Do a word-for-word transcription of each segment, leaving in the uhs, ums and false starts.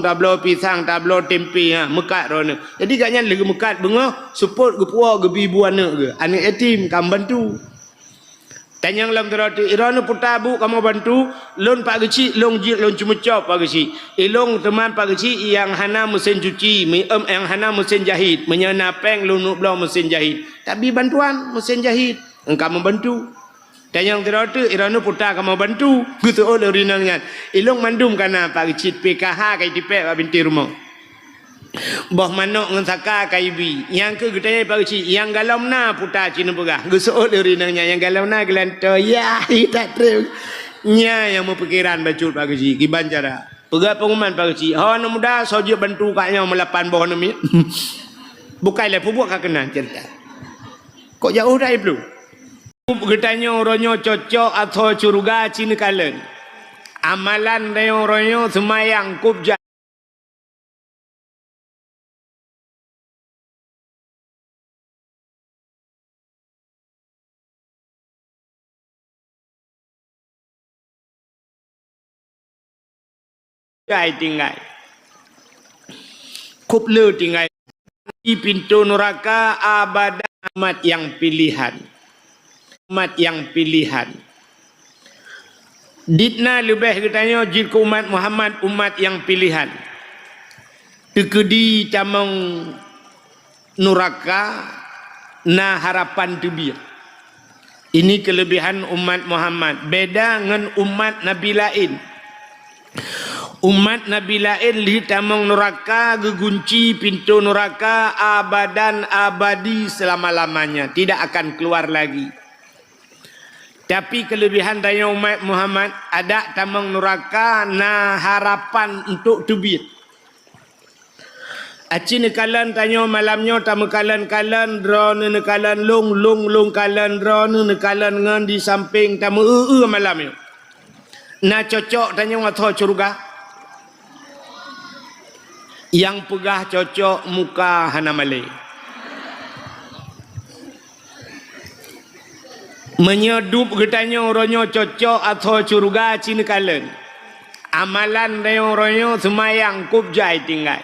Tabloe pisang, tabloe tempe, ha, meukat droeneuh. Jadi gobnyan lheueh meukat beungoh, seupôt geupuwoe geubi bu aneuëk geuh. Aneuëk yatim ka meubantu. Tanyong lom sidroe teuk, "Droeneuh puta bu kamoe bantu, lôn Pak Geuchik, lôn jeuet lôn ceumeucok Pak Geuchik. Ilôn teuma Pak Geuchik nyang hana meusén cuci, mi-, em, nyang hana meusén jahit. Meunyoe na péng lôn neubloe meusén jahit." Tabi bantuan meusén jahit, engka meubantu. Tanyong sidroe teuk, "Droeneuh puta kamoe bantu?" Geuseuôt lé ureuëng inong nyan, "Ilôn mandum ka na Pak Geuchik, P K H ka jitipék bak binti rumoh. Boh manok ngon saka ka jibi." Nyang keuh geutanyong Pak Geuchik, "Nyang galom na puta cit neupeugah?" Geuseuôt lé ureuëng inong nyan, "Nyang galom na geulantoe." "Yah, hi that treb." Nyan nyang meupikeran bacut Pak Geuchik, kiban cara. Peugah pengumuman Pak Geuchik, "Ho aneuk muda, soe jeuet bantu kak nyoe meulapan boh aneuk miet?" Bukai lé peubuet ka keunan cerita. Kok jauh dah iblui? Geutanyoe uroe nyoe cocok atau curuga cit neukalon. Amalan tanyoe uroe nyoe seumayang kôb jai. Jai tinggai. Kôb le tinggai. Di pintoe nuraka abadan umat nyang pilihan. Umat nyang pilihan. Ditna leubeh geutanyoe jeuet keu umat Muhammad, umat nyang pilihan. Teukeudi tamong nuraka na harapan teubiet. Ini keulebihan umat Muhammad, beda ngon umat nabi laén. Umat nabi laén lheueh tamong nuraka geugunci pintoe nuraka abadan abadi selama-lamanya, tidak akan keluar lagi. Tapi keulebihan tanyoe umat Muhammad, adak tamong nuraka na harapan untuk teubiet. Aci neukalon tanyoe malam nyoe tameukalon-kalon, droeneuh neukalon lôn, lôn, lôn kalon droeneuh, neukalon ngon di sampéng tameu-eu malam nyoe. Na cocok tanyoe atau curuga? Nyang peugah cocok muka hana malée. Meunyoe dub geutanyoe uroe nyoe cocok atau curuga cit neukalon. Amalan tanyoe uroe nyoe seumayang kôb jai tinggai.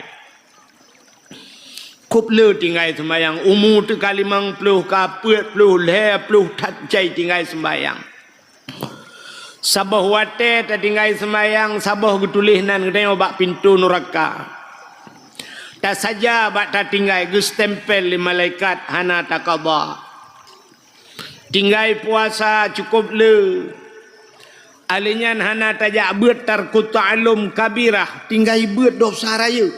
Kôb le tinggai seumayang, umu teuka limong ploh, ka peuet ploh, lhée ploh that jai tinggai seumayang. Saboh watée tatinggai seumayang, saboh geutuléh nan geutanyoe bak pintoe nuraka. Tasaja bak tatinggai geustempel lé malaikat hana takaba. Tinggai puasa cukôp le. Alèh nyan hana tajak beuet tarku ta'allum kabirah, tinggai beuet dosa rayeuk.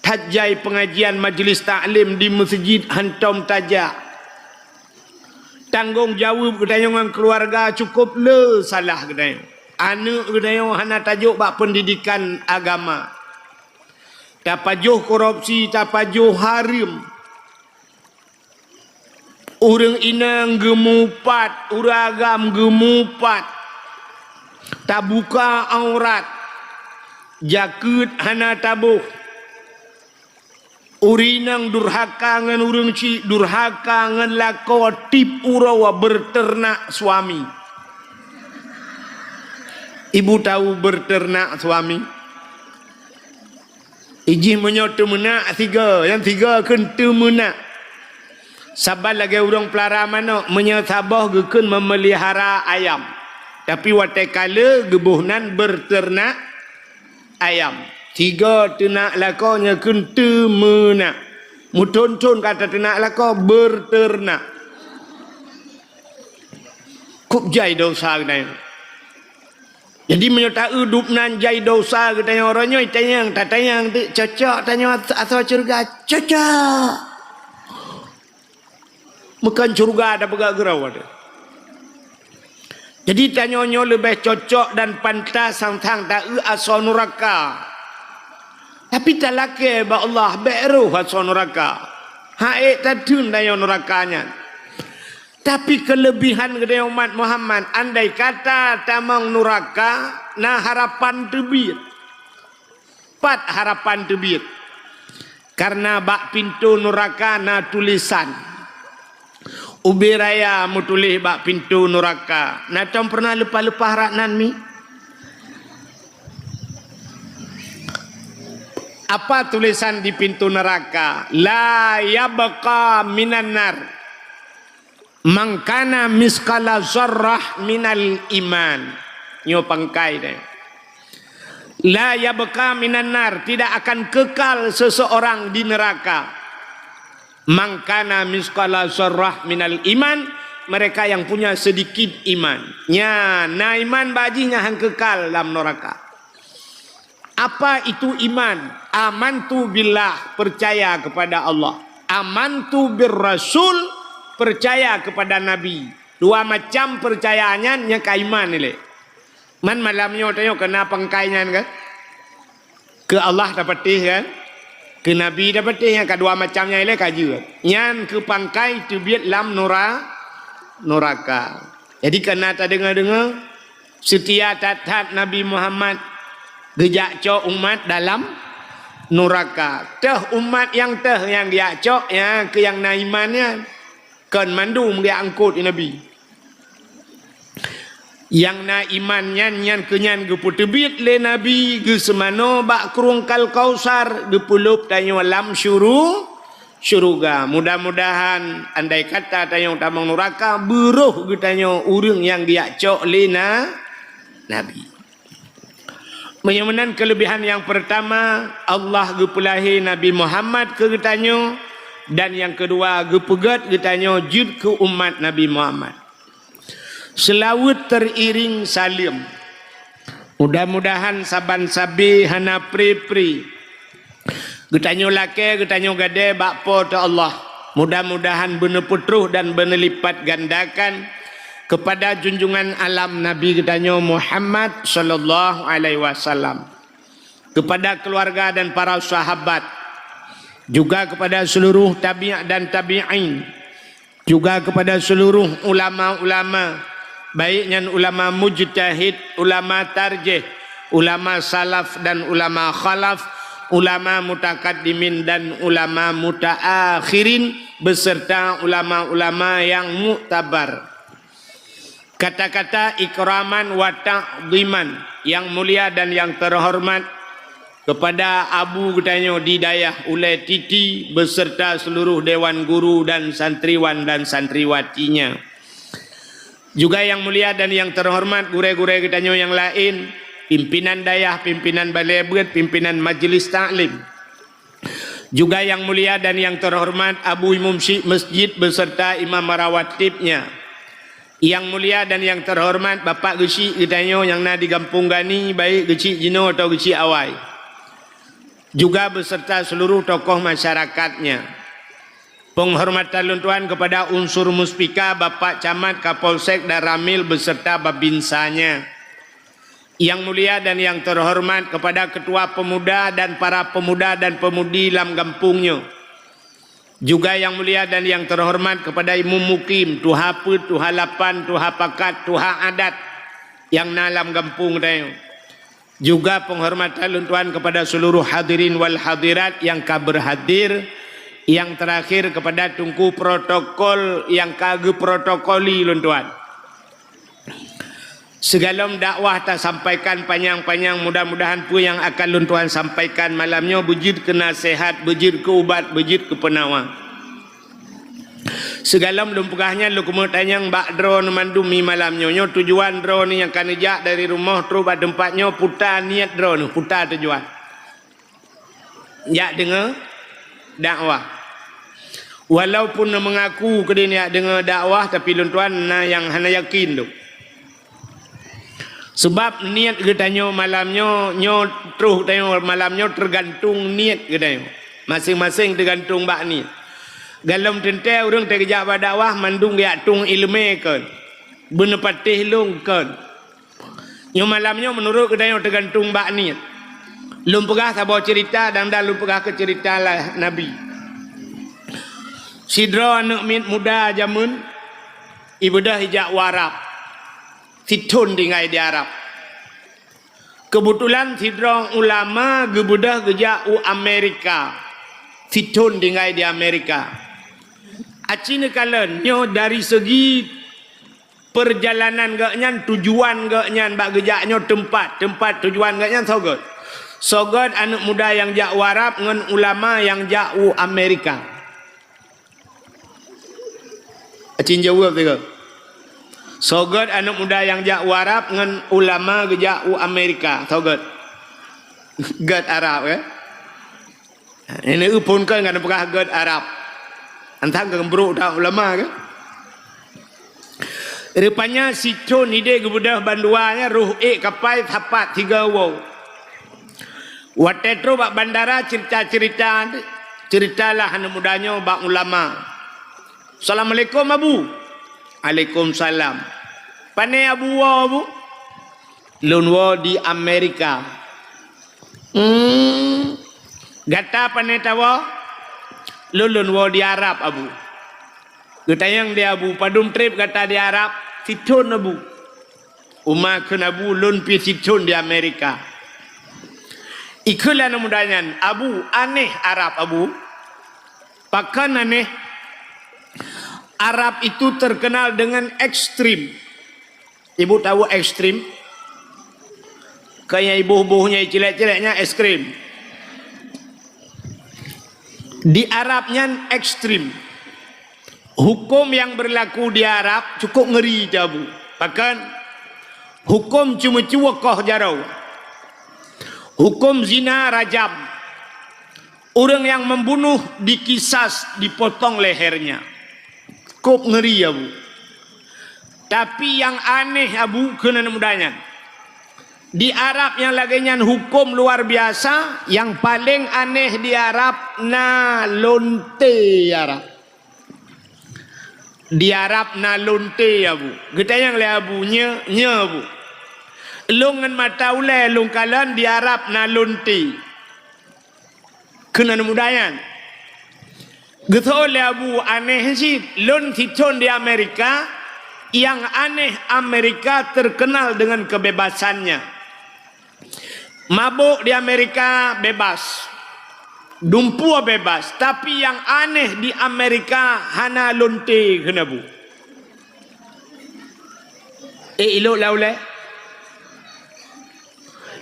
That jai peungajian majlis taklim di meuseujid hantom tajak. Tanggong jaweueb geutanyoe ngon keuluwarga cukôp le salah geutanyoe. Aneuëk geutanyoe hana tajok bak peundidikan agama. Tapajoh korupsi, tapajoh hareuem. Ureuëng inong geumupat, ureuëng agam geumupat, tabuka aurat, jakeuet hana taboh. Ureuëng inong durhaka ngon ureuëng chik, durhaka ngon lakoe, tiep uroe beureuternak suami. Ibu tahu beureuternak suami? Ijih meunyoe teumeunak sigoe, nyang sigoe kheun teumeunak. Saban lagée ureuëng peulara manok, meunyoe saboh geukheun meumeulihara ayam. Tapi watée ka le geuboh nan beureuternak ayam. Sigoe teunak lakoe nyan kheun teumeunak. Meuthon-thon ka tateunak lakoe beureuternak. Kôb jai dosa geutanyoe. Jadi meunyoe taeu dub nan jai dosa geutanyoe uroe nyoe, tanyong, tatanyong teuk cocok tanyoe asoe syeuruga, cocok. Meukan syeuruga tapeugah keudroe teuh. Jadi tanyoe nyoe leubeh cocok dan pantas sang-sang taeu asoe nuraka. Tapi talakée bak Allah bék roh asoe nuraka. Hak ék tatheun tanyoe nuraka nyan. Tapi keuleubihan geutanyoe umat Muhammad, andai kata tamong nuraka, na harapan teubiet. Pat harapan teubiet? Kareuna bak pintoe nuraka na tulésan. Ubé raya meutuléh bak pintoe nuraka. Na tom peureunah leupah-leupah rat nan mi? Apa tulisan di pintu neraka? La yabqa minan nar man kana misqala zarrah minal iman. Nyoe pangkai deh. La yabqa minan nar, tidak akan kekal seseorang di neraka. Man kana misqala zarrah minal iman, mereka yang punya sedikit iman. Nya, na iman bak jih nyan han kekal lam neraka. Apa itu iman? Amantu billah, percaya kepada Allah. Amantu bir rasul, percaya kepada Nabi. Dua macam percaya nyan nyang ka iman ilée. Man malam nyoe tanyoe keu na pangkai nyan kan? Keu Allah tapatéh kan? Keu Nabi tapatéh, nyang ka dua macam nyan ilée ka jeuet. Nyan keu pangkai teubiet lam nura-, nuraka. Jadi keu na tadeungoe-deungoe, seutia that-that Nabi Muhammad geujak cok umat dalam nuraka. Teuh umat nyang teuh nyang geujak cok, nyan keu nyang na iman nyan. Kon mandum geujak angkot lé Nabi. Nyang na iman nyan, nyan keu nyan geupeuteubiet lé Nabi geuseumanoe bak krueng Kal Kausar, geupeulop tanyoe lam syuru-, syuruga. Mudah-mudahan andai kata tanyoe tamong nuraka, beuroh geutanyoe ureuëng nyang geujak cok lé na-, Nabi. Meunyoe meunan, keulebihan nyang peurtama, Allah geupeulahé Nabi Muhammad keu geutanyoe, dan nyang keudua, geupeugét geutanyoe jeuet keu umat Nabi Muhammad. Seulaweuet teuiréng saleuem. Mudah-mudahan saban sabe hana pri-pri geutanyoe lakée, geutanyoe gadée bak Po teu Allah. Mudah-mudahan beuneupeutroh dan beuneulipatgandakan keupada junjungan alam Nabi geutanyoe Muhammad sallallahu alaihi wasallam, keupada keuluwarga dan para sahabat, juga keupada seuluruh tabi' dan tabi'in, juga keupada seuluruh ulama-ulama, baik nyan ulama mujtahid, ulama tarjih, ulama salaf dan ulama khalaf, ulama mutakaddimin dan ulama mutaakhirin, beserta ulama-ulama yang muktabar. Kata-kata ikraman wa ta'dhiman, yang mulia dan yang terhormat, keupada Abu geutanyoe di Dayah Ulée Titi beserta seuluruh dewan guru dan santriwan dan santriwatinya. Juga yang mulia dan yang terhormat gurée-gurée geutanyoe nyang laén, pimpinan dayah, pimpinan balée beuet, pimpinan majeulis taklim. Juga yang mulia dan yang terhormat Abu Imum Syik Masjid beserta imam rawatibnya. Yang mulia dan yang terhormat Bapak Geuchik geutanyoe nyang na di Gampông Gani, baik Geuchik jinoe atau Geuchik awai. Juga beserta seluruh tokoh masyarakatnya. Penghormatan lôn tuan kepada unsur Muspika, Bapak Camat, Kapolsek dan Ramil beserta babinsanya. Yang mulia dan yang terhormat kepada ketua pemuda dan para pemuda dan pemudi lam gampông nyoe. Juga yang mulia dan yang terhormat kepada imum mukim, tuha peuet, tuha lapan, tuha pakat, tuha adat nyang na lam gampông tanyoe. Juga penghormatan lôn tuan kepada seluruh hadirin wal hadirat nyang ka berhadir, yang terakhir kepada teungku protokol nyang ka geuprotokoli lôn tuan. Sigalom dakwah tasampaikan panyang-panyang, mudah-mudahan peue nyang akan lôn tuan sampaikan malam nyoe beujeuet keu naseuhat, beujeuet keu ubat, beujeuet keu peunawa. Sigalom lôn peugah nyan lôn keumeutanyong bak droeneuh mandum mi malam nyoe. Nyoe tujuan droeneuh nyang ka neujak dari rumoh trok bak teumpat nyoe, peue ta niet droeneuh, peue ta tujuan. Jak deungoe dakwah. Walaupun na meungaku keudeh jak deungoe dakwah, tapi lôn tuan na nyang hana yakin tu. Seubab niet geutanyoe malam nyoe, nyoe troh tanyoe malam nyoe teugantung niet geutanyoe. Maséng-maséng teugantung bak niet. Galom teuntée ureuëng teugeujak bak dakwah mandum geujak tueng iéleumé kon, beuneupatéh lôn kon. Nyoe malam nyoe meunurot geutanyoe teugantung bak niet. Lôn peugah saboh ceurita dan dan lôn peugah keu ceurita lah Nabi. Sidroe aneuëk miet muda jameun ibeudôh ijak u Arab. Sithon tinggai di Arab. Keubeutulan sidroe ulama geubeudôh geujak u Amerika. Sithon tinggai di Amerika. Aci neukalon nyoe dari segi peurjalanan geuhnyan, tujuan geuhnyan bak geujak nyoe teumpat, teumpat tujuan geuhnyan soe gét. Soe gét aneuëk muda nyang jak u Arab ngon ulama nyang jak u Amerika? Acin jaweueb tiga. Soe gét aneuëk muda nyang jak u Arab ngon ulama geujak u Amerika? Soe gét? Gét Arab, ya? Ini phon kan, kan peugah gét Arab. Antang keu brok dak ulama ke? Rupanya si Thon idéh geubeudôh bandua nyan roh ék kapai sapat tiga woe. Watée trok bak bandara cerita-cerita, ceritalah aneuëk muda nyoe bak ulama. "Assalamualaikum, Abu." "Alaikumsalam." "Pane Abu woe, Abu?" "Lôn woe di Amerika." "Hmm. Gata pane tawoe?" "Lôn, lôn woe di Arab, Abu." Geutanyong di Abu, "Padum treb gata di Arab?" "Si Thon, Abu." "Uma kheun Abu, lôn pih si Thon di Amerika." Ikheun lé aneuëk muda nyan, "Abu, aneh Arab, Abu." "Pakon aneh?" "Arab itu terkenal dengan ekstrim." Ibu tahu ekstrim? Kayak iboh-boh nyang cilek-cilek nyan ekstrim. Di Arab nyan ekstrim. Hukum yang berlaku di Arab cukup ngeri, Abu. Pakon? Hukum ceumeucue koh jaroe. Hukum zina rajam. Ureuëng nyang membunuh dikisas, dipotong lehernya. Kôp ngeri, Abu. Tapi nyang aneh, Abu, kheun aneuëk muda nyan. Di Arab nyang lagée nyan hukum luar biasa, nyang paleng aneh di Arab na lonte Arab. Di Arab na lonte, Abu. Geutanyong lé Abu, "Nyo, nyo, Abu?" "Lôn ngon mata ulée lôn kalon di Arab na lonte." Kheun aneuëk muda nyan. Geutho lé Abu, "Aneh cit, lôn si Thon di Amerika, nyang aneh Amerika terkenal dengan kebebasannya. Mabok di Amerika bebas, dumpeue bebas, tapi nyang aneh di Amerika hana lonte," kheun Abu. Eh, ilok lau lé.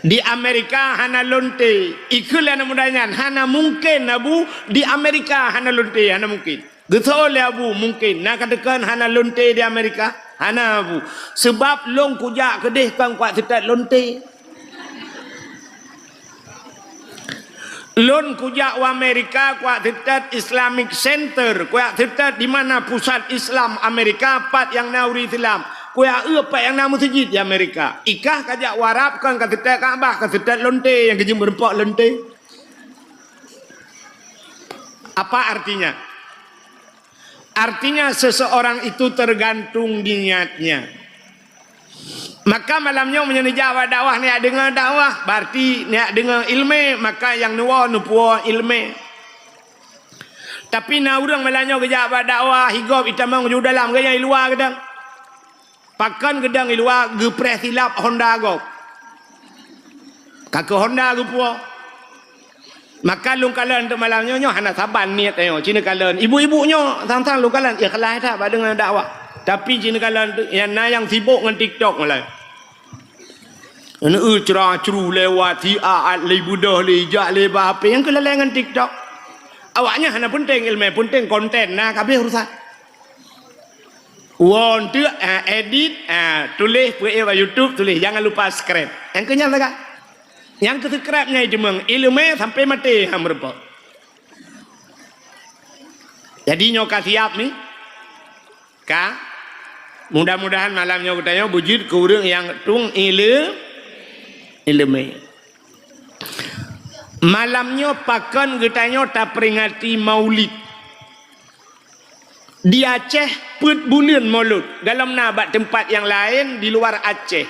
Di Amerika hana lonte. Ikheun lé aneuëk muda nyan, "Hana mungken, Abu, di Amerika hana lonte, hana mungken." Geutho lé Abu, "Mungken. Na ka teukeun hana lonte di Amerika?" "Hana, Abu. Sebab lôn kujak keudeh kon kuat seutôt lonte. Lôn kujak u Amerika kuat seutôt Islamic Center, kuat seutôt di mana pusat Islam Amerika, pat nyang na ureuëng Islam. Kuat eu pat nyang na meuseujid di Amerika. Ikah kajak u Arab kon ka seutôt Ka'bah, ka seutôt lonte nyang geujeuet meurumpok lonte." Apa artinya? Artinya, seseorang itu tergantung niatnya. Maka malam nyoe meunyoe neujak bak dakwah, neujak deungoe dakwah, berarti neujak deungoe iéleumé, maka nyang neuwoe neupuwoe iéleumé. Tapi na ureuëng malam nyoe geujak bak dakwah, higob itamong ju dalam, geuhnyan i luwa geudong. Pakon geudong i luwa, geupreh silap honda gob. Ka keu honda geupuwoe. Maka lôn kalon teuk malam nyoe, nyoe hana saban niet nyoe. Ci neukalon ibu-ibu nyoe, sang-sang lôn kalon ikhlas that bak deungon dakwah. Tapi ci neukalon teuk, nyang na nyang sibok ngon TikTok malah. Neu ceura-ceuru lewat, siat lé beudôh lé, jak lé bak H P, nyang keulalai ngon TikTok. Awaknyan hana peunteng iéleumé, peunteng konten, na ka habéh urusan. Woe teuk, ah, edit, ah, tuléh peuék bak YouTube, tuléh, jangan lupa subscribe. Nyang keu nyan lagak. Nyang keu subscribe nyan teumong iéleumé sampai maté han meurumpok. Jadi nyoe ka siap ni? Ka? Mudah-mudahan malam nyoe geutanyoe beujeuet keu ureuëng nyang tung iéle-, iéleumé. Malam nyoe pakon geutanyoe taperingati Maulid. Di Aceh peuet buleuen Molot, golom na bak teumpat nyang laén di luar Aceh.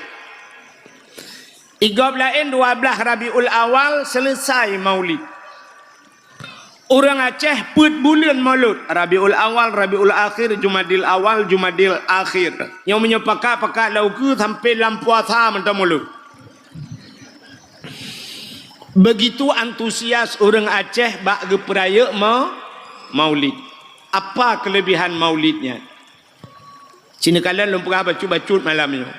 Igob laén dua blaih Rabiul Awal seuleusai Maulid. Ureuëng Aceh peuet buleuen Molot, Rabiul Awal, Rabiul Akhir, Jumadil Awal, Jumadil Akhir. Nyoe meunyoe pakat-pakat lam ukeue sampai lam puasa mantong Molot. Begitu antusias ureuëng Aceh bak geupeurayeuk ma-, Maulid. Apa kelebihan Maulid nyan? Ci neukalon lôn peugah bacut-bacut malam nyoe.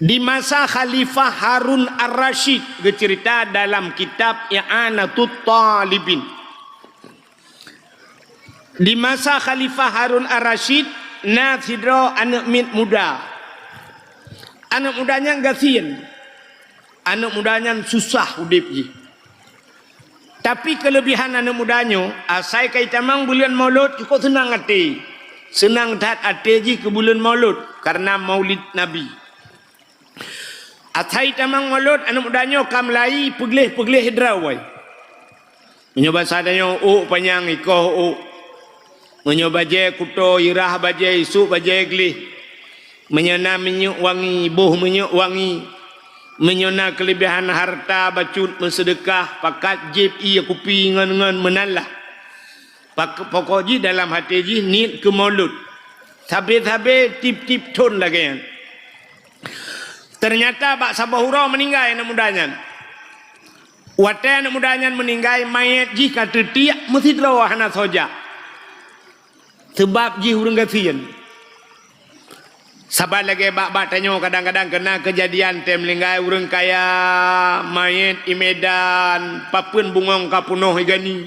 Di masa Khalifah Harun Ar-Rasyid, geuceurita dalam kitab I'anatut Talibin. Di masa Khalifah Harun Ar-Rasyid, na sidroe aneuëk miet muda. Aneuëk muda nyan gasien. Aneuëk muda nyan susah udeb jih. Tapi keulebihan aneuëk muda nyoe, asai ka jitamong buleuen Maulud, cukôp seunang até. Seunang that até jih keu buleuen Maulud, kareuna Maulid Nabi. Asai jitamong Maulud, aneuëk muda nyoe ka meulai peugleh-peugleh droe. Meunyoe basa tanyoe, ôk panyang ikoh ôk. Meunyoe bajée kuto, irah bajée, isôk bajée gleh. Meunyoe na minyeuk wangi, boh minyeuk wangi. Meunyoe na keulebihan hareuta bacut meuseudeukah, pakat jieb ié kupi ngon-ngon meunan lah. Pak-, pokok jih dalam até jih niet keu Maulud. Sabe-sabe tieb-tieb thon lagée nyan. Teunyata bak saboh uroe meuninggai aneuëk muda nyan. Watée aneuëk muda nyan meuninggai, manyét jih ka teutiek meusidroe hana soe jak. Seubab jih ureuëng gasien. Saban lagée bak-bak tanyoe kadang-kadang keuna keujadian tém meuninggai ureuëng kaya, manyét i Medan, papeuen bungöng ka peunoh i gani.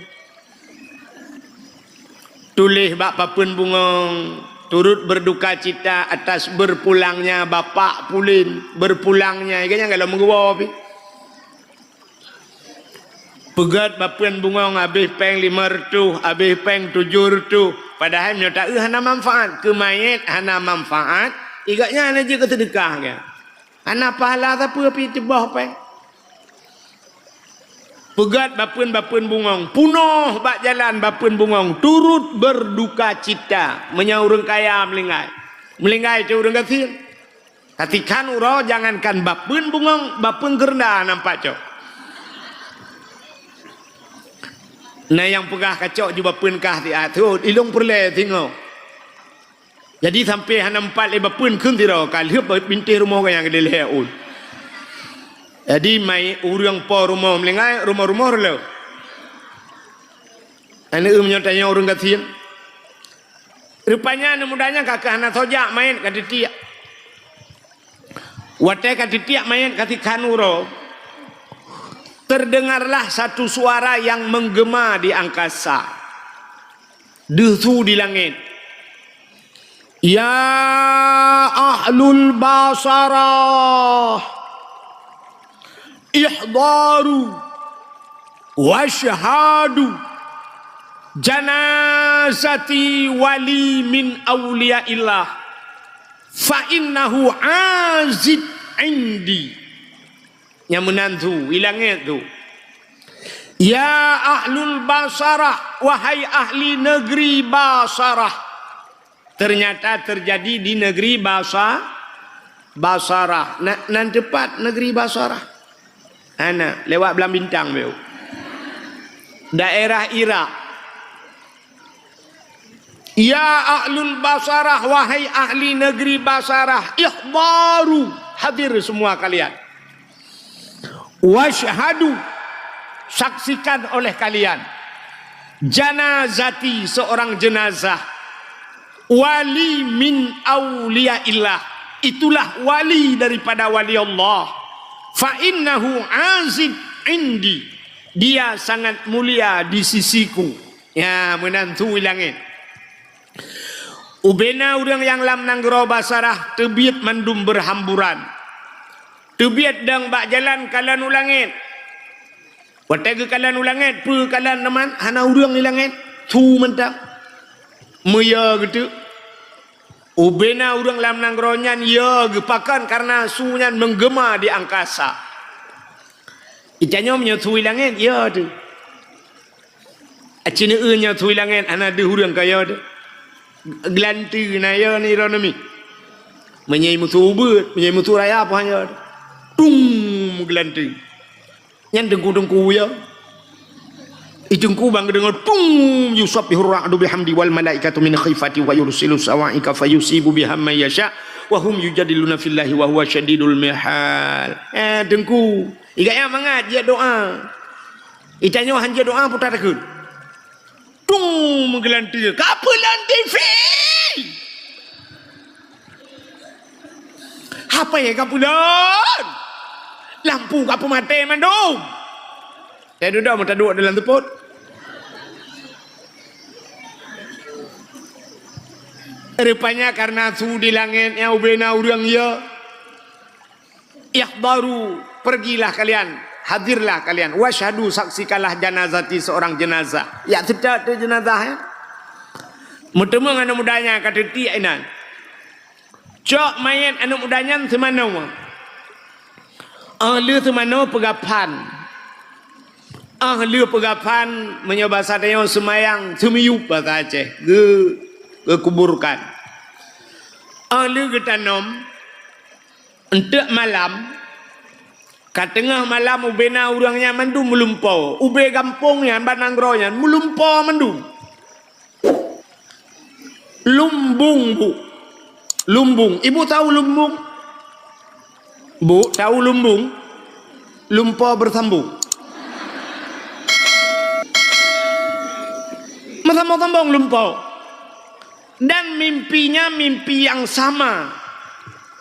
Tuléh bak papeuen bungöng, turut berduka cita atas berpulangnya Bapak Pulen, berpulangnya, i gobnyan galom meuguwoe pih. Peugét papeuen bungöng habéh péng limong reutôh, habéh péng tujoh reutôh. Padahai meunyoe taeu hana manfaat, keu manyét hana manfaat, i gobnyan hana jeuet keu seudeukah geuh. Hana pahala sapeue pih teuboh péng. Peugét papeuen-papeuen bungöng, peunoh bak jalan papeuen bungöng, turut berduka cita. Meunyoe ureuëng kaya meuninggai, meuninggai cit ureuëng gasien. Katikhan uroe jangankan papeuen bungöng, papeuen geureunda nampak cok. Na nyang peugah kacok ju papeuen kah siat, "Thot, ilong peureulée singoh." Jadi sampoe hana meupat lé papeuen kheun sidroe, ka lheueh bintéh rumoh gobnyan keudeh lhée ôn. Jadi mai ureuëng po rumoh meuninggai, rumoh-rumoh reulôh. Aneuëk meunyoe tanyoe ureuëng gasien. Rupanya aneuëk muda nyan ka keuh hana soe jak, manyét ka teutiek. Watée ka teutiek manyét katikhan uroe, terdengarlah satu suara yang menggema di angkasa. Deuh su di langét. Ya ahlul basarah, ihdaru wasyhadu janazati wali min auliyaillah, fa innahu azid indi. Nyang meunan su, i langét su. Ya ahlul Basarah, wahai ahli negeri Basarah. Ternyata terjadi di negeri Basa-, Basarah. Na-, nan teupat negeri Basarah? Hana, lewat Blang Bintang beu. Daerah Irak. Ya ahlul Basarah, wahai ahli negeri Basarah, ihdaru, hadir semua kalian. Wasyhadu, saksikan oleh kalian. Janazati, seorang jenazah. Wali min auliyaillah, itulah wali daripada wali Allah. Fa innahu azid indi, dia sangat mulia di sisiku. Ya, meunan su i langét. Ubena ureuëng nyang lam nanggroe Basarah teubiet mandum beuhamburan. Teubiet dong bak jalan kalon u langét. Watée geukalon u langét, peue kalon teuma, hana ureuëng di langét, su mantong. Meuyue geuteuk. Ubena ureuëng lam nanggroe nyan yue geupakon kareuna su nyan menggema di angkasa. Itanyoe meunyoe su i langét, yue teuh. Aci neueu nyoe su i langét hana deuh ureuëng ka yue teuh. Geulanteue na yue ni droeneuh mi. Meunyoe musoh ubeut, meunyoe musoh raya pih yue teuh. Tung geulanteue. Nyan teungku-teungku yue. I teungku ban geudeungoe tung yusabbihur ra'du bihamdi wal malaikatu min khifati wa yursilu sawaika fayusibu biha man yasha wa hum yujadiluna fillahi wa huwa syadidul mihal. Eh, teungku. I gobnyan mangat jeuet doa. Itanyoe han jeuet doa puta takheun. Tung meugeulanteue. Ka peue lam T V? "Apa nyang ka peulon? Lampu ka peumaté mandum." Teududoe meutaduek dalam seupôt. Rupanya karena su di langét nyan ubena ureuëng ya. "Ihdaru, pergilah kalian, hadirlah kalian, wasyhadu, saksikanlah janazati, seorang jenazah." Ya, seutôt tu jenazah, ya. Meuteumé aneuëk muda nyan ka teutiek inan. Cok manyét aneuëk muda nyan seumanoe. Óh lheueh seumanoe peugaphan. Óh lheueh peugaphan, meunyoe basa tanyoe seumayang, seumiyup basa Aceh, geu-, geukuburkan. Óh lheueh geutanom, eunteuk malam, ka teungoh malam ubena ureuëng nyan mandum meulumpoe. Ubé gampông nyan, ban nanggroe nyan, meulumpoe mandum. Lumbung, Bu. Lumbung. Ibu tahu lumbung? Bu, tahu lumbung? Lumpoe beusambông. Meusambông-sambông lumpoe. Dan mimpinya mimpi yang sama.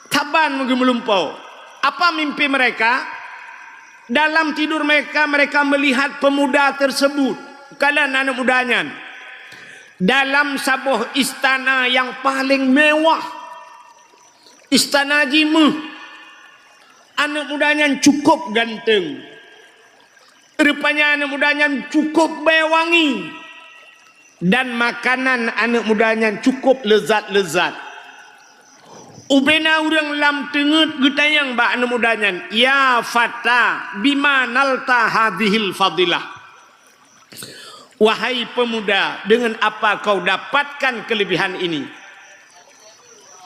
Saban meugeumulumpoe. Apa mimpi mereka? Dalam tidur mereka, mereka melihat pemuda tersebut, kalon aneuëk muda nyan, dalam saboh istana yang paling mewah. Istana jiméuh. Aneuëk muda nyan cukup ganteng. Rupanya aneuëk muda nyan cukup bée wangi. Dan makanan aneuëk muda nyan cukup leuzat-leuzat. Ubena ureuëng lam teungét geutanyong bak aneuëk muda nyan, "Ya fata, bima nalta hadhil fadilah?" Wahai pemuda, dengan apa kau dapatkan kelebihan ini?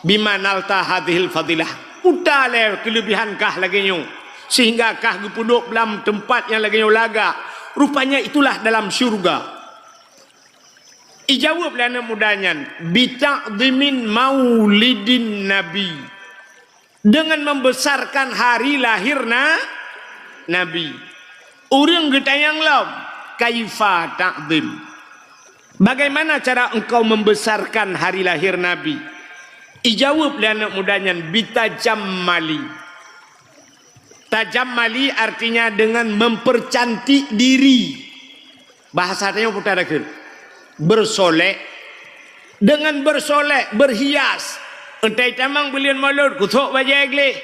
"Bima nalta hadhil fadilah?" Peue lé kelebihan kah lagée nyoe, sehingga kah geupeuduek lam teumpat nyang lagée nyoe lagak? Rupanya itulah dalam syurga. Ijaweueb lé aneuëk muda nyan, "Bita'dhimin maulidin Nabi." Dengan membesarkan hari lahir na-, Nabi. Ureuëng geutanyong lom, "Kaifa ta'dhim? Bagaimana cara engkau membesarkan hari lahir Nabi?" Ijaweueb lé aneuëk muda nyan, "Bitajammali." Tajammali artinya dengan mempercantik diri. Bahasa tanyoe puta dakeuet. Bersolek. Dengan bersolek, berhias. Eunteuk tamong buleuen Molot, kusok bajée gleh.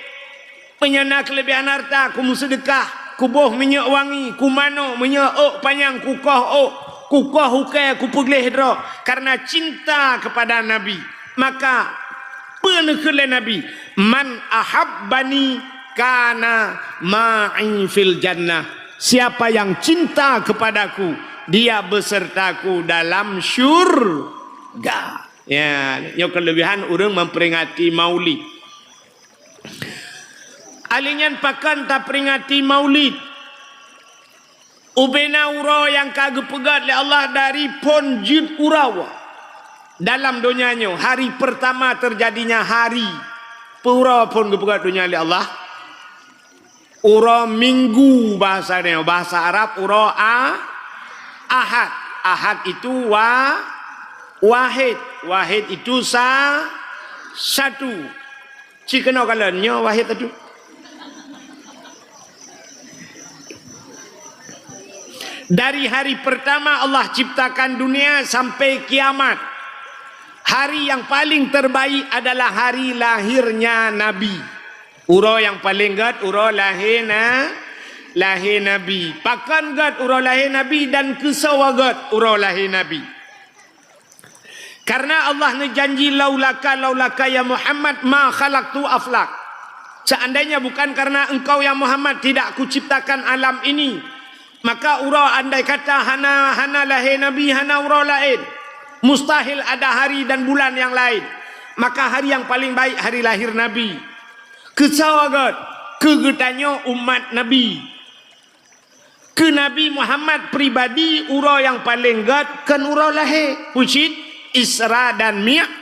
Meunyoe na keulebihan harta, kumeuseudeukah, kuboh minyeuk wangi, kumanoe, meunyoe ôk panyang, kukoh ôk, kukoh ukée, kupeugleh droe, karena cinta kepada Nabi. Maka, peue neukheun lé Nabi, "Man ahabbani kana ma'i fil jannah." Siapa yang cinta kepadaku, dia besertaku dalam syurga. Ya, nyoe kelebihan ureuëng memperingati Maulid. Alèh nyan pakon taperingati Maulid? Ubena uroe nyang ka geupeugét lé Allah dari phon jeuet uroe dalam donya nyoe, hari pertama terjadinya hari. Peue uroe phon geupeugét donya lé Allah? Uroe Minggu bahasa nyoe, bahasa Arab uroe A-, Ahad. Ahad itu wa-, wahid. Wahid itu sa-, satu. Ci keunoe kalon, nyoe wahid teutu. Dari hari pertama Allah ciptakan dunia sampai kiamat, hari yang paling terbaik adalah hari lahirnya Nabi. Uroe nyang paleng gét, uroe lahé na-, lahé Nabi. Pakon gét uroe lahé Nabi dan keusoe gét uroe lahé Nabi? Karena Allah neujanji, "Laulaka, laulaka ya Muhammad, ma khalaqtul aflak." Seandainya bukan karena engkau ya Muhammad, tidak kuciptakan alam ini. Maka uroe andai kata hana, hana lahé Nabi, hana uroe laén. Mustahil ada hari dan bulan yang lain. Maka hari yang paling baik hari lahir Nabi. Keusoe gét, keu geutanyoe umat Nabi. Keu Nabi Muhammad pribadi, uroe nyang paleng gét kon uroe lahé, peue cit Isra dan Mi-,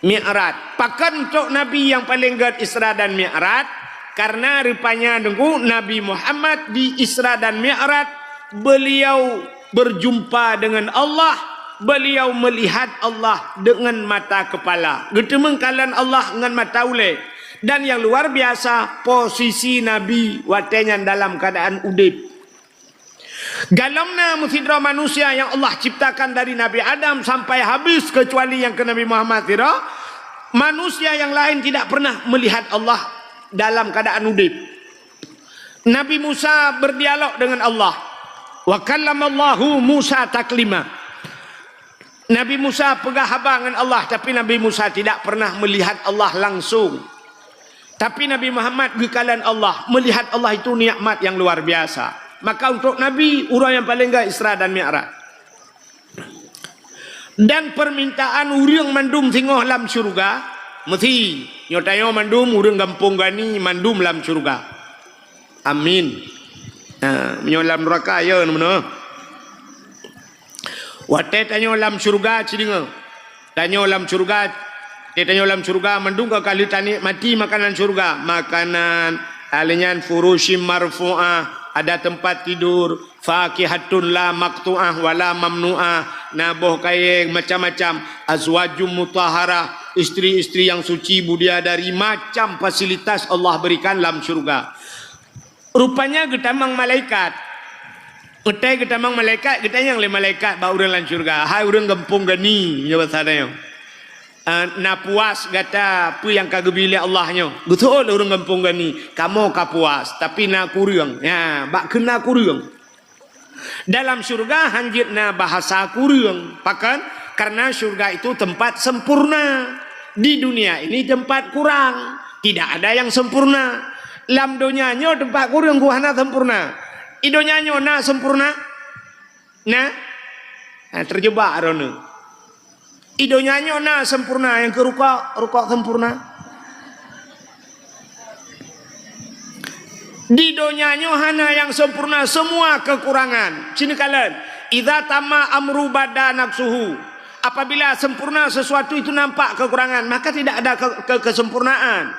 Mi'raj. Pakon trok Nabi nyang paleng gét Isra dan Mi'raj? Karena rupanya deungoe Nabi Muhammad di Isra dan Mi'raj, beliau berjumpa dengan Allah, beliau melihat Allah dengan mata kepala. Geuteumeung kalon Allah ngon mata ulée. Dan yang luar biasa, posisi Nabi watée nyan dalam keadaan udeb. Galom na meusidroe manusia nyang Allah ciptakan dari Nabi Adam sampai habis, kecuali nyang keu Nabi Muhammad sidroe, manusia yang lain tidak pernah melihat Allah dalam keadaan udeb. Nabi Musa berdialog dengan Allah. Wa kallamallahu Musa taklima. Nabi Musa peugah haba ngon Allah, tapi Nabi Musa tidak pernah melihat Allah langsung. Tapi Nabi Muhammad geukalon Allah, melihat Allah itu nikmat yang luar biasa. Maka untuk Nabi, uroe nyang paleng gét Isra dan Mi'raj. Dan permintaan ureuëng mandum singoh lam syeuruga, meusi nyoe tanyoe mandum ureuëng gampông Gani mandum lam syeuruga. Amin. Ha, meunyoe lam nuraka, ya, meunoe. Watée tanyoe lam syeuruga, ci deungoe. Tanyoe lam syeuruga, watée tanyoe lam syeuruga, mandum ka lheueh tanikmati makanan syeuruga. Makanan, aleunan furushim marfu'ah, ada tempat tidur, fakihatun la maqtu'ah wa la mamnu'ah, na boh kayée macam-macam, azwajum mutahharah, istri-istri yang suci, bidadari, macam fasilitas Allah berikan lam syeuruga. Rupanya geutamong malaikat. Watée geutamong malaikat, geutanyong lé malaikat bak ureuëng lam syeuruga, "Hai ureuëng gampông Gani," nyoe basa tanyoe, "eh, na puas gata peue nyang ka geubri lé Allah nyoe?" Geuseuôt lé ureuëng gampông Gani, "Kamoe ka puas, tapi na kureueng." Ya, bak kheun na kureueng. Dalam syeuruga hanjeuet na bahasa kureueng. Pakon? Karena syeuruga itu tempat sempurna. Di dunia ini tempat kurang. Tidak ada yang sempurna. Lam donya nyoe teumpat kureueng ku hana sempurna. I donya nyoe na sempurna? Na? Na, terjebak droeneuh. I donya nyoe na sempurna nyang keu rukok, rukok sempurna? Di donya nyoe hana nyang sempurna, semua kekurangan. Ci neukalon, "Idza tamma amru bada nafsuhu." Apabila sempurna sesuatu itu nampak kekurangan, maka tidak ada ke-, ke-, kesempurnaan.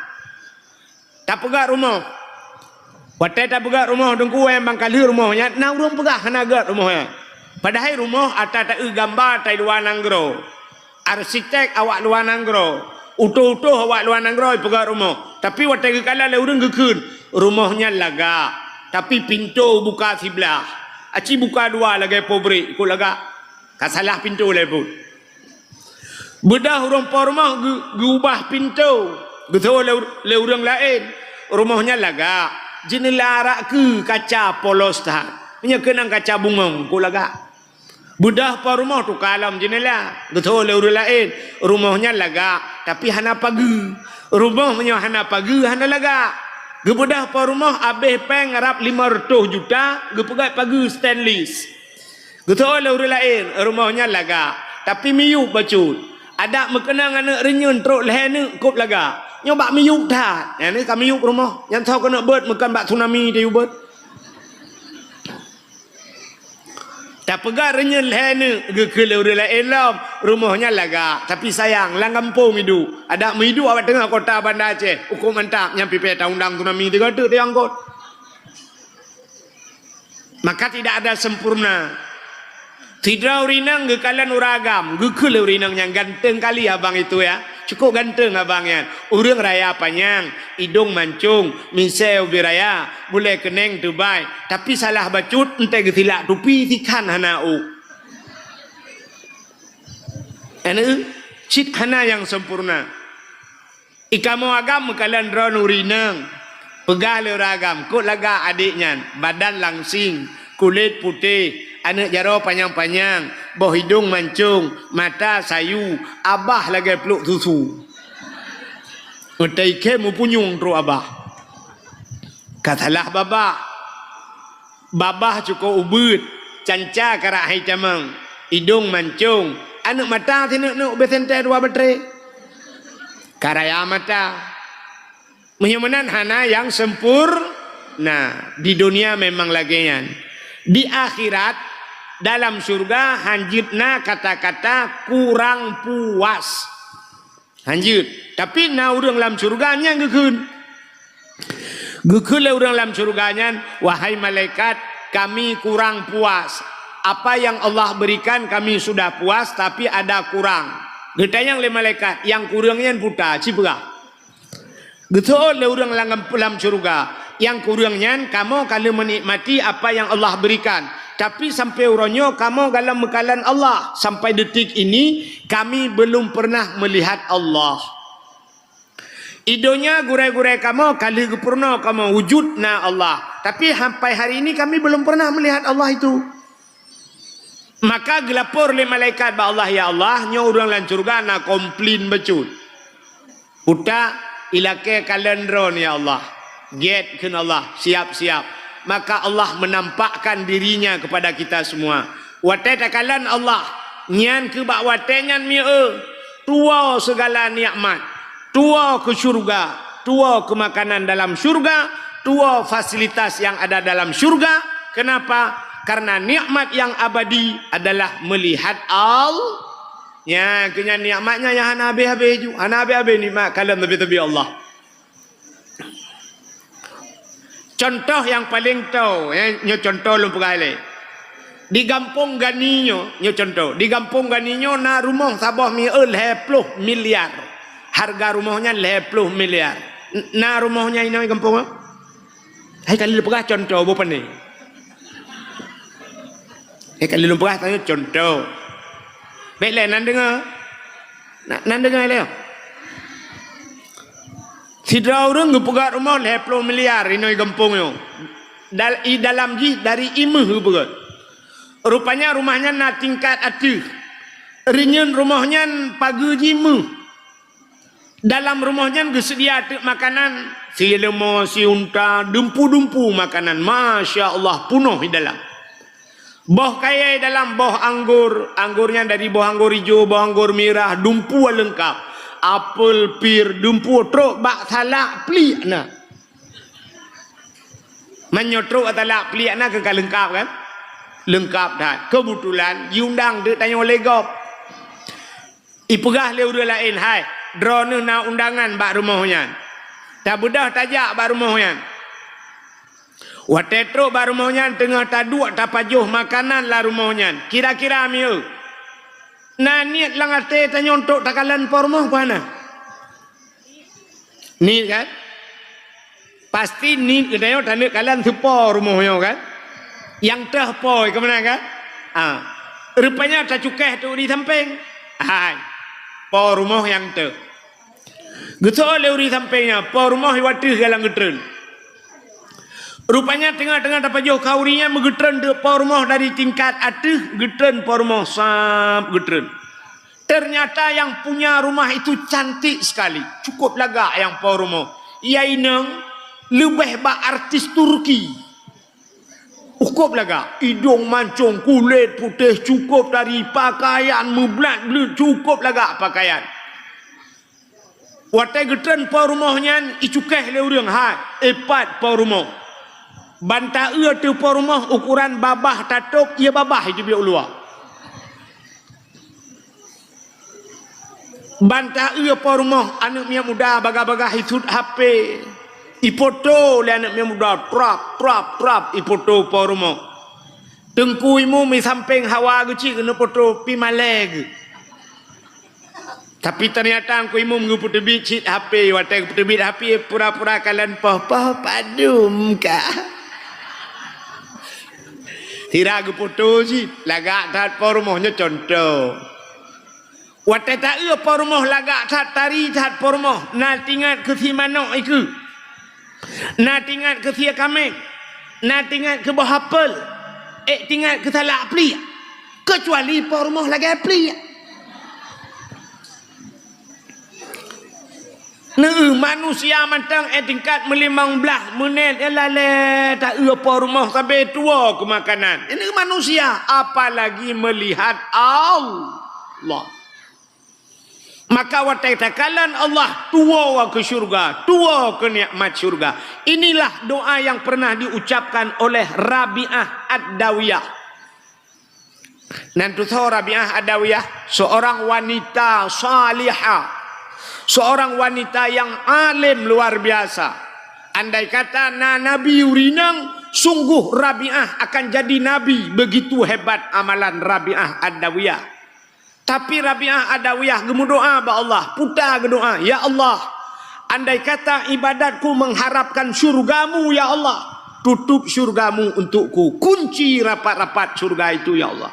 Tapeugah rumoh. Watée tapeugah rumoh, deungku, eh, bang ka lheueh rumoh nyan, na ureuëng peugah hana gét rumoh nyan. Padahai rumoh ata taeu gamba tai luwa nanggroe. Arsitek awak luwa nanggroe. Utoh-utoh awak luwa nanggroe peugah rumoh. Tapi watée geukalon lé ureuëng geukheun, rumoh nyan lagak. Tapi pintoe buka siblah. Aci buka dua lagée pabrik, kok lagak. Ka salah pintoe lé buet. Beudôh ureuëng po rumoh geu-, geuubah pintoe, geuseuôt lé, lé ureuëng laén. Rumoh nyan lagak, jeuneula arak keu kaca polos that. Meunyoe keunong kaca bungong, kok lagak. Beudôh po rumoh tuka lom jeuneula, geuseuôt lé ureuëng laén. Rumoh nyan lagak, tapi hana pageue. Rumoh meunyoe hana pageue, hana lagak. Geubeudôh po rumoh abéh péng rab lima reutôh juta, geupeugét pageue stainless. Geuseuôt lé ureuëng laén, rumoh nyan lagak, tapi miyueb bacut. Adak meukeunong aneuëk reunyeun trok lhée neuk kop lagak. Nyoe bak miyueb that, nyan ka miyueb rumoh. Nyan soe keuneuk beuet, meukon bak tsunami tayue beuet. Tapeugah reunyeun lhée neuk geukheun lé ureuëng laén lom, rumoh nyan lagak, tapi sayang, lam gampông iduek. Adak meuiduek awak teungoh kota Banda Aceh, ukoe mantap, nyan pipée taundang tsunami tiga teuk teuangkot. Maka tidak ada sempurna. Sidroe ureuëng inong geukalon ureuëng agam, geukheun lé ureuëng inong nyan, "Ganteng kali abang itu ya. Cukup ganteng abang nyan. Ureuëng raya panyang, idong mancong, misée ubé raya, bulée keuneng teubai, tapi salah bacut, entée geusilak tupi, sikhan hana ôk." Aneuëk, cit hana nyang sempurna. I kamoe agam meukalon droeneuh ureuëng inong. Peugah lé ureuëng agam, "Kok lagak adék nyan, badan langsing, kulét putéh, aneuëk jaroe panyang-panyang, boh idong mancong, mata sayu, abah lagée pluek susu." Meutai khe meupunyueng trok abah. Ka salah babah. Babah cukôp ubeuet, canca karak hai tamong, idong mancong, aneuëk mata sineuk-neuk ubé sentée dua batré. Ka raya mata. Meunyoe meunan hana nyang sempurna. Di dunia memang lagée nyan. Di akhirat, dalam syeuruga hanjeuet na kata-kata kurang puas. Hanjeuet. Tapi na ureuëng lam syeuruga nyang geukheun. Geukheun lé ureuëng lam syeuruga nyan, "Wahai malaikat, kami kurang puas. Apa yang Allah berikan kami sudah puas, tapi ada kurang." Geutanyong lé malaikat, "Nyang kureueng nyan peue?" Ci peugah. Geuseuôt lé ureuëng lam, lam syeuruga. Nyang keu ureuëng nyan kamoe ka lheueh meunikmati apa nyang Allah beurikan. Tapi sampoe uroe nyoe kamoe galom meukalon Allah. Sampai detik ini kami belum pernah melihat Allah. I donya gurée-gurée kamoe ka lheueh geupeurunoe kamoe wujud na Allah. Tapi sampai hari ini kami belum pernah melihat Allah itu. Maka geulapor lé malaikat bak Allah, "Ya Allah, nyoe ureuëng lam syeuruga na komplain bacut. Utak ilakée kalon droe, ya Allah." "Gét," kheun Allah, "siap-siap." Maka Allah menampakkan dirinya kepada kita semua. Watée takalon Allah, nyan keu bak watée nyan mieu, tuwoe segala nikmat. Tuwoe keu syurga, tuwoe keu makanan dalam syurga, tuwoe fasilitas nyang ada dalam syurga. Kenapa? Karena nikmat nyang abadi adalah melihat Allah. Nya, keu nyan nikmat nyan nyang hana habéh-habéh ju, hana habéh-habéh nikmat kalon teubi-teubi Allah. Contoh nyang paleng toe, ya, nyoe contoh lôn peugah lé. Di Gampông Gani nyoe, nyoe contoh. Di Gampông Gani nyoe na rumoh saboh mieu lhée ploh miliar. Hareuga rumoh nyan lhée ploh miliar. N-, na rumoh nyan inong di gampông nyoe? Hai ka lheueh peugah contoh, boh pane. Hai ka lheueh peugah tanyoe contoh. Bék lé nan deungoe. Na, nan deungoe lé. Sidroe ureuëng geupeugét rumoh lhée ploh miliar inong di gampông nyoe. Dal-, i dalam jih dari imeuh geupeugét. Rupanya rumah nyan na tingkat ateueh. Rinyeun rumoh nyan pageue jih meuh. Dalam rumoh nyan geuseudia teuk makanan, sileumô, siunta, dumpu-dumpu makanan. Masya Allah, punoh di dalam. Boh kayée dalam, boh anggor, anggor nyan dari boh anggor ijo, boh anggor mirah, dumpu leungkap. Apel, pir, dumpu trok bak salak pliek na. Meunyoe trok bak salak pliek na keu ka leungkap kan? Leungkap that. Keubeutulan jiundang teuk tanyoe lé gob. Ipeugah lé ureuëng laén, "Hai, droeneuh na undangan bak rumoh nyan. Tabeudôh tajak bak rumoh nyan." Watée trok bak rumoh nyan, teungoh taduek tapajoh makanan lam rumoh nyan, kira-kira mieu, na niet lam até tanyoe untuk takalon po rumoh peu hana? Niet kan? Pasti niet geutanyoe taneuk kalon si po rumoh nyoe kan? Nyang teuh po keumanö kan? Ah. Rupanya tacukéh teuk di sampéng. Hai. Po rumoh nyang teuh. Geuseuôt lé ureuëng sampéng nyan, po rumoh i ateueh galak geutreun. Rupanya teungoh-teungoh tapajoh khauri nyan meugeutreun teuk po rumoh dari tingkat ateueh, geutreun po rumoh sab geutreun. Ternyata yang punya rumah itu cantik sekali. Cukup lagak nyang po rumoh. Ia inong leubeh bak artis Turki. Cukup lagak. Idong mancong, kulét putéh, cukup tari, pakaian meublat-blat, cukup lagak pakaian. Watée geutreun po rumoh nyan, icukéh lé ureuëng, hai, ipat po rumoh. Ban taeu ateueh po rumoh ukuran babah tatôb, ié babah iteubiet u luwa. Ban taeu po rumoh, aneuëk miet muda bagah-bagah isut H P. Ipoto lé aneuëk miet muda, trap, trap, trap, ipoto po rumoh. Teungku imum i sampéng hawa geucit keuneuk poto pi malée geuh. Tapi ternyata Teungku Imum geupeuteubiet cit H P, watée geupeuteubiet H P pura-pura kalon poh, poh padum kah. Sira geupoto cit, lagak that po rumoh nyoe contoh. Watée taeu po rumoh lagak that, tari that po rumoh, na tingat keu si manok ikeue. Na tingat keu sie kaméng, na tingat keu boh apel, ék tingat keu salak pliek, keucuali po rumoh lagée pliek. Neu manusia mantong ék tingkat meulimong blaih meunét, ék lalée taeu po rumoh sabe tuwoe keu makanan. Neu manusia, apalagi meulihat Allah. Maka watée takalon Allah, tuwoe keu syeuruga, tuwoe keu nikmat syeuruga. Inilah doa yang pernah diucapkan oleh Rabi'ah Ad-Dawiyah. Nan tusoe Rabi'ah Ad-Dawiyah, seorang wanita salihah, seorang wanita yang alim luar biasa. Andai kata na nabi ureuëng inong, sungguh Rabi'ah akan jadi nabi, begitu hebat amalan Rabi'ah Ad-Dawiyah. Tapi Rabi'ah Adawiyah geumeudoá bak Allah, puta geudoá, "Ya Allah, Andai kata ibadatku mengharapkan syurga-Mu, ya Allah, tutup syurga-Mu untukku. Kunci rapat-rapat syurga itu, ya Allah.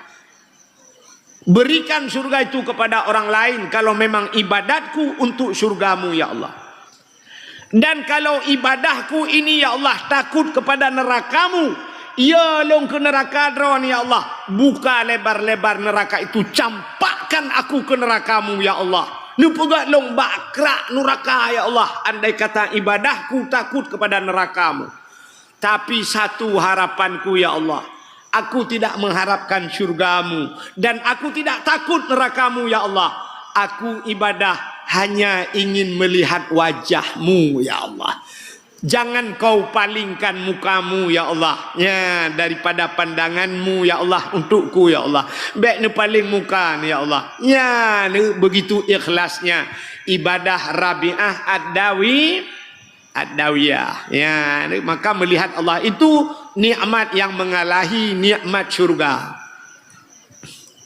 Berikan syurga itu kepada orang lain kalau memang ibadatku untuk syurga-Mu, ya Allah. Dan kalau ibadahku ini, ya Allah, takut kepada neraka-Mu, ya lôn keu neraka droe, ya Allah, buka lebar-lebar neraka itu, campakkan aku keu neraka-Mu, ya Allah. Neupeugöt lôn bak krak nuraka, ya Allah, andai kata ibadahku takut kepada neraka-Mu. Tapi satu harapanku, ya Allah, aku tidak mengharapkan syurga-Mu dan aku tidak takut neraka-Mu, ya Allah. Aku ibadah hanya ingin melihat wajah-Mu, ya Allah. Jangan Kau palingkan muka-Mu, ya Allah, ya, daripada pandangan-Mu, ya Allah, untukku, ya Allah. Bék neupaleng muka ni, ya Allah. Ya, ni begitu ikhlasnya ibadah Rabi'ah Ad-Dawi, Ad-Dawiyah. Ya, maka melihat Allah itu nikmat yang mengalahi nikmat syurga.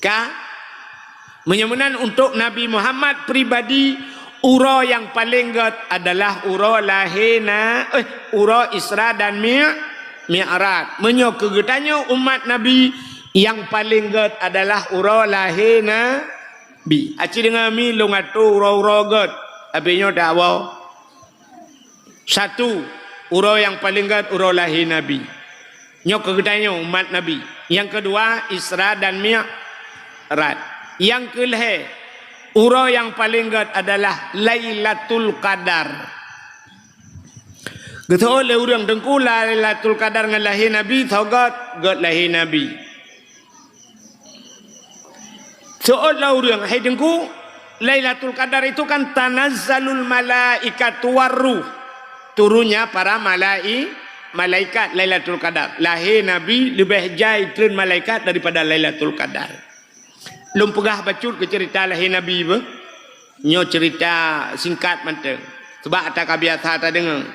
Ka? Meunyoe meunan untuk Nabi Muhammad pribadi, uroe nyang paleng gét adalah uroe lahé na, eh, uroe Isra dan Mi-, Mi'raj. Meunyoe keu geutanyoe umat Nabi, nyang paleng gét adalah uroe lahé Nabi. Aci deungoe mi lôn atô uroe-uroe gét, abéh nyoe dakwoe. Satu, uroe nyang paleng gét uroe lahé Nabi. Nyoe keu geutanyoe umat Nabi. Nyang keudua, Isra dan Mi'raj. Nyang keulhèe, uroe nyang paleng gét adalah Lailatul Qadar. Geuseuôt lé ureuëng Teungku Lailatul Qadar ngon lahé Nabi, soe gét, gét lahé Nabi. Seuôt lé ureuëng, hai Teungku, Lailatul Qadar itu kan tanazzalul malaikatu warruh. Turunnya para malai-, malaikat Lailatul Qadar. Lahé Nabi leubeh jai treun malaikat daripada Lailatul Qadar. Lôn peugah bacut keu ceurita lahé Nabi beuh. Nyoe ceurita singkat mantong. Sebab ata ka biasa tadeungoe.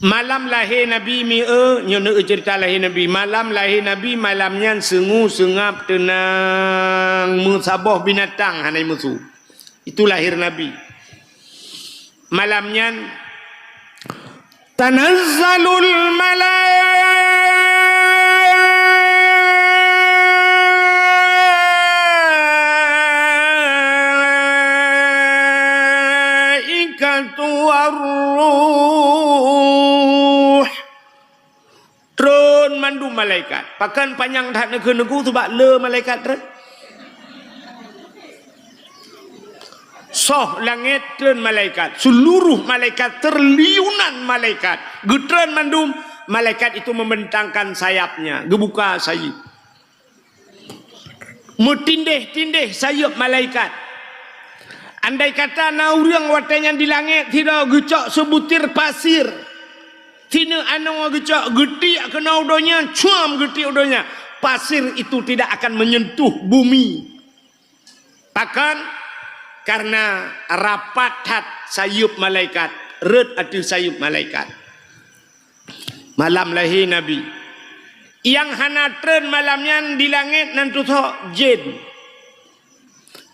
Malam lahé Nabi mieu, nyoe neueu ceurita lahé Nabi. Malam lahé Nabi, malam nyan seungue seungab teunang, meusaboh binatang hana musu. Itu lahé Nabi. Malam nyan tanazzalul malaikatu warruh. Treun mandum malaikat. Pakon panyang that neukheun Teungku, sebab le malaikat treun. Soh langét treun malaikat. Seluruh malaikat, triliunan malaikat. Geutreun mandum, malaikat itu membentangkan sayapnya. Geubuka sayeup. Meutindéh-tindéh sayeup malaikat. Andai kata na ureuëng watée nyan di langét sidroe geucok seubutir pasir, sineuk anoe geucok, geutiek keunoe u donya, cuam geutiek u donya, pasir itu tidak akan menyentuh bumi. Pakon? Karena rapat that sayeup malaikat, rhot ateueh sayeup malaikat. Malam lahé Nabi. Nyang hana treun malam nyan di langét nan tusoe jén.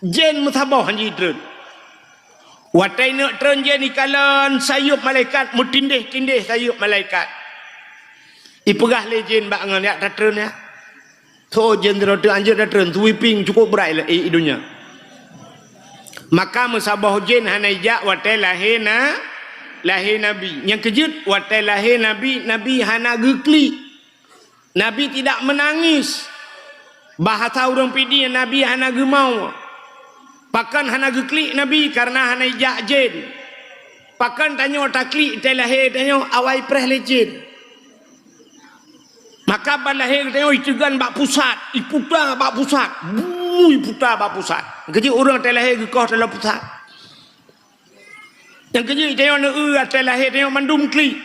Jén meusaboh han jitreun. Watée neuk treun jén ikalon sayeup malaikat, meutindéh-tindéh sayeup malaikat. Ipeugah lé jén bak ngon, "Jak tatreun, ya." Tho jén droe teuh anjeut datreun, sweeping cukôp brat i, i donya. Maka meusaboh jén hana ijak watée lahé na, lahé Nabi. Nyang keujeuet, watée lahé Nabi, Nabi hana geuklik. Nabi tidak menangis. Bahasa ureuëng Pidie, Nabi hana geumawe. Pakon hana geuklik Nabi? Karena hana ijak jén. Pakon tanyoe taklik teuh lahé tanyoe awai preh lé jén. Maka ban lahé geutanyoe iteugan bak pusat, iputa bak pusat, buu, iputa bak pusat. Keujeuet ureuëng watée lahé geukoh dalam pusat. Nyang keujeuet geutanyoe neueu watée lahé tanyoe mandum klik.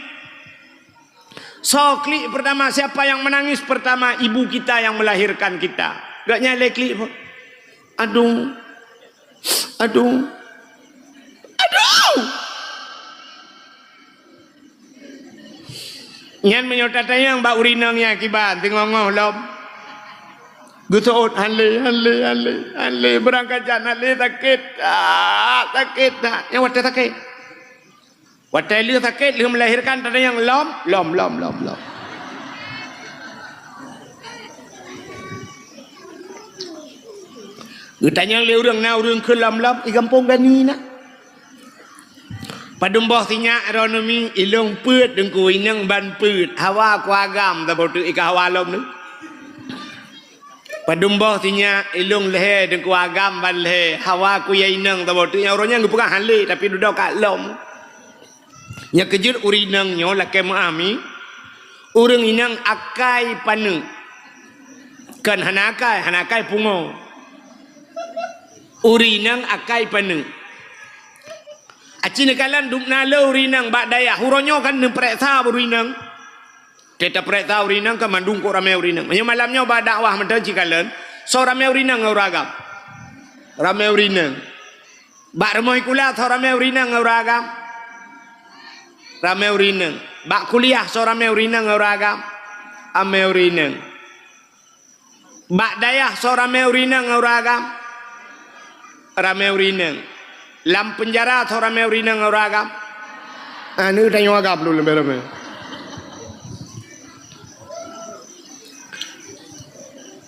Soe klik pertama, siapa yang menangis pertama? Ibu kita yang melahirkan kita. Gobnyan lé klik pun. Aduh. Aduh. Aduh. Nyan meunyoe tatanyong bak ureuëng inong nyan kiban teungoh-ngoh lom. Geuseuôt, "Hale, hale, hale, hale, beurangkat jak hale sakét, ah, sakét that." Nyang watée sakét. Watèe lheueh sakét, lheueh meulahérkan, tatanyong lom, lom, lom, lom, lom. Geutanyong lé ureueng, na ureueng kheun lom-lom, i gampông Gani na. Padum boh sinyak droeneuh mi, ilôn peuet teungku, inong ban peuet, hawa ku agam saboh teuk, i ka hawa lom nyoe. Padum boh sinyak, ilôn lhèe teungku, agam ban lhèe, hawa ku ya inong saboh teuk, nyang uroe nyan geupeugah han lé, tapi dudoe ka lom. Nyang keujeuet ureueng inong nyoe lakèe meu'ah mi, ureueng inong akai paneuk. Kon hana akai, hana akai pungo. Ureueng inong akai paneuk. Aci neukalon dum na le ureueng inong bak dayah. Uroe nyoe kan neupareksa ureueng inong. Teuta pareksa ureueng inong kan mandum kok ramè ureueng inong. Meunyoe malam nyoe bak dakwah mantong cikalon, soe ramè ureueng inong ngon ureueng agam? Ramè ureueng inong. Bak rumoh sikula soe ramè ureueng inong ngon ureueng agam? Ramè ureueng inong. Bak kuliah soe ramè ureueng inong ngon ureueng agam? Ramè ureueng inong. Bak dayah soe ramè ureueng inong ngon ureueng agam? Ramè ureueng inong. Lam peunjara soe ramè ureueng inong ngon ureueng agam? Ah, nyoe tanyoe agam lôn leubeh ramè.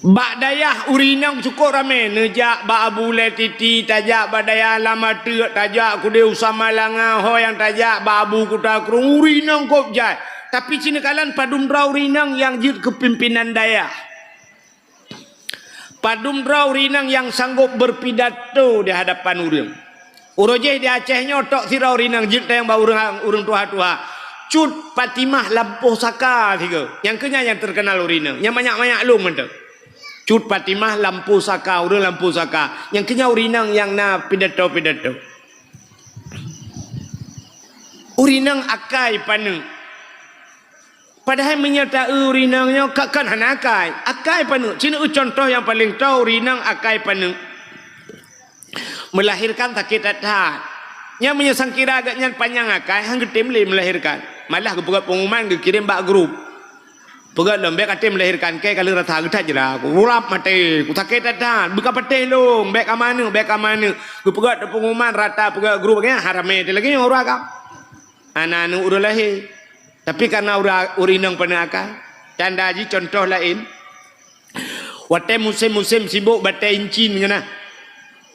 Bak dayah ureueng inong cukôp ramè, neujak bak Abu Lé Titi, tajak bak dayah Lam Ateuk, tajak keudéh u Samalanga, ho nyang tajak bak Abu Kuta Krueng, ureueng inong kôb jai. Tapi ci neukalon padum droe ureueng inong nyang jeuet keu pimpinan dayah. Padum droe ureueng inong nyang sanggôp berpidato di hadapan ureueng. Uroe jéh di Aceh nyoe tok sidroe ureueng inong jeuet tayong bak ureueng, ureueng tuha-tuha. Cut Fatimah Lampôh Saka sigoe. Nyang keu nyan nyang teukeunal ureueng inong. Nyang manyak-manyak lôn mantong. Cut Fatimah Lampôh Saka, ureueng Lampôh Saka. Nyang keu nyan ureueng inong nyang na pidato-pidato. Ureueng inong akai paneuk. Padahai meunyoe ta-eu ureueng inong nyoe ka, kan hana akai. Akai paneuk. Ci neueu cuntoh nyang paleng toe ureueng inong akai paneuk. Meulahérkan sakét that-that. Nyan meunyoe sangkira geuh nyan panyang akai, han geutem lé meulahérkan. Malah geupeugöt peungumuman geukirém bak grup. Peugöt lom, "Bèk katem meulahérkan, kèe ka lheueh rata geuh that jra. Kurap maté, kusakét that-that. Bèk kapatéh lôn, bèk kamaneuk, bèk kamaneuk." Geupeugöt peungumuman rata peugöt grup, nyan haramé teuh lagèe nyoe ureueng agam. Aneuk-aneuk ureueng lahé. Tapi kareuna ura-, ureueng inong paneuk akai. Tanda jih cuntoh laén. Watèe musém-musém sibôk batèe incin nyan na.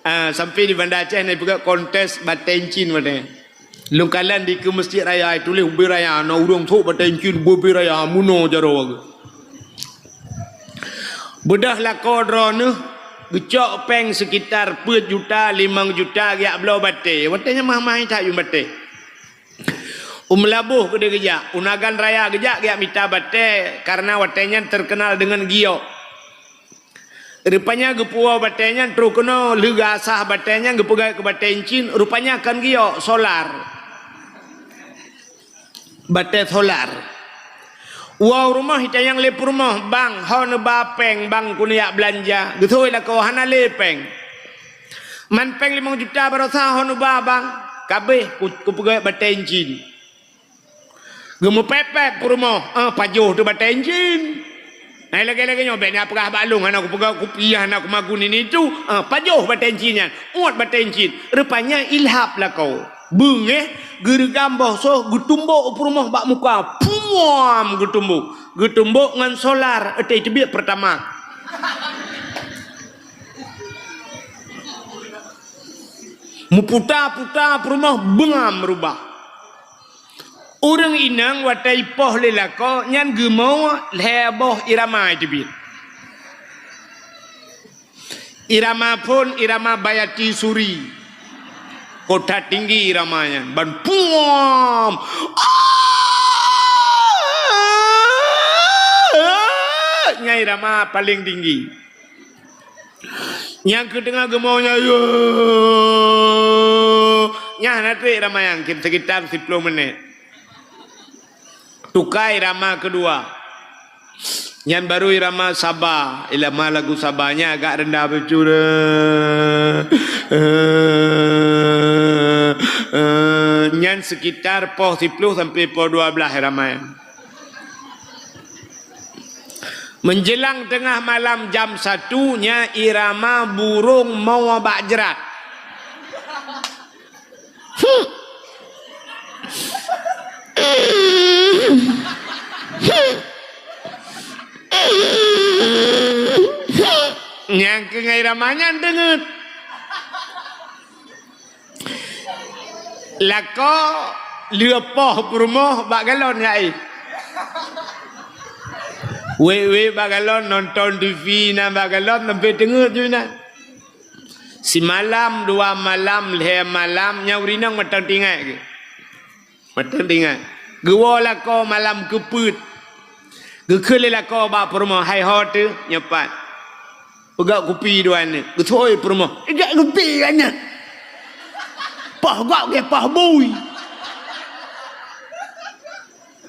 Ah, sampoe di Banda Aceh na ipeugah kontes batèe incin watèe. Lôn kalon dikeue Mesjid Raya, ituléh ubé raya, na ureueng sôk batèe incin ubé-bé raya, meunoe jaroe geuh. Beudôh lakoe droeneuh geucok péng sekitar peuet juta, limong juta geujak bloe batèe. Watèe nyan mahai-mahai that yum batèe. U Meulaboh keudéh geujak, u Nagan Raya geujak, geujak mita batèe, kareuna watèe nyan teukeunal deungon giok. Rupanya geupuwoe batèe nyan troh keunoe, lheueh geuasah batèe nyan geupeugöt keu batèe incin, rupanya kon giok, solar. Batèe solar. Woe u rumoh itanyong lé peurumoh, "Bang, ho neuba péng, Bang, keuneuk jak beulanja." Geuseuôt lakoe, "Hana lé péng." "Man péng limong juta baroesa ho neuba, Bang?" "Ka abéh, ku, kupeugöt batèe incin." Geumeupék-pék peurumoh, "Eh, pajoh teuh batèe incin." Nah, lagèe-lagèe nyoe, bèk neupeugah bak lôn, hana kupeugah, kupiah, hana kumagun ini itu, eh, pajoh batèe incin nyan, uet batèe incin. Rupanya ilhab lakoe. Beungéh, geureugam boh soh, geutumbok u peurumoh bak muka. Puam! Geutumbok. Geutumbok ngon solar, étei teubiet Pertamax. Meuputa-puta peurumoh beungam rubah. Ureueng inong watèe ipoh lé lakoe nyan geumoe lhèe boh irama iteubiet. Irama phôn, irama Bayati Suri. Kota tinggi irama nyan. Ban puam! Nyan irama paleng tinggi. Nyang keuteungoh geumoe nyan, yo. Nyan na trép irama nyan, sekitar siploh menit. Tuka irama keudua. Nyan baru irama Saba. Irama lagu Saba nyan agak rendah bacut. Eh, eh, nyan sekitar poh siploh sampai poh dua blah irama nyan. Menjelang tengah malam jam satu nyan irama burong moe bak jrat. Hmm. Nyang keu ngai rama nyan deungeut. Lakoe lheueh poh peurumoh bak galon, ya, eh. Wék-wék bak galon, nonton T V na bak galon, sampoe teungeut ju inan. Simalam, dua malam, lhée malam, nyan ureueng inong mantong teuingat geuh. Mantong teuingat. Geuwoe lakoe malam keupeuet. Geukheun lé lakoe bak peurumoh, "Hai ho teuh, nyoe pat. Peugöt kupi dua nyoe." Geuseuôt peurumoh, "Peugöt kupi dua nyoe. Poh gob gét poh bui.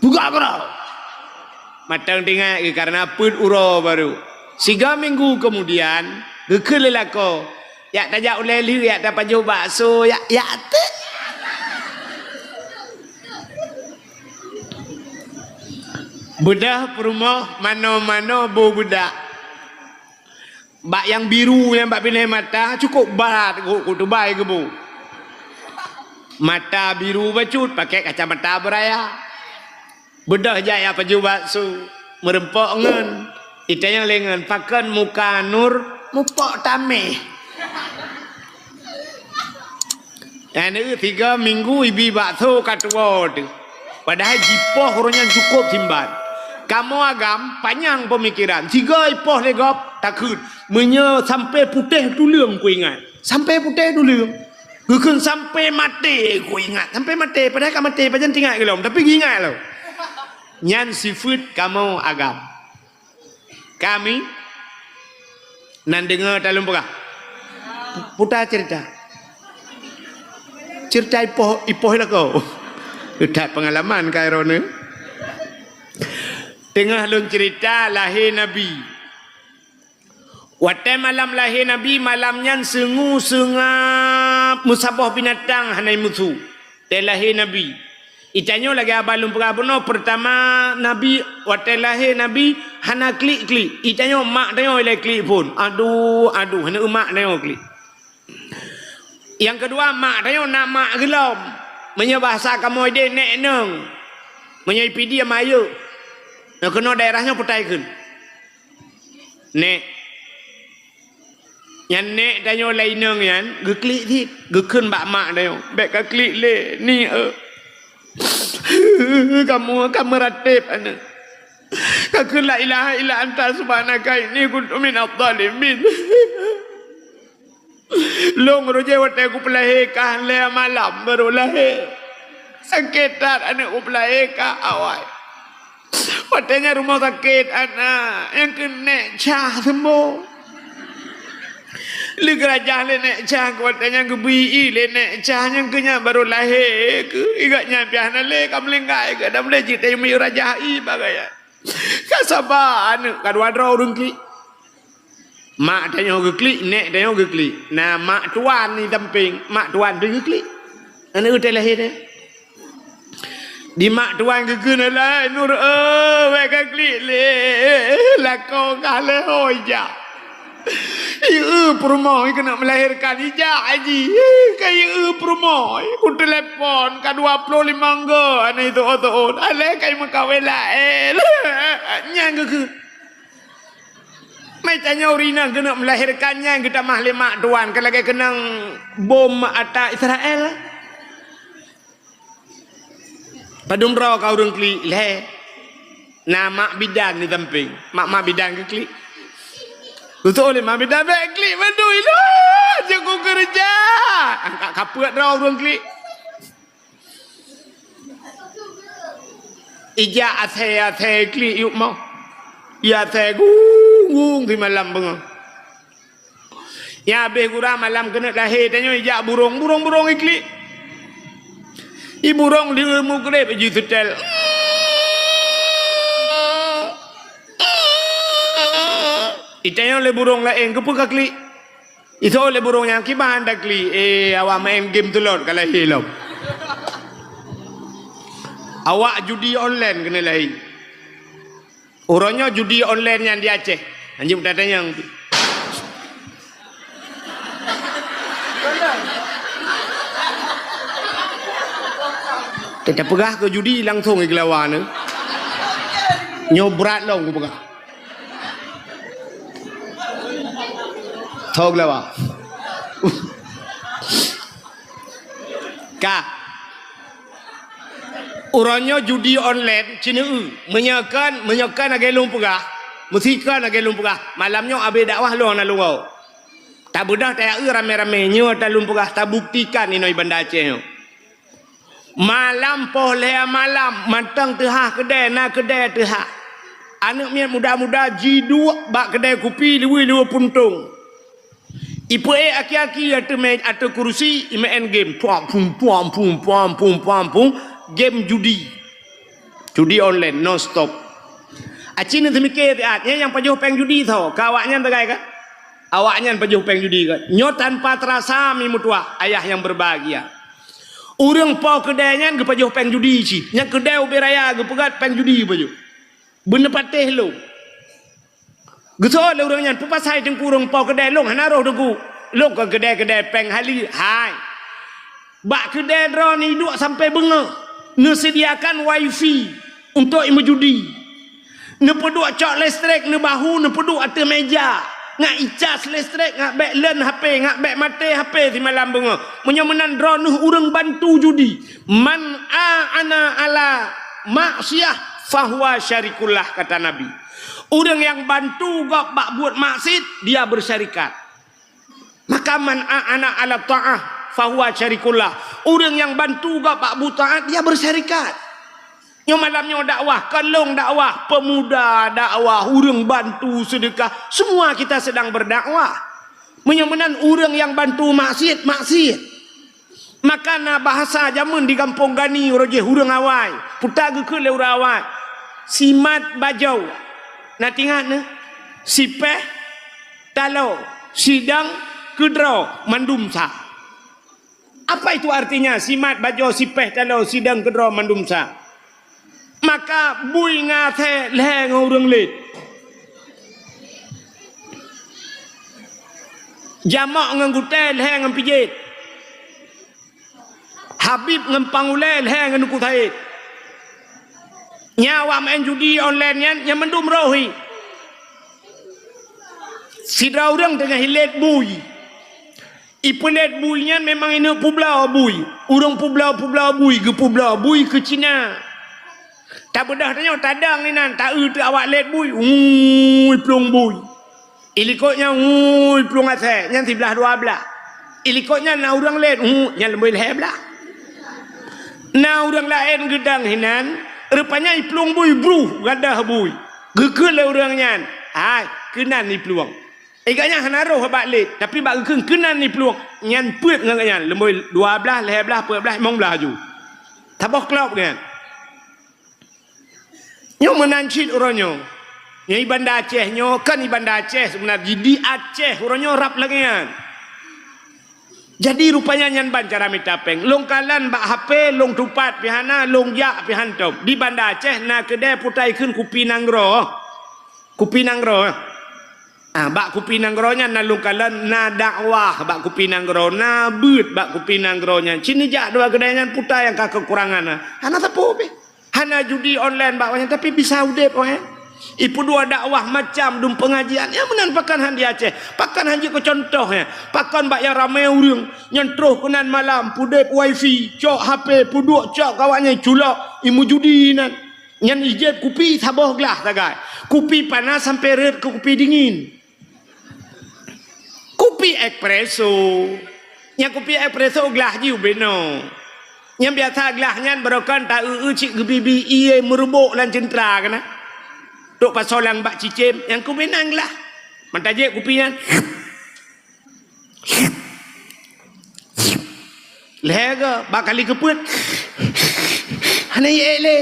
Peugöt keudroe." Mantong teuingat geuh kareuna peuet uroe barô. Sigoe minggu keumudian, geukheun lé lakoe, "Jak tajak ulée lheueh, jak tapajoh bakso, jak, jak teuk." Beudôh peurumoh manoe-manoe boh beudak. Bak nyang biru nyan bak binéh mata, cukôp brat geuh, geutubai geuboh. Mata biru bacut, pakai kacamata beuraya. Beudôh jak jak pajoh bakso, meureumpok ngon. Itanyong lé ngon, "Pakon muka Nur mupok taméh?" Nyan, eh, tiga minggu ibi bakso ka tuwoe teuh. Padahai jipoh uroe nyan cukôp simban. Kamoe agam panyang peumikiran. Sigoe ipoh lé gob takheun. Meunyoe sampoe putéh tuleueng kuingat. Sampoe putéh tuleueng. Geukheun sampoe maté kuingat. Sampoe maté, padahai ka maté, pajan teuingat gohlom, tapi geuingat lom. Nyan sifeuet kamoe agam. Kami nan deungoe ta lôn peugah. Puta ceurita. Ceurita ipoh, ipoh lakoe. That peungalaman ka droeneuh. Teungoh lôn ceurita lahé Nabi. Watée malam lahé Nabi, malam nyan seungue seungab, meusaboh binatang hana meusu. Watée lahé Nabi. Itanyoe lagée haba lôn peugah bunoe, peurtama Nabi, watée lahé Nabi hana klik-klik. Itanyoe mak tanyoe ilée klik phon. Aduh, aduh, hana mak tanyoe klik. Nyang keudua, mak tanyoe na mak geulom. Meunyoe bahasa kamoe deh, nék inong. Meunyoe i Pidie, mak ayeuek. Nyoe keunoe daerah nyoe peutai kheun. Nék. Nyan nék tanyoe lé inong nyan geuklik cit, geukheun bak mak tanyoe, "Bék ka klik lé, Ni, eu." Kamoe ka meuratéb aneuk. Ka kheun, "La ilaha illa anta subhanaka inni kuntu minadh dhalimin." Lôn roh jih watée kupeulahé ka lhée malam barô lahé. Sakét that aneuk kupeulahé ka awai. Watée nyan rumoh sakét aneuk, nyang keu nék Cah seumoe. Lheueh geurajah lé nék Cah, watée nyan geubri ie lé nék Cah, nyang keu nyan barô lahé keuh. Igat nyan pih hana lé ka meulinggai keuh, dan lé jih teuh miyueb rajah ie bak gaya. Ka saba aneuk, ka dua droe ureueng klik. Mak tanyoe geuklik, nék tanyoe geuklik. Na mak tuan di sampéng, mak tuan pih geuklik. Aneuk geutanyoe lahé teuh. Di mak tuan geukheun, "Alah, Nur, eu, bék ka klik lé. Lakoe ka lheueh ho ijak. Ieu peurumoh keuneuk melahirkan ijak jih. Ka ieu peurumoh. Kuteulepon ka dua ploh limong go aneuk teuôt-teuôt. Alah ka imeukawen laén." Nyan geukheun. Meutanyoe ureueng inong keuneuk melahirkan nyan geutamah lé mak tuan, ka lagée keunong bom ata Israel. Padum droe ka ureueng klik lhée. Na mak bidan di sampéng. Mak-mak bidan geuklik. Geuseuôt lé mak bidan, "Bék klik mandum ilôn, jeuet kukeureuja." Angkat kapeuet droe ureueng klik. Ijak asée-asée klik yup moh. Ijak asée gung-gung simalam beungoh. Nyang habéh gura malam keuneuk lahé tanyoe ijak burong, burong-burong iklik. I burong di meugreb jih seutôt. Itanyoe lé burong laén, "Keupeue ka klik?" Iseuôt lé burong nyan, "Kiban taklik, eh, awak maén game tulot ka lahé lom." Awak judi online keuneuk lahé. Uroe nyoe judi online nyan di Aceh. Anjing tatanyong. Teupeugah keu judi langsong i keulawa nyoe. Nyoe brat lom kupeugah. Thok lawa. Ka. Uroe nyoe judi online, cineue. Meunyoe kon, meunyoe kon lagèe lôn peugah, meusti kon lagèe lôn peugah. Malam nyoe abéh dakwah lôn na lungoe. Tabeudôh tayaue ramé-ramé, nyoe ata lôn peugah, tabuktikan inoe i Banda Aceh nyoe. Malam poh lhèe malam, mantong teuhah keudè, na keudè teuhah. Aneuk miet muda-muda jiduek bak keudè kupi liweue-liweue puntông. Ipeuék aki-aki ateueh mé-, ateueh kurusi, imeu'en game. Puam, pum, puam, pum, puam, pum, puam, pum. Game judi. Judi online, non stop. Aci neuseumiké siat, nyan nyang pajoh péng judi soe? Ka awaknyan sagai kan? Awaknyan pajoh péng judi kan? Nyoe tanpa terasa mi meutuah, ayah yang berbahagia. Ureueng po keudè nyan geupajoh péng judi cit. Nyang keudè ubé raya geupeugöt péng judi geupajoh. Beuneupatéh lôn. Geusoe lé ureueng nyan, "Peue pasai Teungku ureueng po keudè lôn hana roh Teungku? Lôn kon keudè-keudè péng hali." Hai. Bak keudè droeneuh iduek sampoe beungoh. Neuseudiakan wifi untuk imeujudi. Neupeuduek cok listrik, neubahu, neupeuduek ateueh meja. Ngat icas listrik, ngat bèk leun H P, ngat bèk maté H P simalam beungoh. Meunyoe meunan droeneuh ureueng bantu judi. "Man a'ana ala maksiyah fahuwa syarikullah," kata Nabi. Ureueng nyang bantu gob bak buet maksiet, dia bersyarikat. Maka, "Man a'ana ala ta'ah fahuwa syarikullah." Ureueng nyang bantu gob bak buet taat, dia bersyarikat. Nyoe malam nyoe dakwah, kon lôn dakwah, pemuda dakwah, ureueng bantu seudeukah, semua kita sedang berdakwah. Meunyoe meunan ureueng nyang bantu maksiet, maksiet. Maka na bahasa jameun di Gampông Gani uroe jih ureueng awai, peue ta geukheun lé ureueng awai. Simat bajoe, na teuingat neuh? Sipéh taloe, sidang keudroe, mandum sa. Apa itu artinya, simat bajoe, sipéh taloe, sidang keudroe, mandum sa? Maka bui ngon asèe lhèe ngon ureueng lét. Jamok ngon gutèe lhèe ngon pijét. Habib ngon pangulèe lhèe ngon Teungku Said. Nyan awak meu'en judi online nyan, nyan mandum roh hi. Sidroe ureueng teungoh ilét bui. Ipeulét bui nyan memang ineuk peubloe bui. Ureueng peubloe-peubloe bui, geupeubloe bui keu Cina. Tabeudôh tanyoe tadong inan, ta-eu teuk awak lét bui, ui, plueng bui. Ilikot nyan, ui, plueng asèe, nyan siblaih dua blaih. Ilikot nyan na ureueng lét, ui, nyan leubeh lhèe blaih. Na ureueng laén geudong hinan, rupanya iplueng bui, bruh, gadôh bui. Geukheun lé ureueng nyan, "Hai, keunan iplueng." Gobnyan hana roh bak lét, tapi bak geukheun keunan iplueng, nyan peuet ngon gobnyan, leubeh dua blaih, lhèe blaih, peuet blaih, limong blaih aju. Saboh klôb nyan. Nyoe meunan cit uroe nyoe. Nyoe i Banda Aceh nyoe, kon i Banda Aceh seubeuna jih, di Aceh uroe nyoe rab lagèe nyan. Jadi rupanya nyan ban cara mita péng. Lôn kalon bak H P, lôn tupat pih hana, lôn jak pih hántom. Di Banda Aceh na keudè peue ta ikheun kupi nanggroe. Kupi nanggroe. Ah, bak kupi nanggroe nyan na lôn kalon, na dakwah bak kupi nanggroe, na beuet bak kupi nanggroe nyan. Cit neujak dua keudè nyan peue ta nyang ka keukurangan na. Hana sapeue pih. Hana judi online bak awaknyan, tapi bisa udép awaknyan. Ipeuduek dakwah macam dum pengajian. Nyang meunan pakon han di Aceh, pakon han jeuet keu contoh nyan. Pakon bak nyang ramé ureueng, nyan troh keunan malam, peudép wifi, cok H P, peuduek cok keu awaknyan culok, imeujudi nan. Nyan ijép kupi saboh glah sagai. Kupi panas sampoe rhot keu kupi dingin. Kupi espresso. Nyang kupi espresso glah jih ubé noe. Nyang biasa glah nyan barokon ta eu-eu cit geubi-bi ié meureubok lam ceuntra keunan. Trok pasoe lam bak cicém, nyang keubinan glah. Mata jép kupi nyan. Lhèe goe, bak kali keupeuet. Hana ié lé.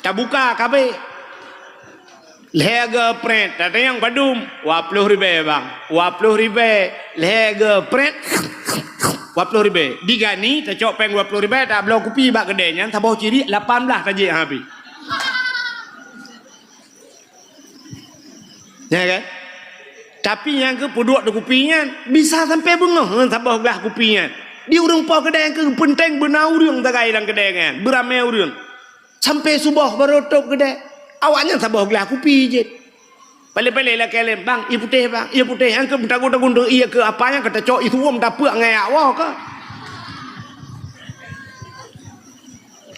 Tabuka kabéh. Lhèe goe prét, tatanyong padum, dua ploh ribèe, Bang. Dua ploh ribèe, lhèe goe prét, dua ploh ribèe. Di Gani, tacok péng dua ploh ribèe, tabloe kupi bak keudè nyan, saboh ciriek lapan blaih tajép habéh. Ya kan? Tapi nyang keu peuduek di kupi nyan, bisa sampoe beungoh ngon saboh glah kupi nyan. Di ureueng po keudè nyang keu peunteng beuna ureueng sagai lam keudè nyan, beuramé ureueng. Sampoe suboh barô tôp keudè. Awaknyan saboh glah kupi jeuet. Paléng-paléng lakée lé, "Bang, ie putéh, Bang, ie putéh." Nyang keu tagun-tagun teu ie keu apa nyang ka tacok ie suwom tapeuek ngon ayak woe ka.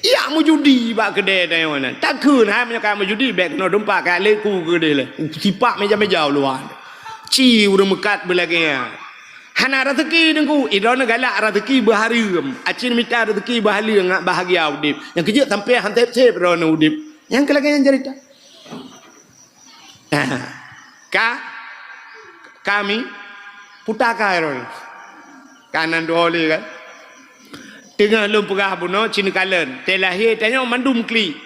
Yak meujudi bak keudè tanyoe nyan. Takheun hai meunyoe ka meujudi, bèk keunoe teumpat ka lé ku keudè lé. Sipak meja-meja u luwa. Ci ureueng meukat beulagèe nyan. Hana raseuki Teungku, i droeneuh galak raseuki beuhareuem. Aci mita raseuki beuhaleueng ngat bahagia udép. Nyang keujeuet sampoe han sép-sép droeneuh udép. Nyang keu lagèe nyan jarita. Ka, kami puta ka droeneuh. Kanan dua oleh kan. Teungoh lôn peugah bunoe ci neukalon, teulahé tanyoe mandum klik.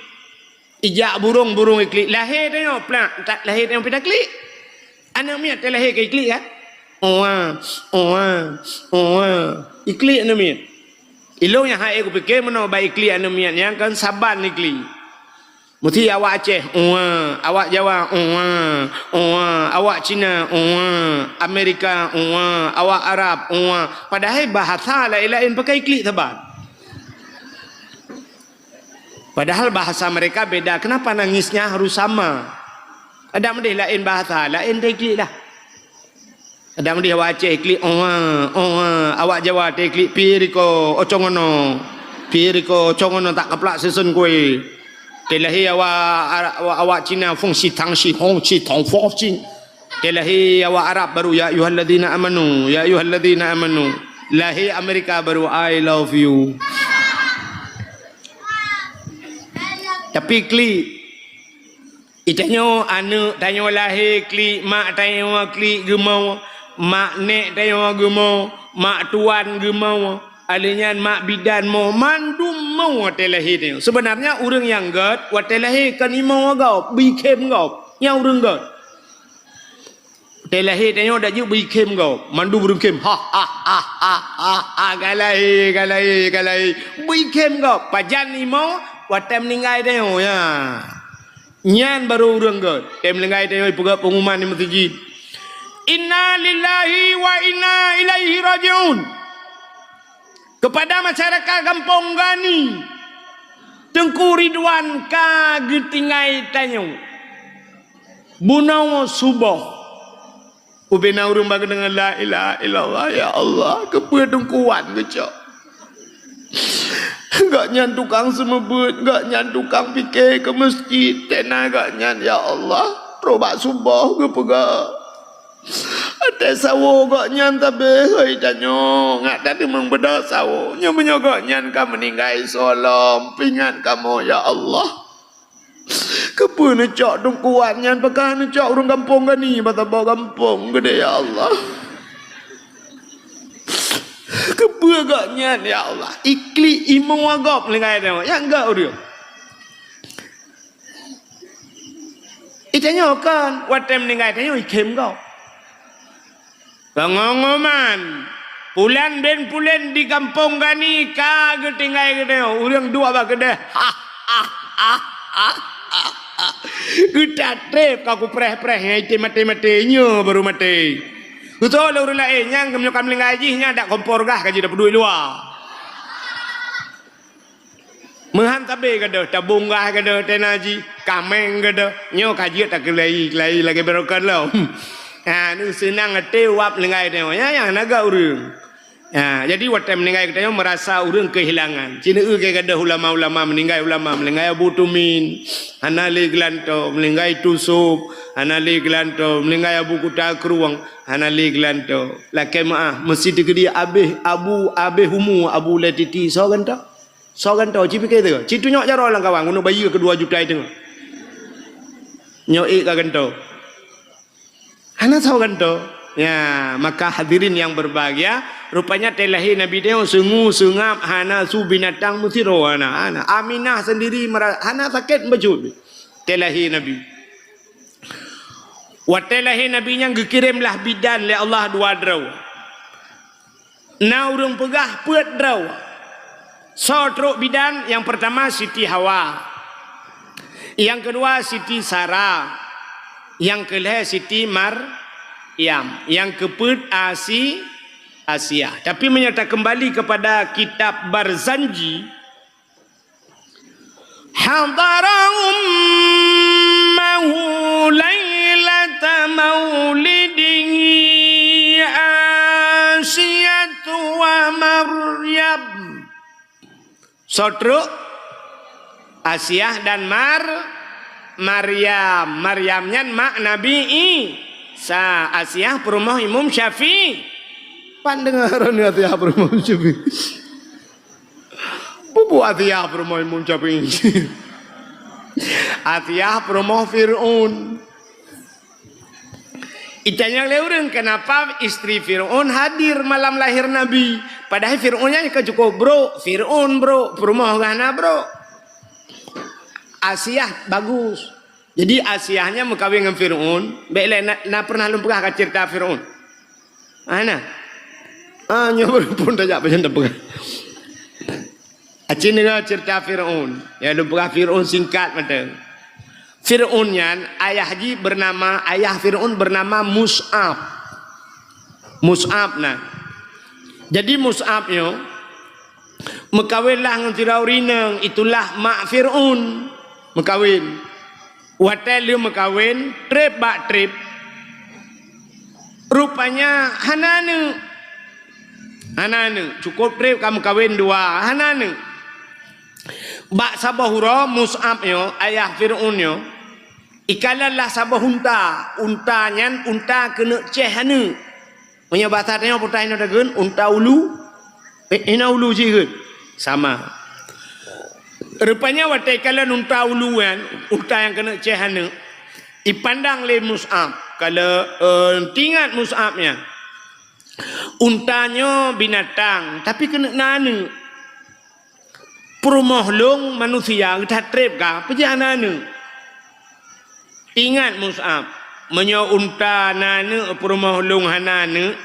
Ijak burông, burông iklik. Lahé tanyoe plak, tak lahé tanyoe pih taklik. Aneuk miet teulahé ka iklik kan? Oa, oa, oa. Iklik aneuk miet. Ilôn nyang hai kupike meunoe bak iklik aneuk miet nyan kan saban iklik. Meusti awak Aceh, oa, awak Jawa, oa, oa, awak Cina, oa, Amerika, oa, awak Arab, oa. Padahai bahasa laén-laén pakai iklik saban. Padahal bahasa mereka beda, kenapa nangisnya harus sama? Adak meudeh laén bahasa, laén teklik lah. Adak meudeh awak Aceh klik, "Oa, oa," awak Jawa teklik, "Piriko, ocongono. Piriko, ocongono tak kaplak sisen kue." Teulahé awak, awak, awak Cina, "Fong shi tang shi hong shi tong fong shi." Teulahé awak Arab baru, "Ya ayyuhalladzina amanu, ya ayyuhalladzina amanu." Lahé Amerika baru, "I love you." Tapi klik. Itanyoe aneuk tanyoe lahé klik, mak tanyoe klik geumoe, mak nèk tanyoe geumoe, mak tuan geumoe, alheuh nyan mak bidan moe, mandum moe watèe lahé tanyoe. Seubeunarnya ureueng nyang gèt watèe lahé kon imoe gob, beuikhém gob, nyan ureueng gèt. Watèe lahé tanyoe dak jeuet beuikhém gob, mandum ureueng khém. Ha, ha, ha, ha, ha, ha, ka lahé, ka lahé, ka lahé. Beuikhém gob, pajan imoe watèe meuninggai tanyoe, ya. Nyan barô ureueng gèt. Watèe meuninggai tanyoe ipeugèt peungumuman di meuseujid. Inna lillahi wa inna ilaihi raji'un. Kepada masyarakat Gampông Gani, Teungku Ridwan ka geutinggai tanyoe. Bunoe suboh. Ubena ureueng bak geudeungoe, "La ilaha illallah, ya Allah, keupeue Teungku Wan geucok?" Gobnyan tukang seumeubeuet, gobnyan tukang pike keu meuseujid, tena gobnyan, ya Allah, trok bak suboh geupeugah. Watèe sawoe gobnyan tabeh, hôi tanyoe, ngat tateumeung beudôh sawoe. Nyoe meunyoe gobnyan ka meuninggai soe lom, peuingat kamoe, ya Allah. Keupeue neucok Teungku Wan nyan, pakon neucok ureueng Gampông Gani, bak saboh gampông geude, ya Allah. Keupeue gobnyan, ya Allah. Iklik imoe gob meuninggai tanyoe, nyang gèt ureueng. Itanyoe kon, watèe meuninggai tanyoe ikhém gob. Peungumuman, pulan bin pulan di Gampông Gani ka geutinggai geutanyoe, ureueng duek bak keudè. Geutat trép ka kupreh-preh nyan item maté-maté, nyoe barô maté. Geutoe lé ureueng laén, nyan meunyoe ka meuninggai jih, nyan dak kompor gah ka jidapeuduek luwa. Meuhan tabé gadôh, tabông gah gadôh, tena jih, kaméng gadôh, nyoe ka jeuet takeulai-keulai lagèe barokon lom. Ha, nu seunang até wab meuninggai tanyoe, nyan nyang na gèt ureueng. Ha, jadi watèe meuninggai geutanyoe meurasa ureueng keuhilangan. Ci neueu keu gadôh ulama-ulama meuninggai, ulama meuninggai Abu Tumin, hana lé geulantoe, meuninggai Tusôb, hana lé geulantoe, meuninggai Abu Kuta Krueng, hana lé geulantoe. Lakèe meu'ah, meusti teukeudi abéh Abu, abéh umu Abu Lé Titi, soe gantoe? Soe gantoe, ci pike teuh. Ci tunyok jaroe lam kawan, keuneuk bayeue keu dua juta teungoh. Nyoe ék ka gantoe. Hana soe gantoe. Ya, maka hadirin yang berbahagia, rupanya watèe lahé Nabi tanyoe seungue seungab hana, su binatang meusidroe hana, hana. Aminah sendiri mera-, hana sakét bacut. Watèe lahé Nabi. Watèe lahé Nabi nyan geukirém lah bidan lé Allah dua droe. Na ureueng peugah peuet droe. Soe trok bidan? Nyang peurtama Siti Hawa. Nyang keudua Siti Sara. Nyang keulhèe Siti Maryam. Nyang keupeuet Asi-, Asia. Tapi meunyoe takeumbali keupada kitab Barzanji, Hadarahum ليلة مولده آسية ومريم. Soe trok? Asiah dan Mar-, Maryam. Maryam nyan mak Nabi Isa. Asiah peurumoh Imam Syafi'i. Pan deungoe Asiah peurumoh Syafi'i. Peue buet Asiah peurumoh Imam Syafi'i? Asiah peurumoh Fir'aun. Itanyong lé ureuëng, kenapa istri Fir'aun hadir malam lahir Nabi? Padahai Fir'aun nyan ka cukup brok. Fir'aun brok, peurumoh geuh hana brok. Asiah bagus. Jadi Asiah nyan meukawen ngon Fir'aun. Bék lé na, na pernah lôn peugah ka cerita Fir'aun? Hana. Ah, nyoe baru pun tajak pajan tapeugah. Aci deungoe cerita Fir'aun. Ya, lôn peugah Fir'aun singkat mantong. Fir'aun nyan, ayah jih bernama, ayah Fir'aun bernama Mus'ab. Mus'ab na. Jadi Mus'ab nyoe meukawen lah ngon sidroe ureuëng inong, itulah mak Fir'aun meukawen. Watée lheueh meukawen, treb bak treb, rupanya hana aneuëk. Hana aneuëk, cukup treb ka meukawen dua, hana aneuëk. Bak saboh uroe Mus'ab nyoe, ayah Fir'aun nyoe, ikalon lah saboh unta. Unta nyan unta keuneuk céh aneuëk. Meunyoe basa tanyoe peue ta hinoe takheun, unta ulu. Eh, hinoe ulu jih kheun. Sama. Rupanya watée ikalon unta ulu nyan, unta nyang keuneuk céh aneuëk, ipandang lé Mus'ab. Kalau, eh, teuingat Mus'ab nyan, unta nyoe binatang, tapi keuneuk na aneuëk. Peurumoh lôn manusia, geuh that treb ka, peue jih hana aneuëk. Ingat Mus'ab, meunyoe unta na aneuëk, peurumoh lôn hana aneuëk,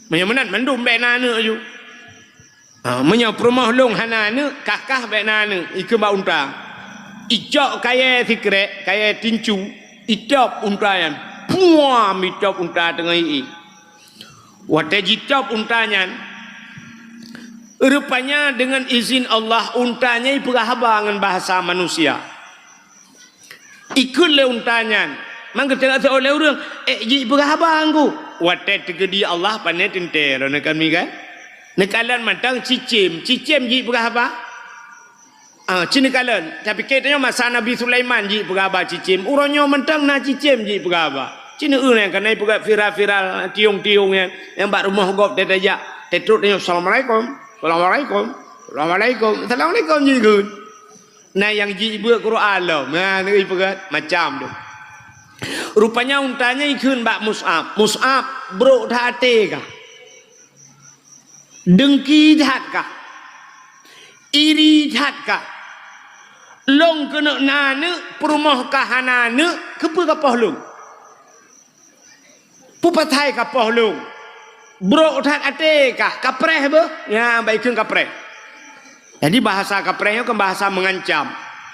meunyoe meunan mandum bék na aneuëk ju. Ha, meunyoe peurumoh lôn hana aneuëk, kah-kah bék na aneuëk, ikheun bak unta. Icok kayée sikrek, kayée tincu, itôb unta nyan. Puam, itôb unta teungoh ié. Watée jitôb unta nyan, rupanya deungon izin Allah, unta nyan ipeugah haba ngon bahasa manusia. Ikheun lé unta nyan, mangkeuteuk lé ureuëng, "Eh, jipeugah haba Teungku." Watée teukeudi Allah, pane teuntée droeneuh kami kan? Neukalon mantong cicém, cicém jipeugah haba? Ah, ci neukalon. Tapi keu tanyoe masa Nabi Sulaiman jipeugah haba cicém. Uroe nyoe mantong na cicém jipeugah haba. Ci neueu nyang kana ipeugah viral-viral, tiong-tiong nyan, nyang bak rumoh gob teuh tajak. Teutrok tanyoe, "Assalamualaikum. Assalamualaikum. Assalamualaikum." "Assalamualaikum," jikheun. Na nyang jibeuet Quran lom. Na, neuipeugah macam tu. Rupanya unta nyan ikheun bak Mus'ab, "Mus'ab, brok that até kah? Deungki that kah? Iri that kah? Lôn keuneuk na aneuëk, peurumoh kah hana aneuëk, keupeue kapoh lôn? Peue pasai kapoh lôn? Brok that até kah? Kapreh beuh?" Nyan bak ikheun kapreh. Jadi bahasa kapreh nyoe kan bahasa mengancam.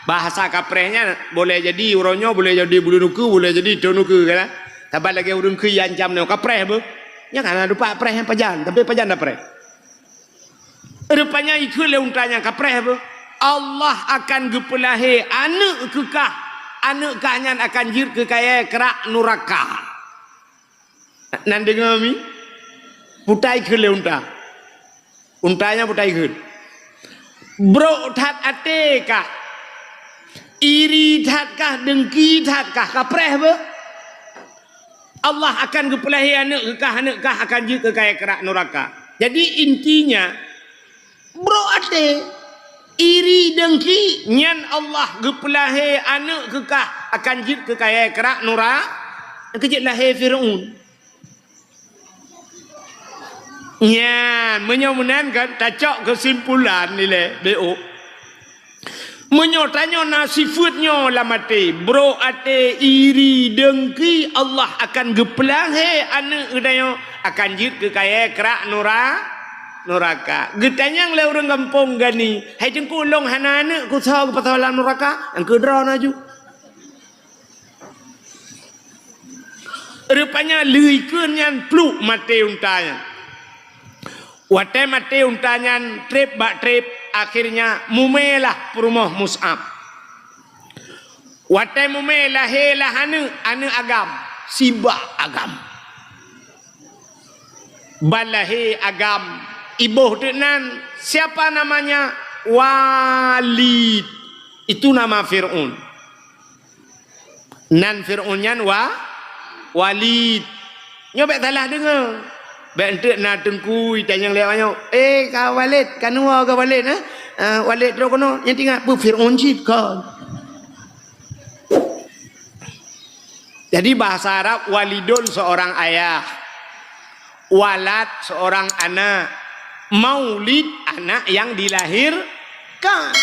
Bahasa kapreh nyan boleh jadi uroe nyoe, boleh jadi buleuen ukeue, boleh jadi thon ukeue kan. Saban lagée ureuëng kheun iancam nyoe, "Kapreh beuh." Nyan hana dupat preh nyan pajan, tapi pajan tapreh. Rupanya ikheun lé unta nyan, "Kapreh beuh, Allah akan geupeulahé aneuëk keu kah. Aneuëk kah nyan akan jeuet keu kayée krak nuraka." Nan deungoe mi? Peue ta ikheun lé unta. Unta nyan peue ta ikheun. Brok that até kah? Iri that kah? Deungki that kah? Kapreh beuh. Allah akan geupeulahé aneuëk keu kah, aneuëk kah akan jeuet keu kayée krak nuraka. Jadi intinya, brok até, iri deungki, nyan Allah geupeulahé aneuëk keu kah akan jeuet keu kayée krak nura-, keu jeuet lahé Fir'aun. Nyan, meunyoe meunan kan, tacok keusimpulan ilée, B O. Meunyoe tanyoe na sifeuet nyoe lam até, brok até, iri, deungki, Allah akan geupeulahé aneuëk geutanyoe akan jeuet keu kayée krak nura-, nuraka. Geutanyong lé ureuëng gampông gani, "Hai Teungku, lôn hana aneuëk, keu soe geupasoe lam nuraka?" Nyang keudroe na ju. Rupanya lheueh ikheun nyan pluek maté unta nyan. Watée maté unta nyan treb bak treb, akhirnya mumé lah peurumoh Mus'ab. Watée mumé lahé lah aneuëk, aneuëk agam, sibak agam. Ban lahé agam, iboh teuk nan, siapa namanya? Walid. Itu nama Fir'aun. Nan Fir'aun nyan wa, Walid. Nyoe bék salah deungoe. Bék enteuk na teungku itanyong lé awak nyoe, "Eh, ka Walid, ka neuwoe ka Walid, eh? Ah, Walid trok keunoe, nyan tingat peue Fir'aun cit kon." Jadi bahasa Arab, walidun seorang ayah, walad seorang anak, maulid anak yang dilahirkan.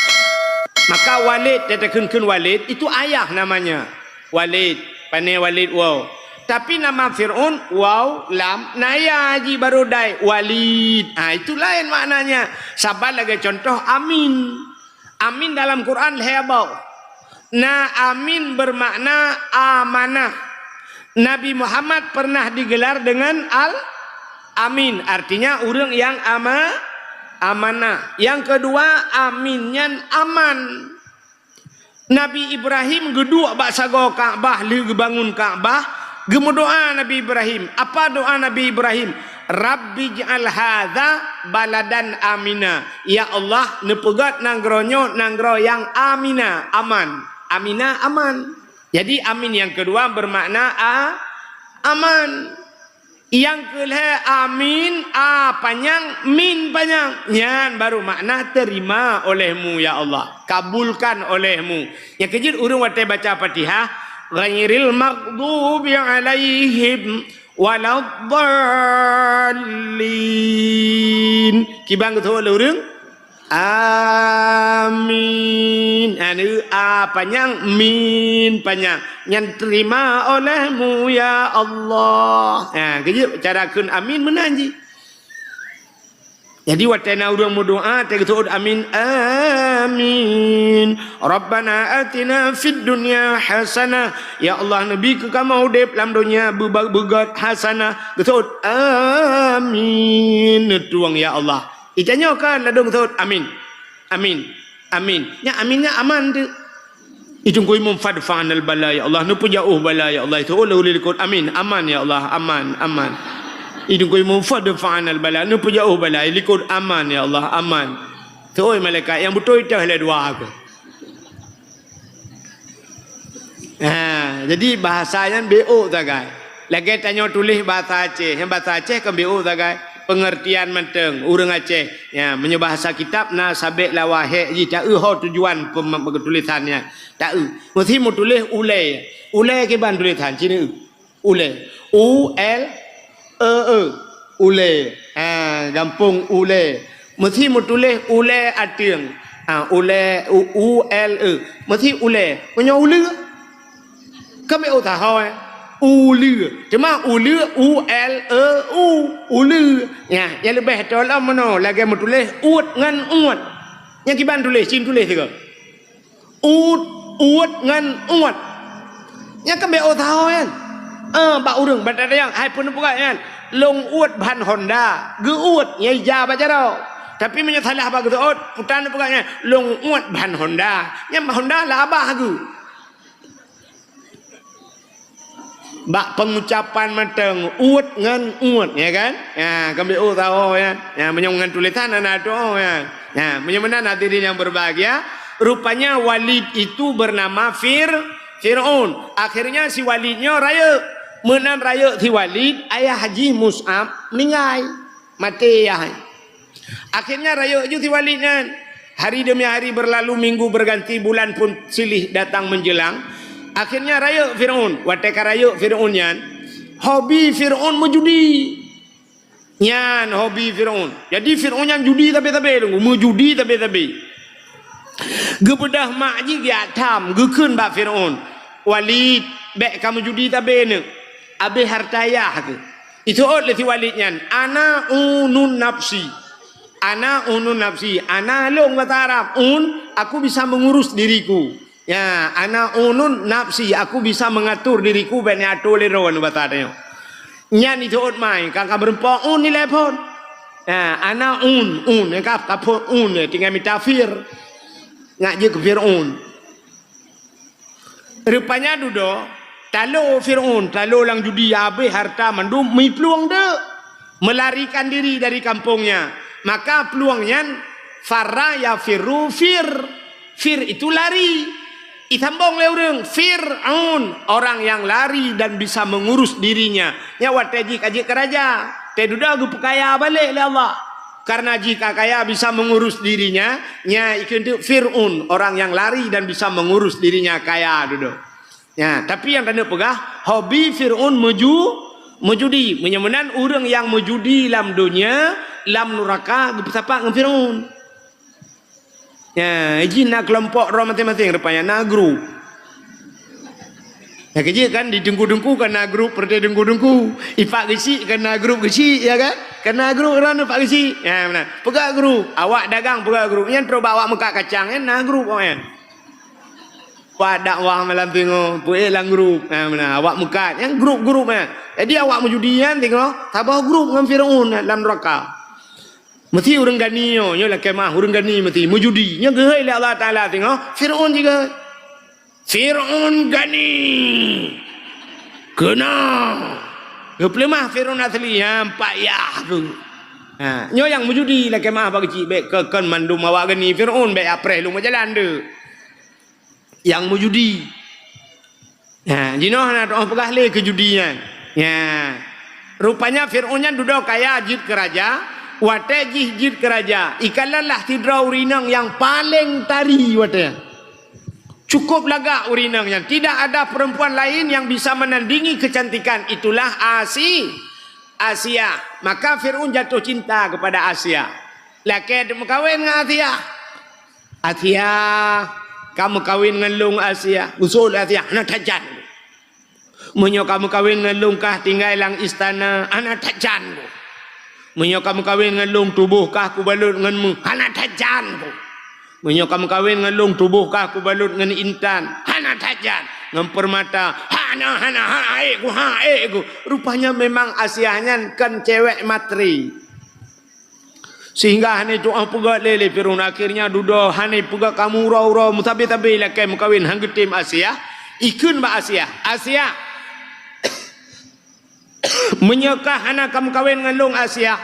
Maka Walid, teukeun-keun Walid, itu ayah namanya. Walid, pane Walid wow. Tapi nama Fir'aun, wow, lam, naya ji baru dai, Walid. Ha, itu lain maknanya. Saban lagée contoh Amin. Amin dalam Quran lhée boh. Na Amin bermakna amanah. Nabi Muhammad pernah digelar dengan Al-Amin, artinya ureuëng yang ama-, amanah. Yang kedua, Amin nyan aman. Nabi Ibrahim geuduek bak sagoe Ka'bah, lheueh geubangun Ka'bah, geumeudoá Nabi Ibrahim. Apa doá Nabi Ibrahim? "Rabbij'al hadza baladan amina." Ya Allah, neupeugét nanggroe nyoe nanggroe nyang amina, aman. Amina, aman. Jadi, amin nyang keudua beumakna a-, aman. Nyang keu lhée amin, a panyang, min panyang. Nyan baru makna terima olehmu, ya Allah. Kabulkan olehmu. Nyang keujeuet ureuëng watée baca Fatihah, ghairil maghdubi alaihim waladdallin. Kiban geuteupeue lé ureuëng? Amin. Anu a panyang, min panyang. Nyan terima olehmu, ya Allah. Ha, keujeuet cara kheun amin meunan jih. Jadi, watée na ureuëng meudoá, teugeuteuôt amin, amin. Rabbana atina fid dunya hasanah. Ya Allah, neubi keu kamoe udeb lam donya beuba-, beugét hasanah. Geuteuôt, amin. Neutueng, ya Allah. Itanyoe kan ladôm geuteuôt, amin. Amin. Amin. Nyan amin nyan aman tu. Itu kui mum fadfa'nal bala, ya Allah. Neupeujauh bala, ya Allah. Itu oleh, oleh likot. Amin. Aman, ya Allah. Aman. Aman. Itu kui mum fadfa'nal bala. Neupeujauh bala. Likot aman, ya Allah. Aman. Itu oi malaikat nyang beutôi teuh lé dua aku. Ha, jadi bahasa nyan B O sagai. Lagée tanyoe tuléh bahasa Aceh, nyang bahasa Aceh kan B O sagai. Pengertian mantong ureuëng Aceh. Ya, meunyoe bahasa kitab na sabek lawa hek jih, ta eu ho tujuan pem-, tulisan nyan. Ta eu. Meusti meutuléh ulée. Ulée kiban tulisan, cina eu. Ulée. U L E E. Ulée. Ha, gampông ulée. Meusti meutuléh ulée ateueng. Ha, ulée, U, U L E. Meusti ulée. Meunyoe uleue, kan B O sahoe. Uleue. Teuma uleue, U L E U. Uleue. Ya, nyang leubeh tolom meunoe lagée meutuléh uet ngon uet. Nyang kiban tuléh, cin tuléh sigoe. Ut, uet ngon uet. Nyan kan B O sahoe nyan. Eh, bak ureuëng, bak tatanyong, hai peue neupeugah nyan? Lôn uet ban honda. Geu-uet, nyang ija bak jaroe. Tapi meunyoe salah bak geuteuôt, putan neupeugah nyan, lôn uet ban honda. Nyan honda lah abah geu. Bak pengucapan mantong, uet ngon uet, ya kan? Ya, kan B O sahoe, ya. Ya, meunyoe ngon tulisan hana tuoh, ya. Ya, meunyoe meunan hadirin yang berbahagia, rupanya Walid itu bernama Fir-, Fir'aun. Akhirnya si Walid nyoe rayeuk. Meunan rayeuk si Walid, ayah jih Mus'ab meuninggai. Maté ayah. Akhirnya rayeuk ju si Walid nyan. Hari demi hari berlalu, minggu berganti, bulan pun silih datang menjelang. Akhirnya rayeuk Fir'aun. Watée ka rayeuk Fir'aun nyan, hobi Fir'aun meujudi. Nyan hobi Fir'aun. Jadi Fir'aun nyan judi sabe-sabe, meujudi sabe-sabe. Geubeudôh mak jih geujak tham, geukheun bak Fir'aun, "Walid, bék kamoe judi sabe neuk. Abéh hareuta ayah keuh." Jiteuôt lé si Walid nyan, "Ana unun nafsi. Ana unun nafsi." Ana lôn basa Arab, un, aku bisa mengurus diriku. Ya, ana unun nafsi, aku bisa mengatur diriku, bék neuatô lé droe, basa tanyoe. Nyan jiteuôt mai, ka, ka meurumpok un ilée phon. Ya, ana un, un, ka, ka phon un, tinggai mita fir. Ngat jeuet keu Fir'aun. Rupanya dudoe, talo Fir'aun, talo lam judi, habéh harta mandum, meuplueng deuk, melarikan diri dari kampungnya. Maka plueng nyan, farra yafirru fir. Fir itu lari. Isambong lé ureuëng, Fir'aun, orang yang lari dan bisa mengurus dirinya. Nyan watée jih ka jeuet keu raja. Teududoe geupeukaya balék lé Allah. Karena jih ka kaya bisa mengurus dirinya, nyan ikheun teuk Fir'aun, orang yang lari dan bisa mengurus dirinya kaya dudoe. Nyan, tapi nyang taneuk peugah, hobi Fir'aun meuju-, meujudi. Meunyoe meunan ureuëng nyang meujudi lam donya, lam nuraka geupeusapat ngon Fir'aun. Nyan, jih na keulompok droe maséng-maséng rupanya, na grup. Nyang keujeuet kan, di teungku-teungku kan na grup, peureuté teungku-teungku. Ipak geuchik kan na grup geuchik, ya kan? Kan na grup droeneuh pak geuchik. Nyan, meunan. Peugah grup, awak dagang peugah grup. Nyan trok bak awak meukat kacang, nyan na grup awak nyan. Wah, dakwah malam singoh, peuék lam grup. Nyan, meunan. Awak meukat, nyan grup-grup nyan. Jadi awak meujudi nyan singoh, saboh grup ngon Fir'aun lam nuraka. Meusti ureuëng gani nyoe, nyoe lakée meuah ureuëng gani meusti meujudi. Nyoe geuhôi lé Allah Taala singoh, Fir'aun jih geuhôi. Fir'aun gani. Keunong. Geupeuleumah Fir'aun asli, ha, empat yah tu. Ha, nyoe nyang meujudi lakée meuah bak geuchik, bék keu kon mandum awak gani Fir'aun, bék apreh lôn meujalan tu. Nyang meujudi. Nah, jinoe hana teuoh peugah lé keu judi nyan. Nya. Rupanya Fir'aun nyan dudoe kaya jeuet keu raja, watée jih jeuet keu raja, ikalon lah sidroe ureuëng inong nyang paleng tari watée nyan. Cukup lagak ureuëng inong nyan. Tidak ada perempuan lain yang bisa menandingi kecantikan. Itulah Asi-, Asia. Maka Fir'aun jatuh cinta kepada Asia. Lakée teuk meukawen ngon Asia. Asia, ka meukawen ngon lôn Asia. Geusoe lé Asia, hana tajan. Meunyoe ka meukawen ngon lôn kah tinggai lam istana, hana tajan. Meunyoe ka meukawen ngon lôn tuboh kah kubalot ngon meuh, hana tajan. Meunyoe ka meukawen ngon lôn tuboh kah kubalot ngon intan, hana tajan. Ngon peurmata, hana, hana, ha, ék ku, ha, ék ku. Rupanya memang Asia nyan kon cewek materi. Sehingga hana tuoh peugét lé, lé Fir'aun. Akhirnya dudoe hana peugét kamoe uroe-uroe, meusabe-sabe lakée meukawen han geutem Asia. Ikheun bak Asia, "Asia, meunyoe kah hana ka meukawen ngon lôn Asia,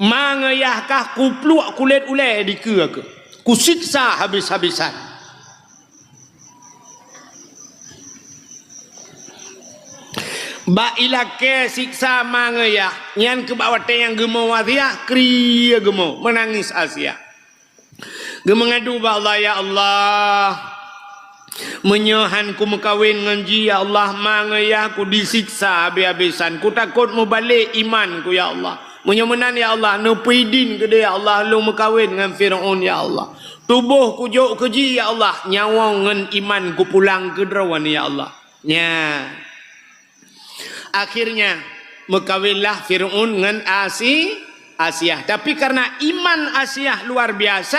ma ngon yah kah kupluek kulét ulée dikeue keuh, kusiksa habis-habisan." Bak ilakée siksa ma ngon yah, nyan keuh bak watée nyang geumo Asia, krie geumo, meunangis Asia. Geumeungadu bak Allah, "Ya Allah, meunyoe han kumeukawen ngon jih, ya Allah, ma ngon yah kudisiksa habéh-habésan. Kutakot mubalek iman ku, ya Allah. Meunyoe meunan, ya Allah, neupeuidin keudeh, ya Allah, lôn meukawen ngon Fir'aun, ya Allah. Tuboh kujok keu jih, ya Allah, nyawöng ngon iman kupulang keu droeneuh, ya Allah." Nya. Akhirnya, meukawenlah Fir'aun ngon Asi-, Asiah. Tapi karena iman Asiah luar biasa,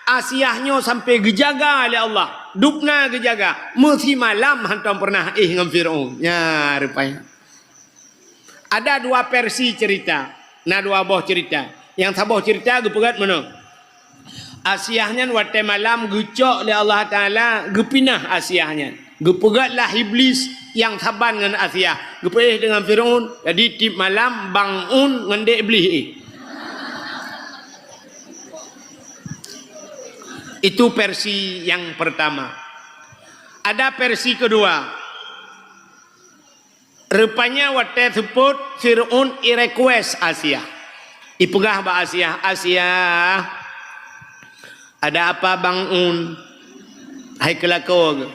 Asiah nyoe sampai geujaga lé Allah. Dubna geujaga. Meusimalam hantom pernah éh ngon Fir'aun. Nya, rupanya. Ada dua versi cerita. Na dua boh cerita. Nyang saboh cerita geupeugét meunoe. Asiah nyan watée malam geucok lé Allah Taala, geupinah Asiah nyan. Geupeugét lah Iblis nyang saban ngon Asiah. Geupeuéh deungon Fir'aun, jadi tiep malam bangun ngon dek Iblis éh. Itu versi yang pertama. Ada versi kedua. Rupanya watée seupôt, Fir'aun i-request Asiah. Ipeugah bak Asiah, "Asiah, ada apa bangun? Hai keulakoe geuh?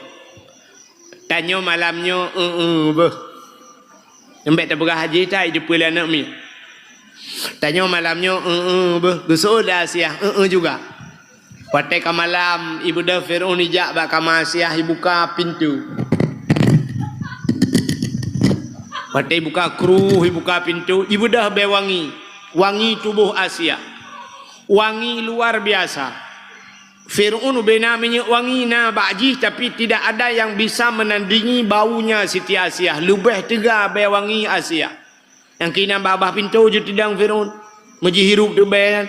Tanyoe malam nyoe eu-eu beuh." Nyang bék tapeugah jih that, jipeu lé aneuk miet. Tanyoe malam nyoe eu-eu beuh, geusoe lé Asiah, eu-eu juga. Watée ka malam, ibeudôh Fir'aun ijak bak kama Asiah, ibuka pintoe. Watée ibuka kruh, ibuka pintoe, ibeudôh bée wangi. Wangi tuboh Asiah. Wangi luar biasa. Fir'aun ubena minyeuk wangi na bak jih, tapi tidak ada yang bisa menandingi baunya Siti Asiah. Leubeh teuga bée wangi Asiah. Nyang keunan babah pintoe jitidang Fir'aun. Meujihirup teuk bèe nyan,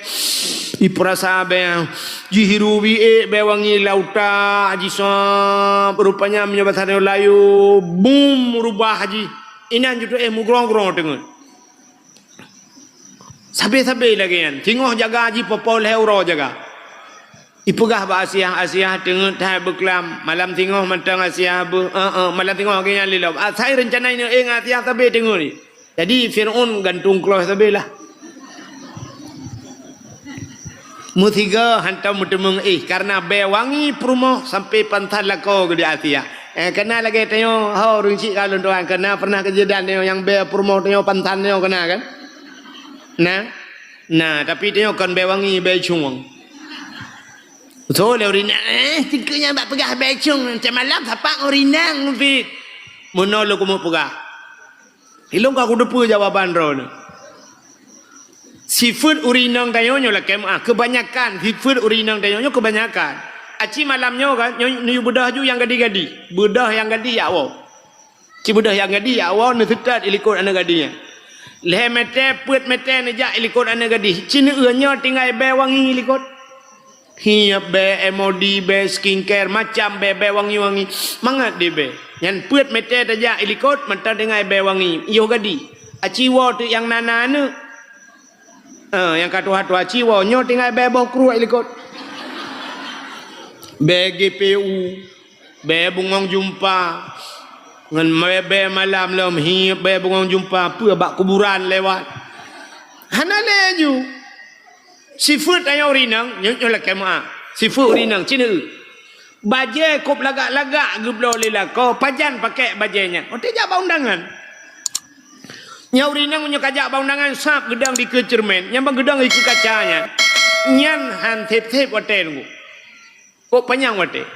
ipeurasa bèe nyan. Jihirup iék bèe wangi lam utak, jisab. Rupanya meunyoe basa tanyoe layeue, bum, rubah jih. Inan ju teuéh mugrong-grong teungeut. Sabe-sabe lagèe nyan. Singoh jaga jipoh-poh lhèe uroe jaga. Ipeugah bak Asiah, "Asiah, teungeut that beuklam. Malam singoh mantong Asiah beuh." "Eh, eh, malam singoh lagèe nyan lé lom." Asai reuncana ineuk éh ngon Asiah sabe teungeut. Jadi Fir'aun gantung kloh sabe lah. Meusigoe hantom meuteumeung éh, kareuna bèe wangi peurumoh sampoe pansan lakoe geuh di Asiah. Eh, kana lagèe tanyoe, ho, ureueng chik ka lôn tuan, kana pernah kejadian tanyoe nyang bèe peurumoh tanyoe pansan tanyoe kana kan? Nah. Nah, tapi tanyoe kon bèe wangi, bèe cueng. So, lé urinang, eh, sikeue nyan bak peugah bèe cueng, teumalam sapat urinang, Fit. Meunoe lôn keumeung peugah. Ilôn ka kuteupeue jawaban droeneuh. Sifeuet ureueng inong tanyoe nyoe lakèe meu'ah, keubanyakan sifeuet ureueng inong tanyoe nyoe keubanyakan. Aci malam nyoe kan, nyoe, nyoe beudôh ju nyang gadih-gadih. Beudôh nyang gadih jak woe. Ci beudôh nyang gadih jak woe neuseutôt ilikot aneuk gadih nyan. Lhèe mètè, peuet mètè neujak ilikot aneuk gadih. Ci neueu nyoe tinggai bèe wangi ilikot. Hiep bèe, M O D bèe, skincare, macam bèe, bèe wangi-wangi. Mangat di bèe. Nyan peuet mètè tajak ilikot, mantong tinggai bèe wangi. Yoh gadih. Aci woe teuk nyang na-na aneuk. Eh, nyang ka tuha-tuha ci woe, nyoe tinggai bèe boh kruek ilikot. Bèe G P U, bèe bungong jumpa, ngon bèe, bèe malam lom, hiep bèe bungong jumpa, peue bak kuburan lewat. Hana lé ju. Sifeuet tanyoe ureueng inong, nyoe, nyoe lakèe meu'ah. Sifeuet ureueng inong, ci neueu. Bajèe kôb lagak-lagak geubloe lé lakoe, pajan pakèk bajèe nyan. Watèe jak bak undangan. Nyan ureueng inong meunyoe ka jak bak undangan, sab geudong dikeue ceureumen, nyan ban geudong dikeue kaca nyan. Nyan han sép-sép watèe teungku. Kôb panyang watèe.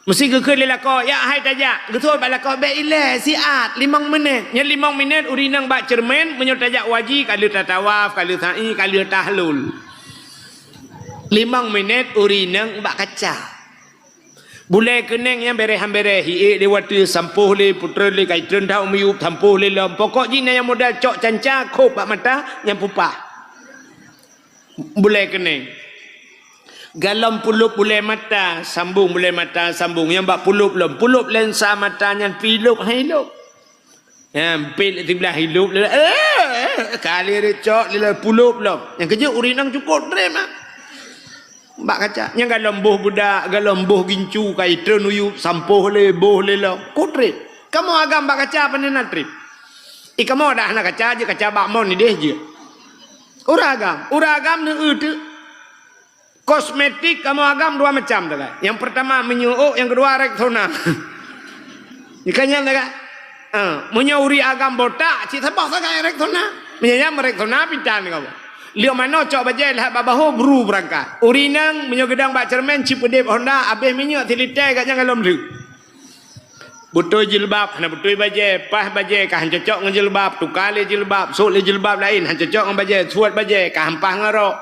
Meusé geukheun lé lakoe, "Yak hai tajak." Geuseuôt bak lakoe, "Bèk ilèe, siat, limong minèt." Nyan limong minèt ureueng inong bak ceureumen, meunyoe tajak u haji, ka lheueh tatawaf, ka lheueh sa'i, ka lheueh tahlul. Limong minèt ureueng inong bak kaca. Bulèe keunèng nyang bèrèh han bèrèh, hiék lé watèe, sampôh lé, putreun lé, ka itreun that u miyueb, sampôh lé lom. Pokok jih na nyang modal cok canca, khôb bak mata, nyang pupah. Bulèe keunèng. Galom pulôb bulèe mata, sambông bulèe mata, sambông. Nyang bak pulôb lom, pulôb lensa mata nyan pih lôb, hai lôb. Nyan, pit siblah ilôb lé, eh, eh, ka lheueh cok lé pulôb lom. Nyang keujeuet ureueng inong cukôp trép ah. Bak kaca, nyang galom boh beudak, galom boh gincu, ka itreun u miyueb, sampôh lé, boh lé lom. Kôh trép. Kamoe agam bak kaca pane na trép. I kamoe dak hana kaca jeuet, kaca bak mon idéh jeuet. Ureueng agam, ureueng agam neueu teuk. Kosmetik kamoe agam dua macam sagai. Nyang peurtama minyeuk ôk, nyang keudua Rexona. Nyan kan nyan sagai. Ah, meunyoe ureueng agam botak, cit saboh sagai Rexona. Meunyoe nyan Rexona pintan kamoe. Lheueh manoe cok bajèe lheueh bak bahô bru beurangkat. Ureueng inong meunyoe geudong bak ceureumen cit peudép Honda, abéh minyeuk silitèe gobnyan galom lheueh. Beutôi jilbab, hana beutôi bajèe, paih bajèe ka han cocok ngon jilbab, tuka lé jilbab, sôk lé jilbab laén, han cocok ngon bajèe, suet bajèe ka han paih ngon rok.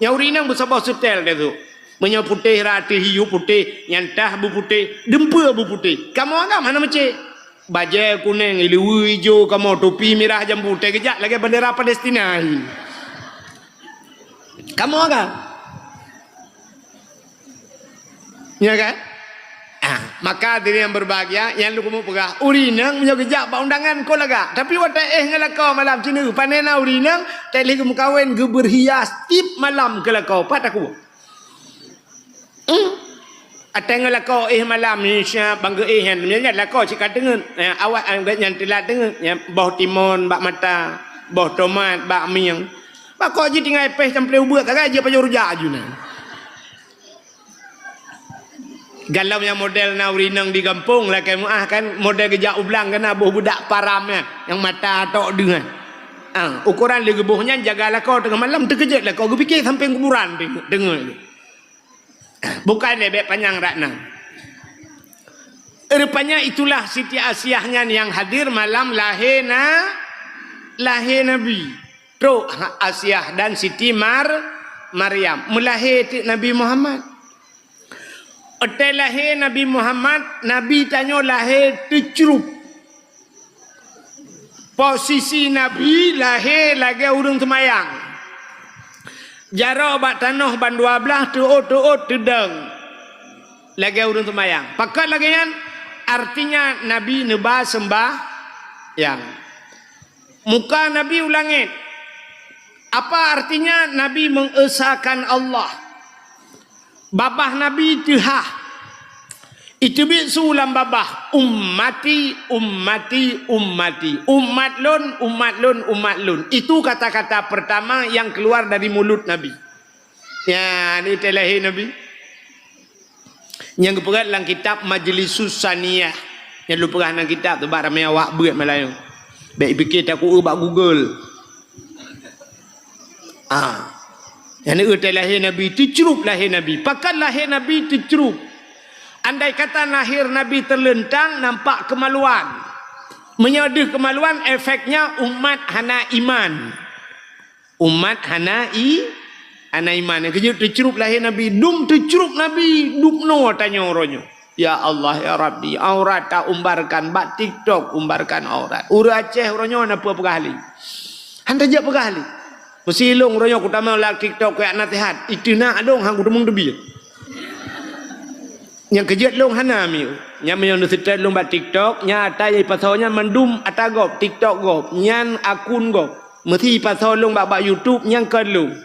Nyan ureueng inong beusaboh seutèl teuh. Meunyoe putéh rot ateueh hiu putéh, nyan taih beuputéh, dumpeue beuputéh. Kamoe agam hana meucé. Bajèe kunèng, iluweue ijo kamoe, tupi mirah jambu, teuh geujak lagèe bandera Palestina. Kamoe agam. Ya kan? Ah, maka hadirin yang berbahagia, nyang lôn keumeung peugah, ureueng inong meunyoe geujak bak undangan kon lagak, tapi watèe éh ngon lakoe malam ci neueu, pane na ureueng inong, teuk lheueh geumeukawen geubeurhias tiep malam keu lakoe, pat takue. Hmm. Watèe ngon lakoe éh malam, insya bangga éh nyan, nyan lakoe cit ka teungeut. Eh, awak nyan teulat teungeut, nyan boh timon bak mata, boh tomat bak mieng. Bak kok jih tinggai péh samplé ubeut, sagai jih pajoh rujak aju nyan. Galom nyang model na ureueng inong di gampông, lakèe meu'ah kan, model geujak u blang kan, na boh beudak param nyan, nyang mata tok deuh nyan. Ah, ukoran lé geuboh nyan jaga lakoe teungoh malam, teukeujot lakoe geupike sampéng kuburan teungoh, teungoh. Bukan lé bèk panyang rat nan. Rupanya itulah Siti Asiah nyan nyang hadir malam lahé na, lahé Nabi. Trok Asiah dan Siti Mar-, Maryam. Meulahé teuk Nabi Muhammad. Watèe lahé Nabi Muhammad, Nabi tanyoe lahé teucrup. Posisi Nabi lahé lagèe ureueng seumayang. Jaroe bak tanoh ban dua blaih, teuôt-teuôt teudong lagée ureuëng seumayang. Pakon lagée nyan? Artinya Nabi neuba seumbahyang. Muka Nabi u langét. Apa artinya Nabi mengesakan Allah? Babah Nabi teuhah. Iteubiet su lam babah, "Ummati, ummati, ummati. Umat lôn, umat lôn, umat lôn." Itu kata-kata pertama yang keluar dari mulut Nabi. Ya, ni teuh lahé Nabi. Nyang geupeugah lam kitab Majlisus Saniyah. Nyang lôn peugah lam kitab tu bak ramé awak beuet malam nyoe. Bék pike takue bak Google. Ah. Nyang na teuh lahé Nabi, teucrup lahé Nabi. Pakon lahé Nabi teucrup? Andai kata lahé Nabi teuleuntang, nampak kemaluan. Meunyoe deuh kemaluan, efeknya umat hana iman. Umat hana i, hana iman. Nyang keujeuet teucrup lahé Nabi, dum teucrup Nabi, dubnoe tanyoe uroe nyoe. Ya Allah, ya Rabbi, aurat ta umbarkan, bak TikTok umbarkan aurat. Ureuëng Aceh uroe nyoe na peue peugah lé? Han tajak peugah lé. Meusi lôn uroe nyoe kutamong lam TikTok kuyak naseuhat, iteunak lôn han kuteumeung teubiet. Nyang keujeuet lôn hana miu. Nyang meunyoe neuseutôt lôn bak TikTok, nyang ata nyang ipasoe nyan mandum ata gob, TikTok gob, nyan akun gob. Meusi ipasoe lôn bak, bak YouTube, nyan kon lôn.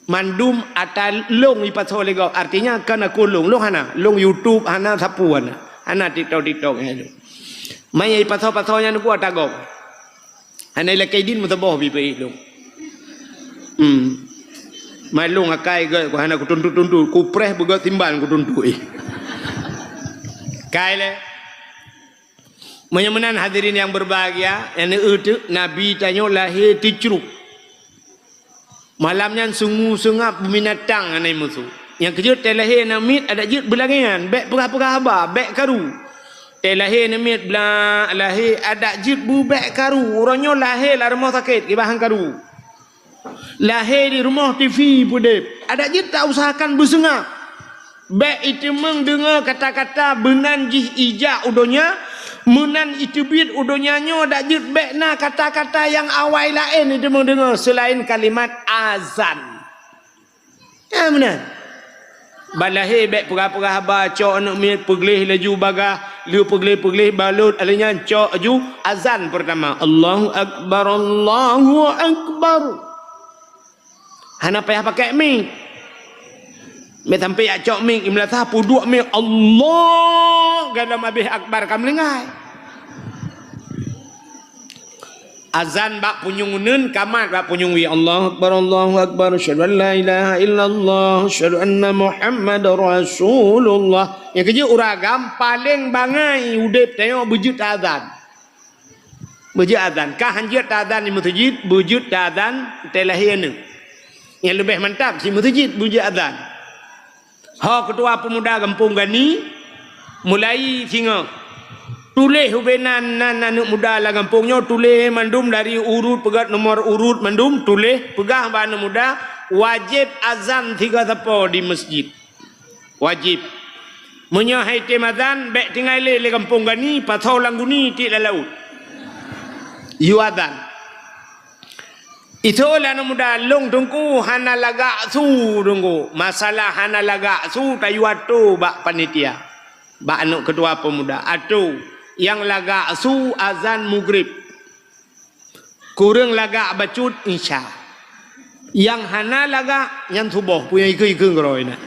Mandum ata lôn ipasoe lé gob, artinya kon akun lôn. Lôn hana, lôn YouTube hana, sapeue hana. Hana TikTok-TikTok nyan lôn. Manyang ipasoe-pasoe nyan ku ata gob. Hana ilakée idin meusaboh bi peuék lôn. Hmm. Mai lôn akai gét ku hana kutuntu-tuntu, kupreh beugét simban kutuntu éh. Kai lé. Meunyoe meunan hadirin yang berbahagia, nyang na teuh Nabi tanyoe lahé teucrup. Malam nyan sungu seungab binatang hana musoh. Nyang keujeuet teuh lahé aneuk miet adak jeuet beulangéan, bék peugah-peugah haba, bék karu. Teuh lahé aneuk miet bla lahé adak jeuet beubék karu. Uroe nyoe lahé lam rumoh sakét, kiban han karu. Lahé di rumoh TV peudeb. Adak jeuet ta usahakan beuseungab. Bék iteumeung deungoe kata-kata meunan jih ijak u donya, meunan iteubiet u donya nyoe dak jeuet bék na kata-kata nyang awai laén iteumeung deungoe seulaén kalimat azan. Ya meunan. Ban lahé bék peugah-peugah haba, cok aneuk miet peugleh laju bagah, lheueh peugleh-peugleh balot, lheueh nyan cok laju azan peurtama, Allahu Akbar, Allahu Akbar. Hana payah pakai mik. Mé sampai jak cok mik, di meulasah peuduek mik, Allah, galom abéh akbar ka meulinggai. Azan bak punyueng uneuen, kamat bak punyueng wie. Allahu Akbar, Allahu Akbar, asyhadu an la ilaha illallah, asyhadu anna Muhammadar Rasulullah. Nyang keujeuet ureueng agam paléng bangai udeb tanyoe beujeuet azan. Beujeuet azan. Ka hanjeuet ta azan di meuseujid, beujeuet ta azan teuh lahé aneuk. Nyang leubeh mantap, si meuseujid beujeuet azan. Ho keutua peumuda gampông Gani, mulai singoh. Tuléh ubé nan, nan aneuk muda lam gampông nyoe, tuléh mandum dari urut peugét nomor urut mandum, tuléh peugah bak aneuk muda, wajéb azan sigoe sapo di meuseujid. Wajéb. Meunyoe hai tem azan, bék tinggai lé lé gampông Gani, pasoe lam guni tiek lam laôt. Yue azan. Isoe lé aneuk muda, lôn teungku hana lagak su teungku. Masalah hana lagak su tayue atô bak panitia. Bak aneuk keutua peumuda, atô nyang lagak su azan mugrib. Kureueng lagak bacut isya. Nyang hana lagak nyan suboh, peue nyang ikeue-ikeue keudroe na.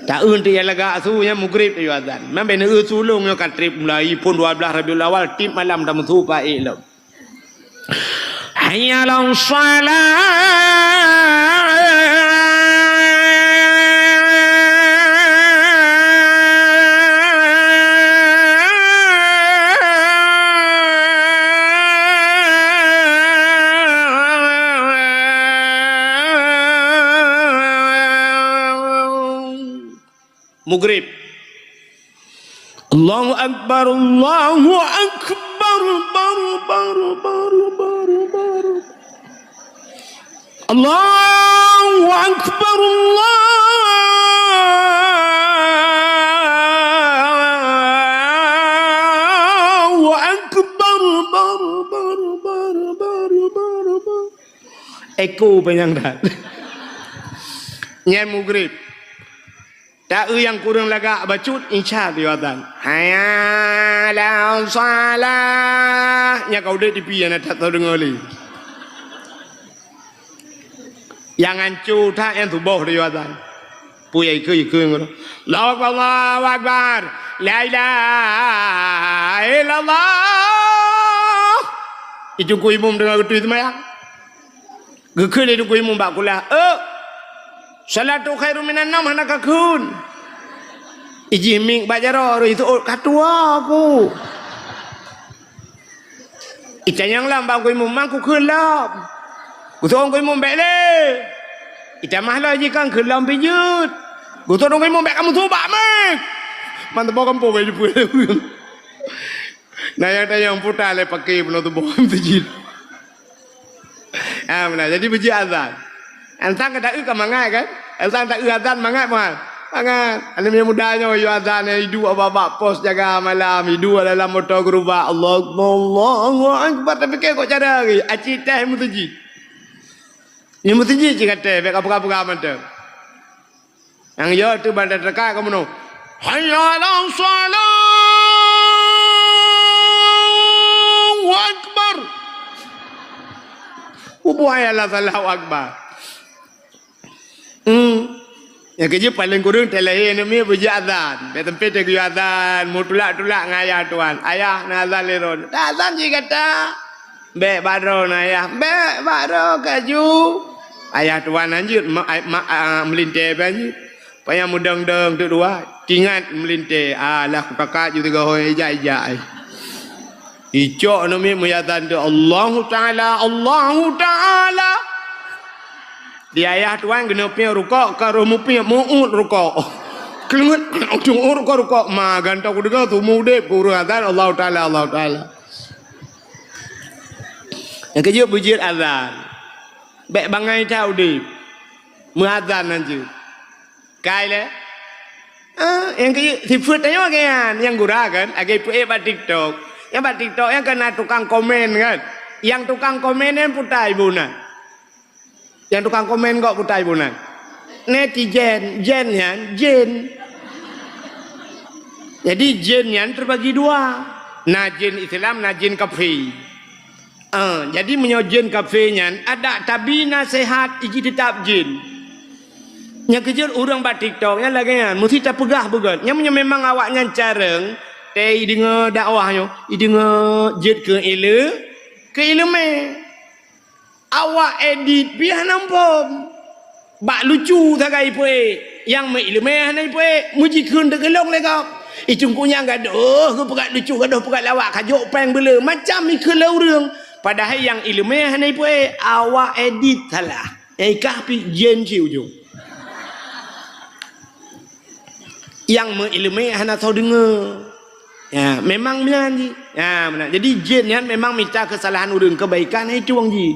Taeu teuk nyang lagak su nyan mugrib tayue azan. Mambé neueu su lôn nyoe ka treb mulai phon dua blaih Rabiul Awal tiep malam tameusu paék lom. Hayya 'alas shalah. Mugrib. Allahu Akbar, Allahu Akbar, baru, baru, baru, baru, baru. Allahu Akbar, Allahu Akbar, baru, baru, baru, baru, baru, baru. Eko panyang that. Nyan mugrib. Taeu nyang kureueng lagak bacut, insya Allah azan. Hayya 'alas shalah. Nya ka udeb tipi nyang that teudeungoe lé. Nyang anco that nyang tuboh di azan. Peue ikeu-ikeu ngon, "Allahu Akbar, Allahu Akbar. La ilaha illallah." Ijungku imum deungon geutui seumayang. Geukheun lé teungku imum bak kulah, "Ôk! Shalatu khairum minan naum hana kakheun." Ijih mieng bak jaroe, rôh iseuôt, "Ka tuwoe ku." Itanyong lom bak teungku imum, "Man kukheun lom?" Geuseuôt teungku imum, "Bék lé." Itamah lom jih kan kheun lom pih jeuet. Geuseuôt teungku imum, "Bék kamoe subak méh." Man teuboh gampông bék jipeu. Na nyang tanyong puta lé paké peunoh teuboh meuseujid. Ah, meunan. Jadi beujeuet azan. Antang ka taeu ka mangat kan? Antang taeu azan mangat, mangat. Mangat. Aneuk muda nyoe yue azan, iduek bak, bak pos jaga malam, iduek dalam moto geurubak, "Allahu Akbar, Allahu Akbar." Tapi keu kok cara lagée aci teh meuseujid. Nyoe meuseujid cit ka teh, bék ka peugah-peugah mantong. Nyang yo teuh banda teuka ka meunoe. Hayya 'alas shalah. Allahu Akbar. Ubu hayya 'alas shalah, Allahu Akbar. Hmm. Nyang keujeuet paléng kureueng teulahé aneuk miet beujeuet azan. Bék teumpe teugeuyue azan, meutulak-tulak ngon ayah tuan. "Ayah, na azan lé droeneuh." "Taazan jih gata." "Bék bak droeneuh, Ayah." "Bék bak droe kaju." Ayah tuan hanjeuet ma-, ai-, ma-, a, meulintée bak hanjeuet. Panyang meudong-dong teuk dua, tingat meulintée. Alah, kutakat ju tiga hôi ijak-ijak ai. Icok aneuk miet meuazan teuk, "Allahu Ta'ala, Allahu Ta'ala." Di ayah tuan keuneuk piep rukok, ka roh mupiep, meu'ut rukok. Keuleuet, meu'ut rukok, rukok. Ma, gantong kudeungoe, teuma udeb, kureueng azan, "Allahu Ta'ala, Allahu Ta'ala." Nyang keujeuet beujeuet azan. Bék bangai that udeb. Meuazan hanjeuet. Kai lé. Ah, nyang keujeuet sifeuet tanyoe lagée nyan, nyang gura kan, lagée peuék bak TikTok. Nyang bak TikTok nyan kan na tukang komen kan. Nyang tukang komen nyan putai bunoe. Nyang tukang komen kok putai bunoe. Netizen, zen nyan, jén. Jadi jén nyan terbagi dua. Na jén Islam, na jén kafé. Ah, jadi meunyoe jén kafé nyan, adak tabi naseuhat iji teutap jén. Nyang keujeuet ureuëng bak TikTok nyan lagée nyan, meusti tapeugah beugét. Nyan meunyoe memang awaknyan carông, tée ideungoe dakwah nyoe, ideungoe jeuet keu ile-, keu ileumé. Awak edit pih hana muphom. Bak lucu sagai ipeuék, nyang meu ileumé hana ipeuék, meujikheun teugeulong lé gob. Icungku nyang gadôh geupeugah lucu, gadôh peugah lawak, kajok péng beuleu, macam ikheun lé ureuëng. Padahai nyang ileumé hana ipeuék, awak edit salah. Nyang ikah pih jén cit ujong. Nyang meu ileumé hana soe deungoe. Ya, memang meunan jih. Ya, meunan. Jadi jén nyan memang mita keusalahan ureuëng, keubaikan hana itueng jih.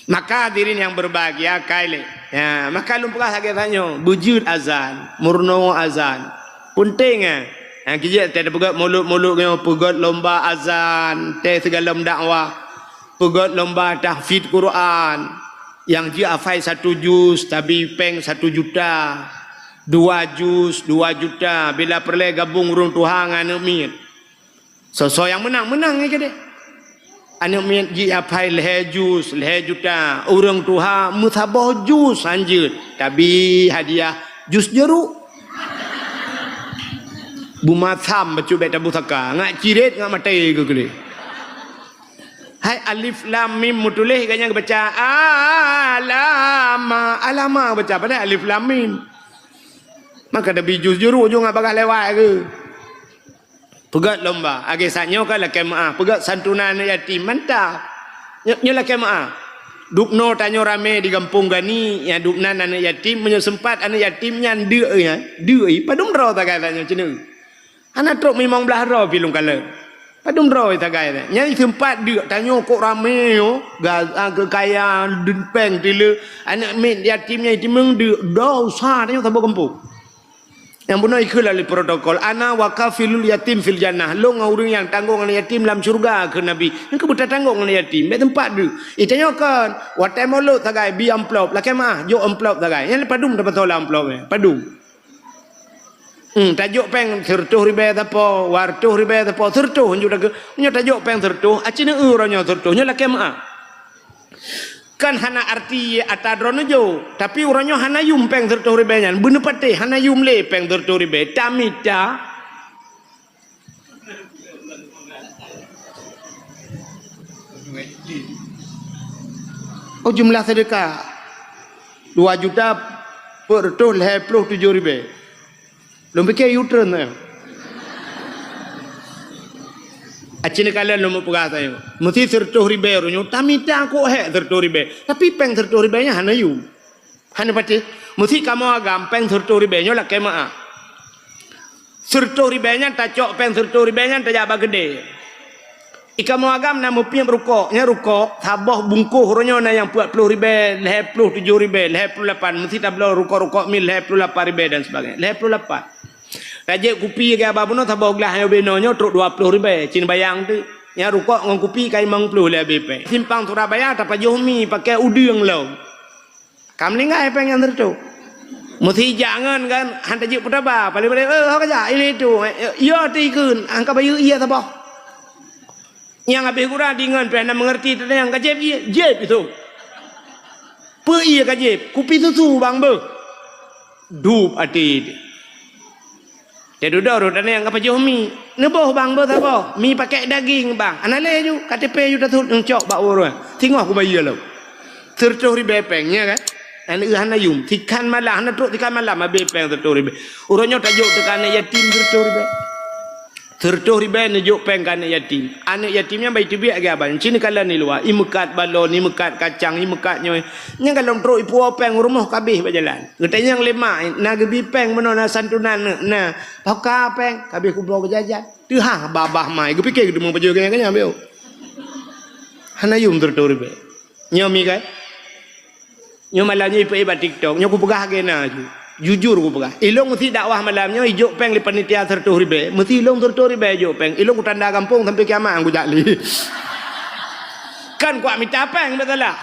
Maka hadirin nyang beubahgia, kai lé. Ya, maka lôn peugah lagée tanyoe, beujeuet azan, meurunoe azan. Peunteng, eh. Nyang keujeuet teupeugét mulod-mulod nyoe, peugét lomba azan, tée sigohlom dakwah, peugét lomba tahfidz Quran. Nyang jeuet hafai satu juz, tabi péng satu juta. Dua juz, dua juta. Bila peureulée gabong ureuëng tuha ngon aneuk miet. Soe-soe nyang meunang, meunang nyan keudeh. Aneuk miet jih hafai lhée juz, lhée juta. Ureuëng tuha meusaboh juz hanjeuet. Tabi hadiah juz jeuruek. Bumasam bacut bék tapusaka. Ngat cirét, ngat maté keu keuleh. Hai alif lam mim meutuléh, gobnyan geubaca alama, alama geubaca, padahai alif lam mim. Maka tabi juz jeuruek ujong bagaih lewat ke. Peugét lomba, lagée saat nyoe ka lakée meuáh, peugét santunan aneuk yatim, mantap. Nyoe, nyoe lakée meuáh. Dubnoe tanyoe ramé di gampông Gani, nyang dubnan aneuk yatim, meunyoe seumpat aneuk yatim nyan deuk, ya, deuk, padum droe sagai saat nyoe ceuneuk. Hana trok limong blaih droe pih lôn kalon. Padum droe sagai nyan. Nyan seumpat deuk tanyoe kok ramé nyoe, gaza keu kaya, deueng péng teuleuk, aneuk miet yatim nyan jitimeung deuk, dosa tanyoe saboh gampông. Nyang bunoe ikheun lé protokol, "Ana wa kafilul yatim fil jannah." Lôn ngon ureuëng nyang tanggong aneuk yatim lam syeuruga, kheun Nabi. Nyang keubeue tatanggong aneuk yatim, bèk teumpat deuh. Itanyoe kon, watèe mulod sagai bi amplop, lakèe meu'ah, jok amplop sagai. Nyan padum tapasoe lam amplop nyan, padum. Hmm, tajok péng sireutôh ribèe sapo, dua reutôh ribèe sapo, sireutôh hanjeuet takheun. Nyoe tajok péng sireutôh, aci neueu uroe nyoe sireutôh, nyoe lakèe meu'ah. Kan hana arti ata droeneuh jok, tapi uroe nyoe hana yum péng sireutôh ribèe nyan. Beuneupatéh hana yum lé péng sireutôh ribèe. Tamita. Oh, jumlah sedekah dua juta empat ratus lhèe ploh tujoh ribèe. Lôn piké U-turn, eh. Aci neukalon lôn peugah tanyoe. Meusi sireutôh ribèe uroe nyoe, tamita kok hék sireutôh ribèe. Tapi péng sireutôh ribèe nyan hana yum. Hana patéh. Meusi kamoe agam péng sireutôh ribèe nyoe lakèe meu'ah. Sireutôh ribèe nyan tacok péng sireutôh ribèe nyan tajak bak keudè. Ikamoe agam na meupiep rukok, nyan rukok saboh bungkôh uroe nyoe na nyang peuet ploh ribèe, lhèe ploh tujoh ribèe, lhèe ploh lapan, meusi tabloe rukok-rukok miet lhèe ploh lapan ribèe dan sebagainya. Lhèe ploh lapan. Tajép kupi lagèe abah bunoe saboh glah nyoe binoe nyoe trok dua ploh ribèe, cit neubayang teuk. Nyan rukok ngon kupi ka limong ploh lé abéh péng. Simpang Surabaya tapajoh mi pakai udeueng lom. Ka meuninggai péng nyang sireutôh. Meusi jak ngon kan, han tajeuet peutaba, paléng-paléng, "Eh, ho ka jak, ini itu." "Yo, ti ikheun, han ka bayeue ié saboh." Nyang habéh gura di ngon péng na meungerti teuh nyang ka jieb ié, jieb itu. Peue ié ka jieb? Kupi susu bang beuh. Dup até. Teududoe rot aneuk nyang ka pajoh mi. Neuboh bang beuh saboh. Mi pakai daging bang. Hana lé ju, K T P ju tasut neucok bak ureueng. Singoh kubayeue lom. Sireutôh ribèe péng, nya kan? Hana, hana yum. Sikan malam, hana trok sikan malam, abéh péng sireutôh ribèe. Uroe nyoe tajok teuka aneuk yatim sireutôh ribèe. Sireutôh ribèe neujok péng keu aneuk yatim. Aneuk yatim nyan bah iteubiet lagèe abah nyan. Cit neukalon di luwa, imeukat balon, imeukat kacang, imeukat nyoe. Nyan ka lom trok ipuwoe péng u rumoh ka abéh bak jalan. Geutanyong lé mak, na geubi péng meunoe, na santunan, na. Pakai péng, ka abéh kubloe keu jajan. Teuhah babah mai, geupiké geuteumé pajoh geunyang-geunyang biôh. Hana yum sireutôh ribèe. Nyoe mi kan? Nyoe malam nyoe ipeuék bak TikTok, nyoe kupeugah lagèe na ju. Jujur kupeugah. Ilôn meusi dakwah malam nyoe ijok péng lé panitia sireutôh ribèe, meusi ilôn sireutôh ribèe ijok péng. Ilôn kutanda gampông sampai kiamat kujak lé. Kan kuak mita péng, beutôi lah.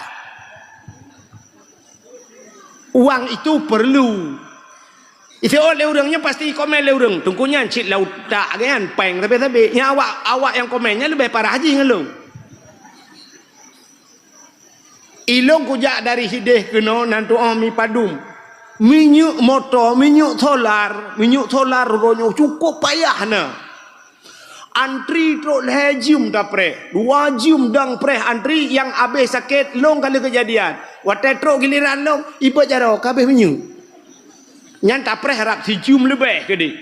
Uang itu perlu. Isiôt lé ureueng nyan pasti komen lé ureueng. Teungku nyan cit lam utak geuh nyan péng sabe-sabe. Nyan awak, awak nyang komen nyan leubeh parah jih ngon lôn. Ilôn kujak dari sideh keunoe nan tuoh mi padum. Minyeuk moto, minyeuk solar, minyeuk solar uroe nyoe cukôp payah na. Antri trok lhèe jeuem tapreh, dua jeuem dang preh antri nyang abéh sakét lôn kali keujadian. Watèe trok giliran lôn, ibot jaroe ka abéh minyeuk. Nyan tapreh rab sijeuem leubeh keudéh.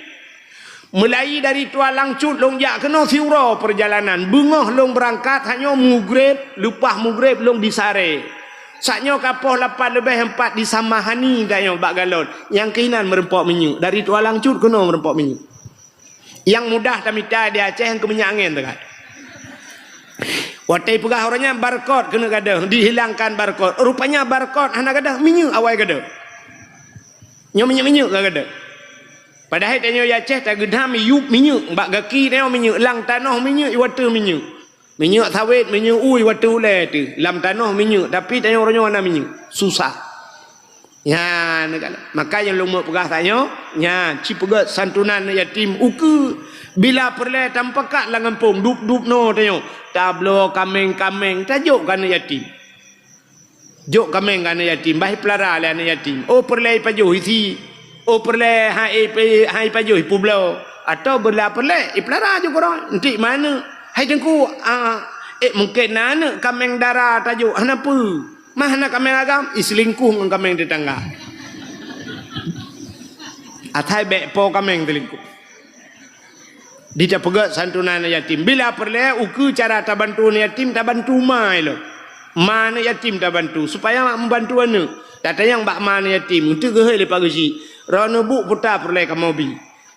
Meulai dari Tualang Cut lôn jak keunoe siuroe peurjalanan. Beungoh lôn beurangkat, hanyoe mugreb, leupah mugreb lôn di Saré. Saat nyoe ka poh lapan leubeh empat di Samahani tanyoe bak galon. Nyang keuh inan meureumpok minyeuk. Dari Tualang Cut keunoe meureumpok minyeuk. Nyang mudah tamita di Aceh nyang keu minyeuk angén teuka. Watèe peugah uroe nyan barcode keuneuk gadôh, dihilangkan barcode. Rupanya barcode hana gadôh, minyeuk awai gadôh. Nyoe minyeuk-minyeuk ka gadôh. Padahai tanyoe di Aceh tageudham yup minyeuk, bak gaki tanyoe minyeuk, lam tanoh minyeuk, i watèe minyeuk. Minyeuk sawét, minyeuk ui, watèe ulèe teuh. Lam tanoh minyeuk, tapi tanyoe uroe nyoe hana minyeuk. Susah. Nyan, maka nyang lôn peugah tanyoe, nyan, ci peugöt santunan aneuk yatim ukeue. Bila peureulèe tamupakat lam gampông, dup-dup noe tanyoe, tabloe kaméng-kaméng, tajok keu aneuk yatim. Jok kaméng keu aneuk yatim, bah ipeulara lé aneuk yatim. Oh peureulèe ipajoh isi, oh peureulèe hai, hai ipajoh ipeubloe, atawa bila peureulèe ipeulara ju keudroe, entik manök. Hai Teungku, ah, eh, mungken na aneuk kaméng dara tajok, hana peue. Mah na kaméng agam, iseulingkuh ngon kaméng tetangga. Asai bèk po kaméng teulingkuh. Di tapeugöt santunan aneuk yatim. Bila peureulèe ukeue cara tabantu aneuk yatim, tabantu ma ilôn. Ma aneuk yatim tabantu, supaya mak meubantu aneuk. Tatanyong bak ma aneuk yatim, eunteuk geuhôi lé Pak Geuchik, droeneuh buet peue ta peureulèe kamoe bi.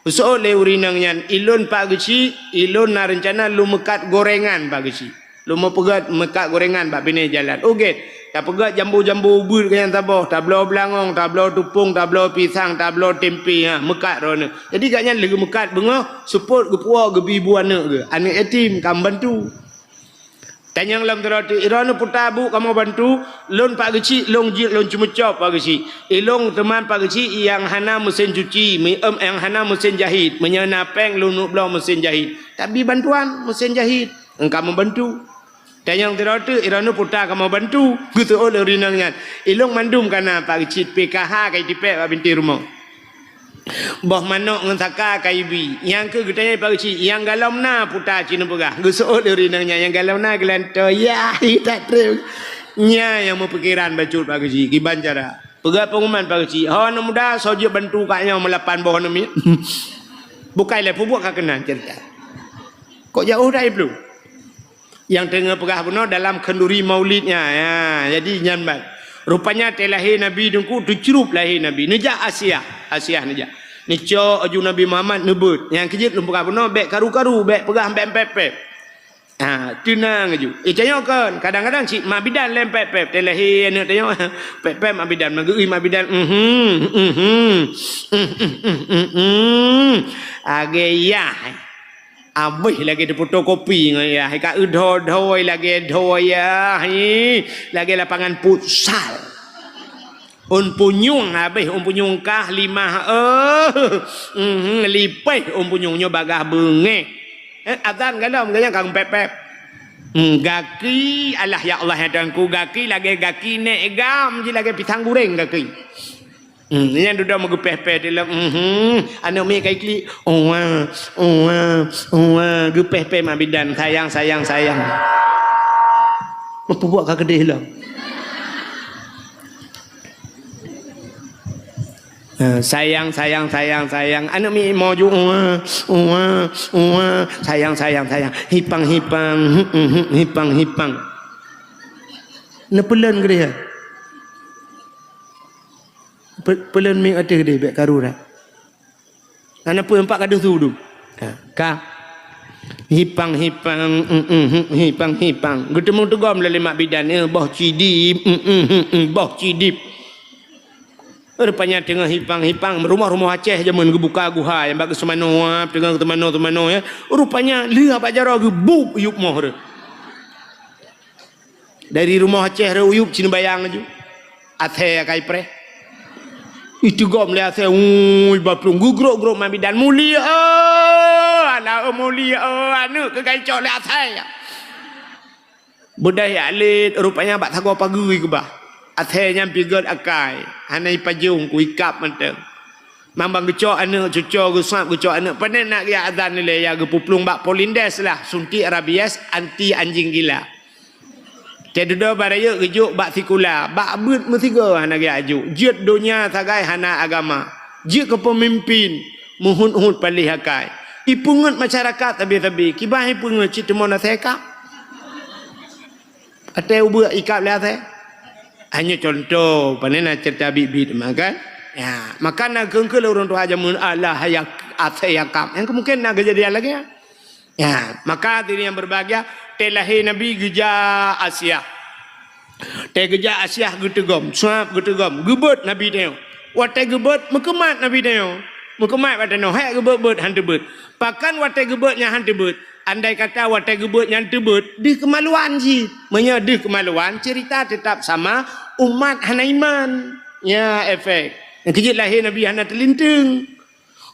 Geuseuôt lé ureueng inong nyan, ilôn Pak Geuchik, ilôn na reuncana lôn meukat gorengan Pak Geuchik. Lôn meupeugöt meukat gorengan bak binéh jalan. Oh gét, Tapeugöt jambo-jambo ubeut keu nyang saboh, tabloe beulangong, tabloe tupông, tabloe pisang, tabloe tempe, ha, meukat droeneuh. Jadi gobnyan lheueh meukat beungoh, seupôt geupuwoe geubi bu aneuëk geuh, aneuëk yatim, ka meubantu. Tanyong lom sidroe teuk, "Droeneuh peue buet kamoe bantu?" "Lôn Pak Geuchik, lôn jeuet lôn ceumeucop Pak Geuchik. Ilôn teuma Pak Geuchik nyang hana meusén cuci, mi-, em, nyang hana meusén jahit. Meunyoe na péng lôn neuk bloe meusén jahit." Tabi bantuan meusén jahit. Engka meubantu. Tanyong sidroe teuk, "Droeneuh peue kamoe bantu?" Geuseuôt lé ureuëng inong nyan. "Ilôn mandum ka na Pak Geuchik, P K H ka jitipék bak bintéh rumoh. Boh manok ngon saka ka jibi." Nyang keuh geutanyong Pak Geuchik, "Nyang galom na peue cit neupeugah?" Geuseuôt lé ureuëng inong nyan, "Nyang galom na geulantoe." Yah, tak treb. Nyan nyang meupikeran bacut Pak Geuchik, kiban cara. Peugah peunguman Pak Geuchik, "Ho aneuk muda, soe jeuet bantu kak nyoe meulapan boh aneuk miet?" Bukai lé peubuet ka keunan cerita. Kok jauh dah iblu? Nyang teungoh peugah bunoe dalam khanduri maulidnya, ya, jadi nyan ban. Rupanya watée lahé Nabi Teungku, teucrup lahé Nabi. Neujak Asiah, Asiah neujak. Neucok aju Nabi Muhammad neubeuet. Nyang keujeuet lôn peugah bunoe, bék karu-karu, bék peugah bék pép-pép. Ha, teunang aju. Eh, tanyoe kon, kadang-kadang cit mak bidan lé pép-pép. Watée lahé aneuëk tanyoe, pép-pép mak bidan, meugeui mak bidan. Mhm, mhm. Mhm, mhm, mhm. Agée yah. Abéh lagée difotokopi ngon yah, ka eudhoi-dhoi lagée dhoi yah, hi, lagée lapangan futsal. Ôn punyueng abéh, ôn punyueng kah limah, eh, mhm, lipéh ôn punyueng nyoe bagaih beungéh. Eh, azan galom, gaya kang pép-pép. Hmm, gaki, alah ya Allah ya Tuhanku, gaki lagée gaki nék gam, ji lagée pisang goreng gaki. Hmm, nyan dudoe meugeupéh-péh di lom. Mhm. Aneuk miet ka iklik. Uwa, uwa, uwa. Geupéh-péh mak bidan. Sayang, sayang, sayang. Meupubuet ka keudeh lom. Ha, sayang, sayang, sayang, sayang. Aneuk miet imo ju. Uwa, uwa, uwa. Sayang, sayang, sayang. Hipang, hipang. Hmm, hmm, hmm. Hipang, hipang. Neupeulon keudeh. Pe-, peulon mieng ateueh deh, bék karu dah. Hana peue, empat gadoh su dum. Ha, ka. Hipang, hipang, mm, mm, mm, hipang, hipang. Geuteumé teugom lé mak bidan, eh, boh cidib, mm, mm, mm, mm, boh cidib. Rupanya teungoh hipang-hipang, rumoh-rumoh Aceh jameun geubuka guha nyang bak geuseumanoe, teungoh geuseumanoe-seumanoe, ya. Rupanya lheueh bak jaroe geubueb yup moh reuh. Dari rumoh Aceh reuh u yup Cina Bayang laju. Asèe akai preh. Iteugom lé asèe, ui, bak plueng geugrok-grok mak bidan, "Mulia, oh, alah, oh, mulia, oh, aneuk keuh ka icok lé asèe." Beudôh jak lét, rupanya bak sagoe pageue keubah. Asèe nyan pih gét akai, hana ipajong, ku ikab mantong. Mambang geucok aneuk, cuco geusab geucok aneuk, pane nak geujak azan ilèe, ya geupuplueng bak Polindes lah, suntik rabies, anti anjing gila. Teududoe barayek geujok bak sikula, bak beuet meusigoe hana geujak jok. Jeuet donya sagai hana agama. Jeuet keu peumimpin, meuhut-hut paléh akai. Ipeungeut masyarakat sabe-sabe, kiban ipeungeut cit teuma na seka. Até ubeuk ikab lé asèe. Hanya contoh, pane na cerita bit-bit mah kan. Ya, maka na keungkeul ureueng tuha jameun Allah ya asèe yakab. Yang kemungkinan na kejadian lagi ya. Ya, maka hadirin yang berbahagia, teuh lahé Nabi geujak Asiah. Teuh geujak Asiah geuteugom, suab geuteugom, geubeuet Nabi tanyoe. Watèe geubeuet, meukeumat Nabi tanyoe. Meukeumat watèe nyoe, hék geubeuet-beuet, han teubeuet. Pakon watèe geubeuet nyan han teubeuet? Andai kata watèe geubeuet nyan teubeuet, deuh keumaluan jih. Meunyoe deuh keumaluan, cerita teutap sama, umat hana iman. Ya, efek. Nyang keujeuet lahé Nabi hana teulinteung.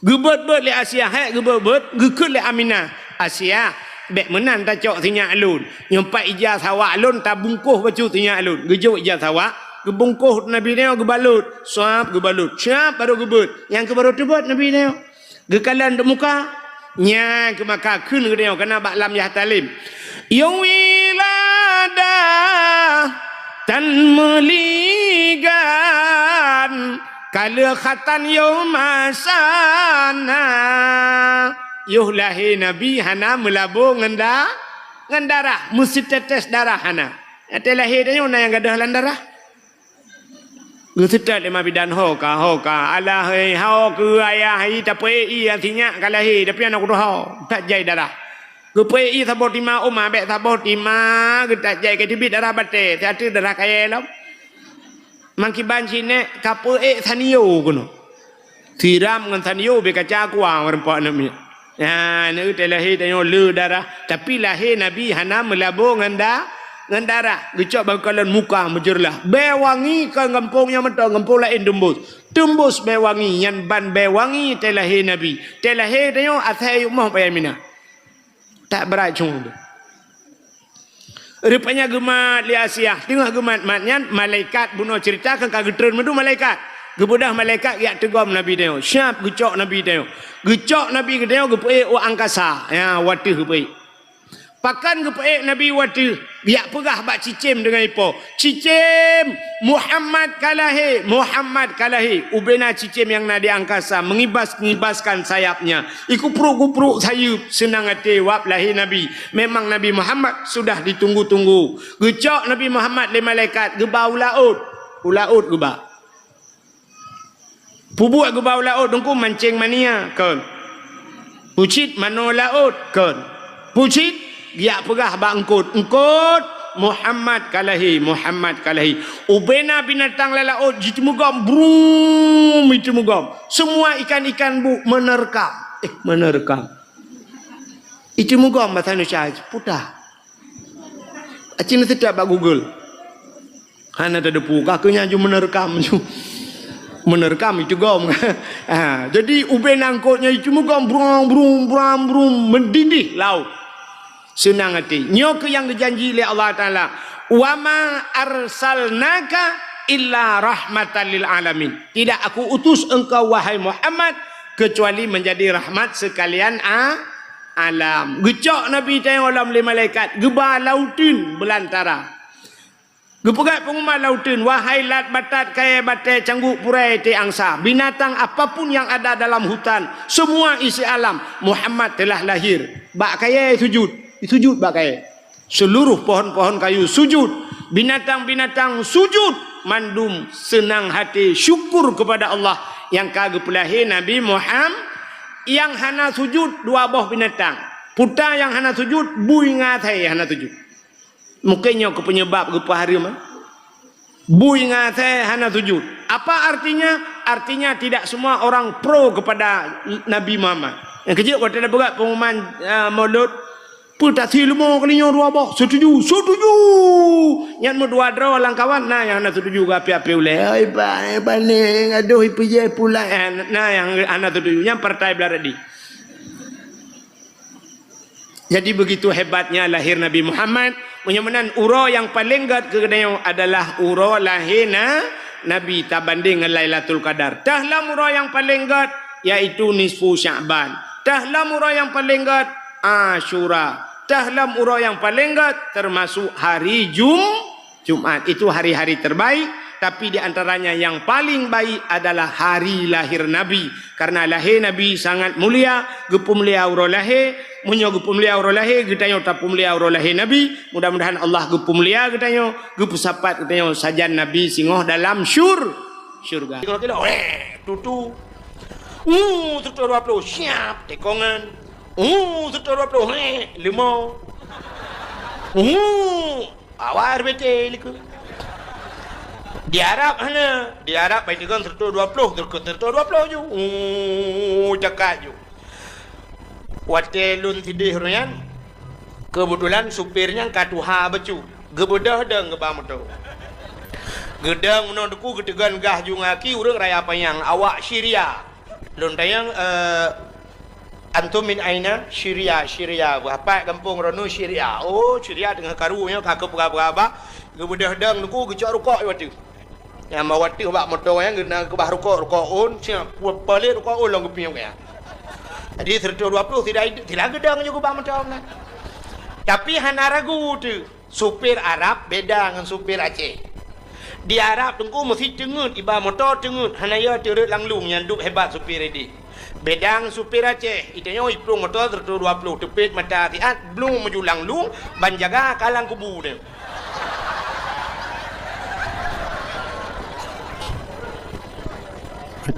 Geubeuet-beuet lé Asiah, hék geubeuet-beuet, geukheun lé Aminah, "Asiah, bèk meunan tacok sinyak lôn. Nyoe pat ija sawak lôn tabungkôh bacut sinyak lôn." Geujok ija sawak, geubungkôh Nabi nyoe geubalot, suab geubalot, siab barô geubeuet. Nyang keuh barô teubeuet Nabi nyoe. Geukalon di muka, nyan keuh maka kheun geutanyoe kana bak lam yah talim. Yôh wiladah tan meuligan, ka lheueh khatan yôh masana. Yôh lahé Nabi hana meulabô ngon da-, ngon darah, meusiteutes darah hana. Watèe lahé tanyoe na nyang gadôh lam darah. Geuseutôt lé mak bidan, "Ho ka, ho ka. Alah, hei, ho keu ayah, hei, tapeuék ié sinyak ka lahé, tapi aneuk kutu ho, that jai darah." Geupeuék ié saboh tima, oma bék saboh tima, geutak jai ka teubiet darah batée, siat teuk darah kayée lom. Mangkiban sinék ka peuék sanio keunoe. Siram ngon sanio bée kaca kuah meureumpok aneuk miet. Nyan, aneuk teuh lahé tanyoe le darah, tapi lahé Nabi hana meulabo ngon da-, ngon darah. Geucok bak kalon muka meujeureulah. Bée wangi kon gampông nyan mantong, gampông laén teumbus. Teumbus bée wangi, nyan ban bée wangi teuh lahé Nabi. Teuh lahé tanyoe asai yumoh payah mina. Tak brat cong tu. Rupanya geumat lé Asiah. Teungoh geumat-mat nyan, malaikat bunoe ceurita kan ka geutreun meudua malaikat. Geubeudôh malaikat geujak teugom Nabi tanyoe. Siap geucok Nabi tanyoe. Geucok Nabi geutanyoe geupeuék u angkasa. Ya, u ateueh geupeuék. Pakon geupeuék Nabi u ateueh, geujak peugah bak cicém deungon ipo. Cicém, Muhammad ka lahé, Muhammad ka lahé. Ubena cicém nyang na di angkasa mengibas-ngibaskan sayapnya. Ikupruek-kupruek sayeuep, seunang até wab lahé Nabi. Memang Nabi Muhammad sudah ditunggu-tunggu. Geucok Nabi Muhammad lé malaikat, geuba u laôt. U laôt geuba. Pubuet geuba u laôt, Teungku, mancéng mania, kon. Pucit manoe laôt, kon. Pucit geujak peugah bak eungkôt, eungkôt, Muhammad ka lahé, Muhammad ka lahé. Ubena binatang lam laôt jiteumugom, brum, jiteumugom. Semua ikan-ikan bu menerkam. Eh, menerkam. Jiteumugom bahasa Indonesia, puta. Aci na seutôt bak Google. Hana teudepu, ka keuh nyan ju menerkam ju. Menerkam jiteugom. Ha, jadi ubena eungkôt nyan jiteumugom, brung, brung, brung, brung, meudindih laôt. Seunang até. Nyoe keuh nyang geujanji lé Allah Taala, "Wa ma arsalnaka illa rahmatan lil alamin." Tidak Aku utus engkau, wahai Muhammad, kecuali menjadi rahmat sekalian a-, alam. Geucok Nabi tanyoe lom lé malaikat, geuba lam uteuen beulantara. Geupeugah pengumuman lam uteuen, "Wahai lat, batat, kayée, batée, cangguek, purée, iték, angsa, binatang apapun yang ada dalam hutan, semua isi alam, Muhammad telah lahir." Bak kayée sujud, sujud bak kayée. Seluruh pohon-pohon kayu sujud, binatang-binatang sujud, mandum seunang até syukur kepada Allah nyang ka geupeulahé Nabi Muham-, nyang hana sujud dua boh binatang. Puta nyang hana sujud, bui ngon asée hana sujud. Mungken nyoe keuh penyebab geupeuhareuem, eh. Bui ngon asée hana sujud. Apa artinya? Artinya tidak semua orang pro kepada Nabi Muhammad. Nyang keujeuet watée na peugah pengumuman, eh, Maulud, "Peue tasie leumo kali nyoe dua boh? Setuju, setuju!" Nyan meudua droe lam kawan, na nyang hana setuju keu api-api ulée. "Ai, ba-, ai, banéng, adoh, ipeujeuet pulang." Eh, na nyang hana setuju. Nyan partai Belaradi. Jadi, begitu hebatnya lahir Nabi Muhammad. Meunyoe meunan, uroe nyang paleng gét keu geutanyoe adalah uroe lahé na-, Nabi tabandeng ngon Lailatul Qadar. Teuh lom uroe nyang paleng gét, yaitu nisfu Sya'ban. Teuh lom uroe nyang paleng gét, Asyura. Teuh lom uroe nyang paleng gét, termasuk hari Jum-, Jumat. Itu hari-hari terbaik, tapi di antaranya yang paling baik adalah hari lahir Nabi. Karena lahé Nabi sangat mulia, geupeumulia uroe lahé. Meunyoe geupeumulia uroe lahé, geutanyoe tapeumulia uroe lahé Nabi. Mudah-mudahan Allah geupeumulia geutanyoe, geupeusapat geutanyoe sajan Nabi singoh dalam syur-, syurga. Singoh kilo, weh, tutu. Uh, seratus dua puluh, siap, tekongan. Uh, seratus dua puluh, heh, leumo. Uh, Awai R B T likot. Di Arab hana. Di Arab bai teungoh seratus dua puluh, teungoh seratus dua puluh ju. Uh, cakak ju. Watée lôn sideh uroe nyan, keubeutulan supir nyan ka tuha bacut. Geubeudôh dong geuba moto. Geudong meunoe Teungku, geuteugon gas ju ngon aki, ureuëng raya panyang, awak Syria. Lôn tanyong, eh, "Antum min aina?" "Syria, Syria." "Beuhapat gampông droeneuh Syria?" "Oh, Syria teungoh karu nyoe ka keupeugah-peugah bah." Geubeudôh dong Teungku, geucok rukok u ateueh. Nyang bak u ateueh bak moto nyan geukeubah rukok, rukok ôn, siap, pu-, peulét rukok ôn lom geupiôh nyan. Jadi, seratus dua puluh sira, sira geudong ju geuba moto nyan. Tapi hana ragu teuh. Supir Arab beda ngon supir Aceh. Di Arab Teungku meusi teungeut, iba moto teungeut, hana yo teureuet lam lueng, nyan dub hebat supir ideh. Beda ngon supir Aceh, itanyoe iplueng moto seratus dua puluh, teupet mata siat, blueng meuju lam lueng, ban jaga ka lam kubu nyan.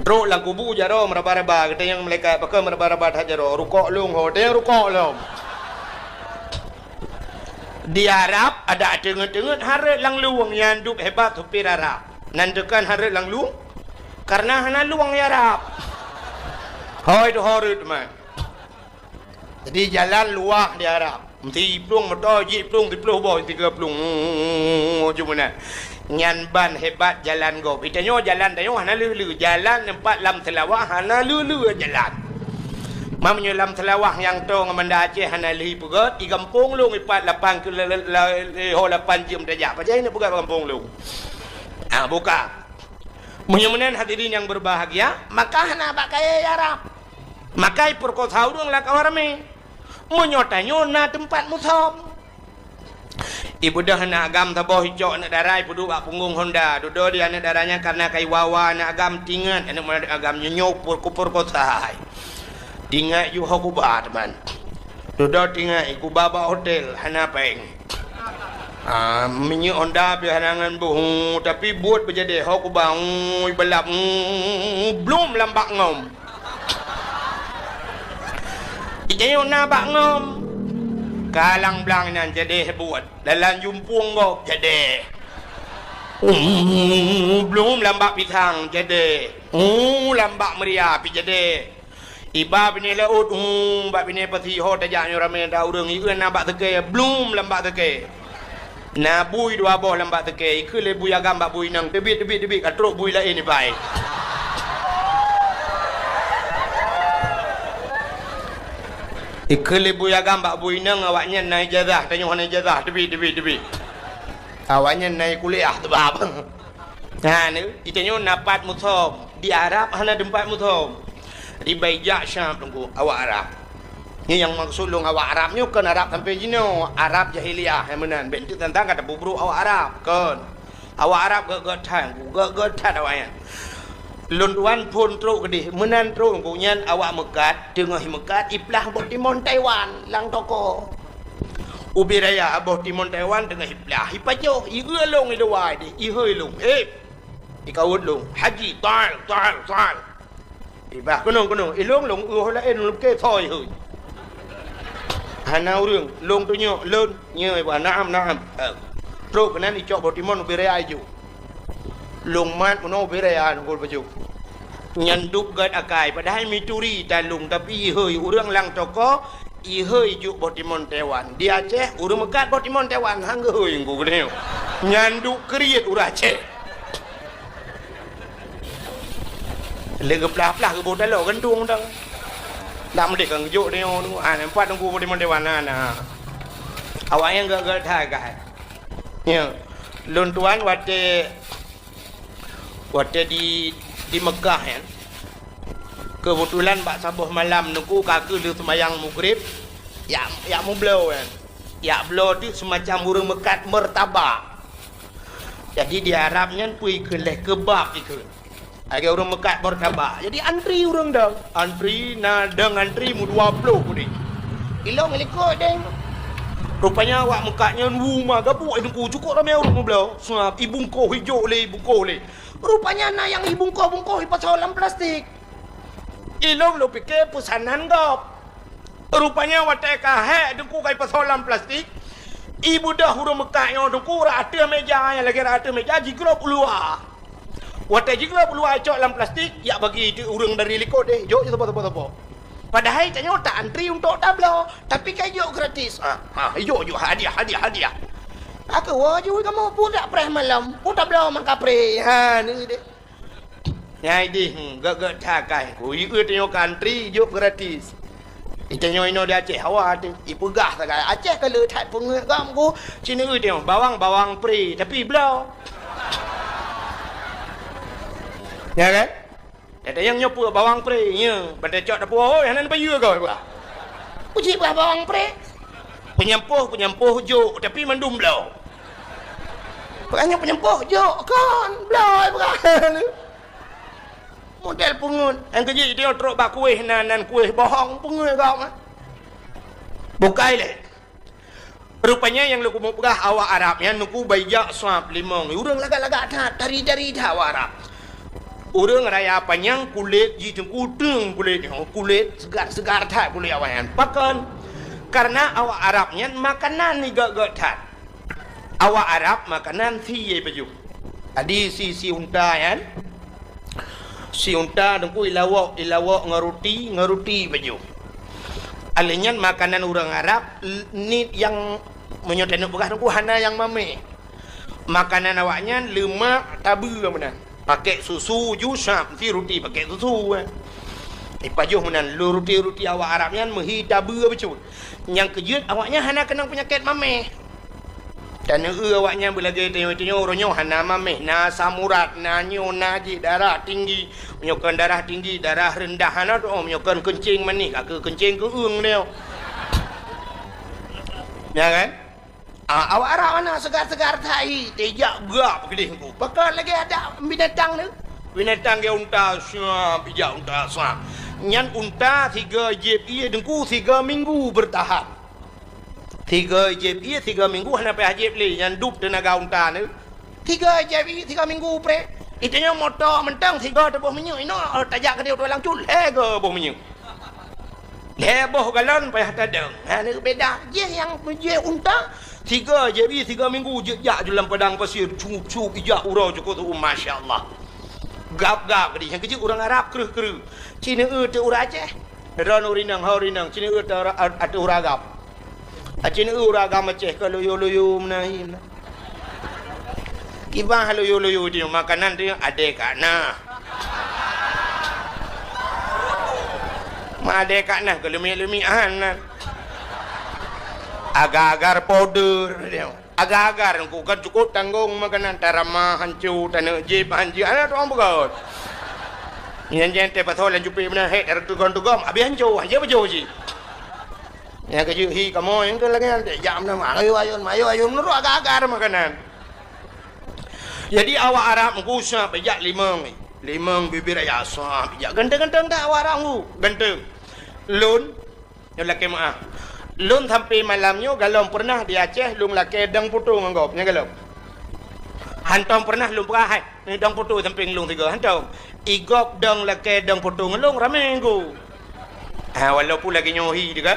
Trok lam kubu jaroe meuraba-raba, geutanyong malaikat, "Pakon meuraba-raba that jaroe?" "Rukok lôn ho." "Teuh rukok lom." Di Arab, adak teungeut-teungeut hareuet lam lueng, nyang dub hebat supir Arab. Nan teukan hareuet lam lueng, kareuna hana lueng di Arab. Hôi teuh hareuet teuma. Jadi, jalan luwah di Arab. Meusti plueng moto, jih plueng, siplôh boh, tiga plueng. Cuma na. Nyan ban hebat jalan gob. Di tanyoe jalan tanyoe hana lheueh-lheueh. Jalan teumpat lam Seulawah hana lheueh-lheueh jalan. Meunyoe lam Seulawah nyang toe ngon Banda Aceh hana lheueh peugöt, di gampông lôn ipat lapan kilo, ho lapan jeuem tajak. Pajan na peugöt gampông lôn. Ah, buka. Meunyoe meunan hadirin yang berbahagia, maka hana bak kayèe Arab. Maka ipeurkosa ureueng lam kawan ramé. Meunyoe tanyoe na teumpat musom. Ibeudôh aneuk agam saboh icok aneuk dara ipeuduek bak punggong honda. Dudoe di aneuk dara nyan kareuna ka iwa-wa aneuk agam tingat aneuk agam nyoe nyoe kupeur-, kupeurkosa hai. Tingat ju ho kuba teuma. Dudoe tingat kuba bak hotel hana péng. Ah, minyeuk honda pih hana ngon boh, tapi buet beujadeh ho kuba, ui, balap, blum lam bak ngom. Ijayok na bak ngom. Kalang blang nyan jadeh buet. Dalam jumpung gob jadeh. Blum lam bak pisang jadeh. Lam bak meuria pih jadeh. Iba binéh laôt, bak binéh pasi ho tajak nyoe ramé that ureueng, ié na bak seukée, blum lam bak seukée. Na bui dua boh lam bak seukée, ikheun lé bui agam bak bui inong, teubiet, teubiet, teubiet, ka trok bui laén iba. Ikheun lé bui agam bak bui inong, awaknyan na ijazah, tanyoe hana ijazah, teubiet, teubiet, teubiet. Awaknyan na kuliah teubab. Nah, ni, itanyoe na pat musom. Di Arab hana teumpat musom. Di baijak Syam teungku, awak Arab. Ni nyang maksud lôn awak Arab nyoe kon Arab sampai jinoe, Arab jahiliyah nyang meunan. Bèk teuntang ka tapeubrôk awak Arab, kon. Awak Arab gét-gét that, gét-gét that awaknyan. Lôn tuan phôn trok keudeh, meunan trok teungku nyan awak meukat, teungoh meukat iplah boh timon Taiwan lam toko. Ubé raya boh timon Taiwan teungoh iplah, ipajoh, ié lôn i luwa deh, ihôi lôn. Eh, ikawot lôn, "Haji, taal, taal, taal." Ibah, "Keunong, keunong." Ilôn, lôn ueh laén, lôn ke thoi hôi. Hana ureueng, lôn tunyok, lôn, nyoe ibah, "Naam, naam." Eh, trok keunan icok boh timon ubé raya ijok. Lôn mat meunoe ubé raya nunggu baju. Nyan dub gét akai, padahai mituri talung, tapi ihôi ureueng lam toko, ihôi jok boh timon Taiwan. Di Aceh, ureueng meukat boh timon Taiwan, han geuhôi nunggu geuneuk. Nyan dub kriet ureueng Aceh. Lé geuplah-plah geuboh taloe gantung dang. Dak meudeh kan geujok deungoe, ah, nampak nunggu boh timon Taiwan na, na. Awaknyan gét-gét that akai. Ya, lôn tuan watèe, watèe di, di Meukah nyan, keubeutulan bak saboh malam teungku ka keuh lheueh seumayang Maghrib, yak, yak mubloe nyan. Yak bloe teuk seumacam ureueng meukat meurtabak. Jadi di Arab nyan peue ikheun lé, keubab ikheun. Lagèe ureueng meukat meurtabak. Jadi antri ureueng dong. Antri na dong antri meudua ploh udeb. Ilôn likot deh. Rupanya awak meukat nyan wu ma gabuk i teungku, cukôp ramé ureueng meubloe. Seuab ibungkoh ijok lé, ibungkoh lé. Rupanya na nyang ibungkoh-bungkoh ipasoe lam plastik. Ilôn lôn pike peusanan gob. Rupanya watèe ka hék teungku ka ipasoe lam plastik, ibeudôh ureueng meukat nyoe teungku rot ateueh meja, nyang lagèe rot ateueh meja jigrob u luwa. Watèe jigrob u luwa icok lam plastik, yak bagi teuk ureueng dari likot deh, jok jih saboh-saboh. Padahai tanyoe ta antri untuk tabloe, tapi ka ijok gratis. Ha, ha, ijok, ijok, hadiah, hadiah, hadiah. Aku woe ju kamoe pudak preh malam, pudak tabloe mangkapreh. Ha, ni deh. Nyan ideh, hmm, gét-gét that akai. Ku ié tanyoe ka antri, jok gratis. Itanyoe inoe di Aceh, hawa teuh. Ipeugah sagai, Aceh ka le that peungeuet gam ku. Cina ié tanyoe, bawang, bawang pre, tapi bloe. Ya kan? Kata nyang nyoe peue bawang pre, ya. Pada cok dapur, oi, hana neupayeue kau, bah. Uji bah bawang pre. Peunyampôh, peunyampôh jok, tapi mandum bloe. Bukannya peunyampôh jok, kon bloe bukan. Model peungeuet. Nyang keujeuet dia trok bak kueh nan, nan kueh bohong, peungeuet kau mah. Bukai lé. Rupanya nyang lôn keumeung peugah awak Arab nyan nuku baijak sab limong. Ureueng lagak-lagak that, tari-tari that awak Arab. Ureueng raya panyang kulét jih teungku teung kulét nyoe, kulét seugar-seugar that kulét awak nyan. Pakon? Karena awak Arab nyan makanan igok-gok that. Awak Arab makanan sie pajoh. Jadi si, si unta nyan, si unta teungku ilawok, ilawok ngon ruti, ngon ruti pajoh. Alèh nyan makanan ureueng Arab, l-, ni nyang meunyoe taneuk peugah teungku hana nyang mamèh. Makanan awaknyan leumak tabeue meunan. Pakèk susu ju sab, meusti ruti pakèk susu, eh. Ipajoh meunan, lôn ruti-ruti awak Arab nyan meuhi tabeue bacut. Nyang keujeuet awaknyan hana keunong peunyakét mamèh. Taneuk awaknyan beulagèe tanyoe-tanyoe, uroe nyoe hana mamèh, na asam urat, na nyoe, na jih, darah tinggi. Meunyoe kon darah tinggi, darah rendah hana teu'oh, meunyoe kon keuncing manéh, ka keuh keuncing keu'eung nyoe. Ya kan? Ah, awak Arab hana seugar-seugar that, ijak gak keudéh teungku. Pakon lagèe adak binatang tu. Binatang gèt unta, siap, ijak unta, siap. Nyan unta sigoe jieb ié teungku, sigoe minggu beurtahan. Sigoe jieb ié, sigoe minggu hana payah jieb lé, nyan dub teunaga unta tu. Sigoe jieb ié, sigoe minggu preh. Itanyoe moto mantong sigoe teuboh minyeuk, inoe tajak keudéh u tulang cut, lhèe goe boh minyeuk. Lhèe boh galon payah tadong. Ha, ni beda. Jih nyang jih unta, sigoe jieb ié, sigoe minggu jeuet jak ju lam padang pasir, cup-cup ijak uroe cukôp tu'uem, masya Allah. Gab-gab keudéh, nyang keujeuet ureueng Arab kreueh-kreueh. Ci neueu teuk ureueng Aceh. Droeneuh ureueng inong, ho ureueng inong, ci neueu teuk ureueng, a-, ateueh ureueng agam. Aci neueu ureueng agam Aceh ka loyo-loyo meunan hi meunan. Kiban loyo-loyo di makanan tu adèe ka na. Ma adèe ka na keu leumik-leumik han nan. Agar-agar powder dia. Agar-agar ku kan cukup tanggong makanan tarama hancu, taneuk jib hancu, ana tuang beugöt. Nyan jan teuh pasal lam jupé meunan hek teugon-teugon, abéh hancu, hancu beujeuh jih. Nyang keujeuet hi kamoe nyang keu lagèe nyan, jak meunan, ayo, ayo, ayo, ayo, meunurot agak-agak makanan. Jadi awak Arab meugusa pijak limong, limong bibir ayah sah pijak. Ganteng-ganteng dak awak Arab ngu, ganteng. Lôn, nyoe lakèe meu'ah. Lôn sampai malam nyoe galom pernah di Aceh lôn lakèe dong poto ngon gob, nyang galom. Hantom pernah lôn peugah hai, ni dong poto sampéng lôn sigoe, hantom. Igob dong lakèe dong poto ngon lôn ramé ngu. Ha, walaupun lagèe nyoe hi juga.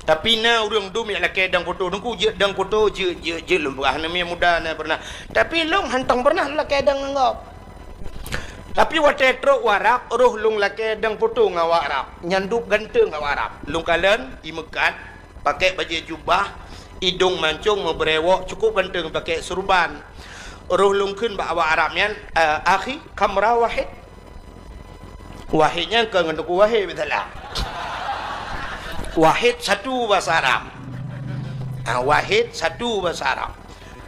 Tapi na ureueng dum nyang lakèe dong poto, teungku jeuet dong poto, jeuet, jeuet, jeuet lôn peugah, aneuk miet muda na pernah. Tapi lôn hantong pernah lôn lakèe dong ngon gob. Tapi watèe trok u Arab, roh lôn lakèe dong poto ngon awak Arab. Nyan dub ganteng awak Arab. Lôn kalon, imeukat, pakèk bajèe jubah, idong mancong, meubrewok, cukup ganteng, pakèk surban. Roh lôn kheun bak awak Arab nyan, eh, "Akhi, kam ra wahid?" Wahid nyan kon ngon Teungku Wahid, biasalah. Wahid satu bahasa Arab. Ah, wahid satu bahasa Arab.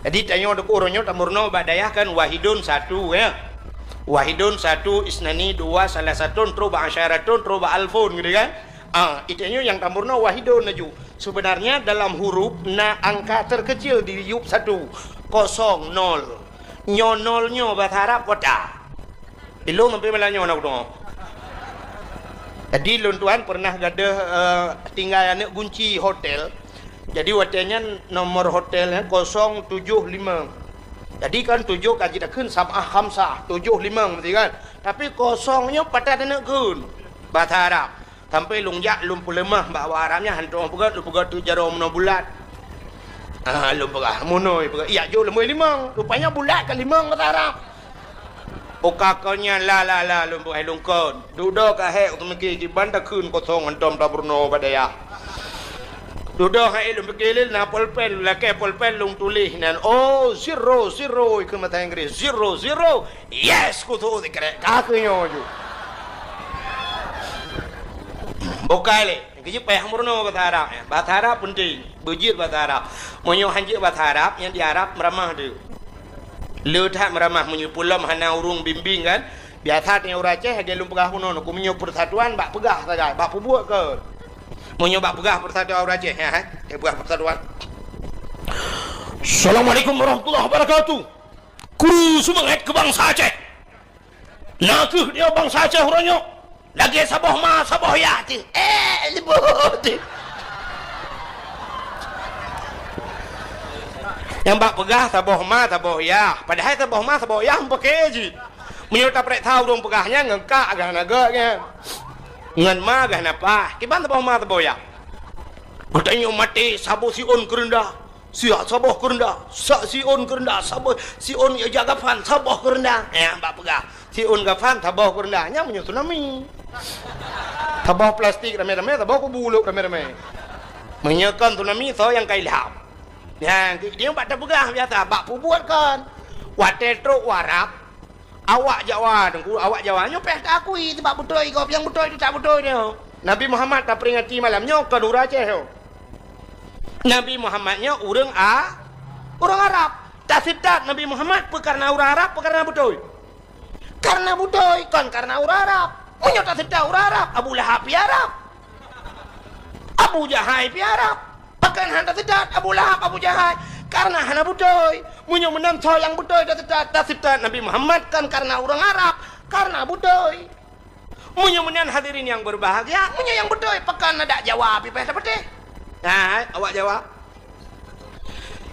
Jadi, tanyoe Teungku uroe nyoe tameurunoe bak dayah kan wahidun satu, ya. Wahidun satu, isnani dua, salasatun, trok bak asyaratun, trok bak alfun, gitu kan. Ah, itanyoe nyang tameurunoe wahidun laju. Sebenarnya dalam huruf na angka terkecil di yup satu, kosong, nol. Nyoe nol nyoe bahasa Arab kota. Ilôn sampai malam nyoe na kudeungoe. Jadi lôn tuan pernah gadôh, eh, tinggai aneuk gunci hotel. Jadi watèe nyan nomor hotel nyan kosong tujoh limong. Jadi kan tujoh ka jitakheun sab'ah khamsah, tujoh limong meusti kan. Tapi kosong nyoe pat that aneuk kheun. Bahasa Arab. Sampai lôn jak lôn peuleumah bak awak Arab nyan, hantom peugah, lôn peugah teuk jaroe meunoe bulat. Ah, lôn peugah, meunoe peugah, "Yak jok leumbôi limong." Rupanya bulat ka limong kata Arab. Uka kon nyan la, la, la, lôn peugah lôn kon. Dudoe ka hék, teumiki kiban takheun kosong hantom tameurunoe bak dayah. Dudoe hai lôn pike lé na polpen, lakèe polpen lôn tuléh nan, "Oh, zero, zero," ikheun bahasa Inggris, "Zero, zero." Yes, kutu sikrek. Ka keuh nyoe ju. Bukai lé. Keujeuet payah meurunoe bahasa Arab, ya. Bahasa Arab penting. Beujeuet bahasa Arab. Meunyoe hanjeuet bahasa Arab, nyang di Arab meuramah tu. Le that meuramah meunyoe peulom hana ureueng bimbing kan. Biasa teuh ureueng Aceh lagèe lôn peugah bunoe, ku meunyoe persatuan bak peugah sagai, bak peubuet ke. Meunyoe bak peugah persatuan ureueng Aceh, ya, eh. Dia peugah persatuan. Assalamualaikum warahmatullahi wabarakatuh. Kru seumangat keu bansa Aceh. Na kheueh dia bansa Aceh uroe nyoe. Lagèe saboh ma, saboh yah teuh. Eh, leubeh teuh. Nyang bak peugah saboh ma, saboh yah. Padahai saboh ma, saboh yah meupaké jih. Meunyoe tapareksa ureueng peugah nyan ngon kak gah na gèt nyan. Ngon ma gah na pah. Kiban saboh ma, saboh yah. Geutanyoe maté saboh siôn keureundah, siat saboh keureundah, sa-, siôn keureundah, saboh siôn ija gafan, saboh keureundah. Nyan bak peugah, siôn gafan, saboh keureundah. Nyan meunyoe tsunami. Saboh plastik ramé-ramé, saboh kubu lôk ramé-ramé. Meunyoe kon tsunami, soe nyang ka ilham? Nyan, di-, di bak tapeugah biasa, bak peubuet kon. Watée trok u Arab, awak Jawa, Teungku, awak Jawa nyoe payah taakui, sabab beutôi gob nyang beutôi, teutab beutôi nyoe. Nabi Muhammad taperingati malam nyoe kon ureuëng Aceh nyoe. Nabi Muhammad nyoe ureuëng A-, ureuëng Arab. Taseutôt Nabi Muhammad peu kareuna ureuëng Arab, peu kareuna beutôi? Kareuna beutôi, kon kareuna ureuëng Arab. Meunyoe taseutôt ureuëng Arab, Abu Lahab pih Arab. Abu Jahai pih Arab. Pakon hana taseutôt Abu Lahab, Abu Jahai? Kareuna hana beutôi. Meunyoe meunan soe nyang beutôi taseutôt, taseutôt Nabi Muhammad kon kareuna ureuëng Arab, kareuna beutôi. Meunyoe meunan hadirin nyang berbahagia, meunyoe nyang beutôi, pakon adak Jawa pih payah tapatéh? Hai, awak Jawa.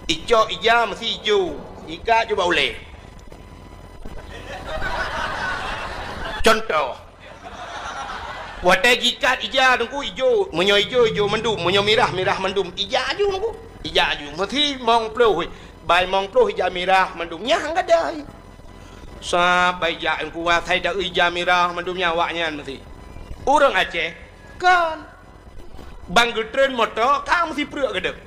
Icok ija meusi ijo, ikat ju bak ulée. Contoh, watée jikat ija Teungku ijo, meunyoe ijo, ijo mandum, meunyoe mirah, mirah mandum, ija aju Teungku. Ija aju, meusi mong ploh, bai mong ploh ija mirah mandum, nyan gadai. Sab bai jak Teungku, asai da ija mirah mandum nyan awaknyan meusi. Ureuëng Aceh, kon. Ban geutreun moto ka meusipreuk geudeuek.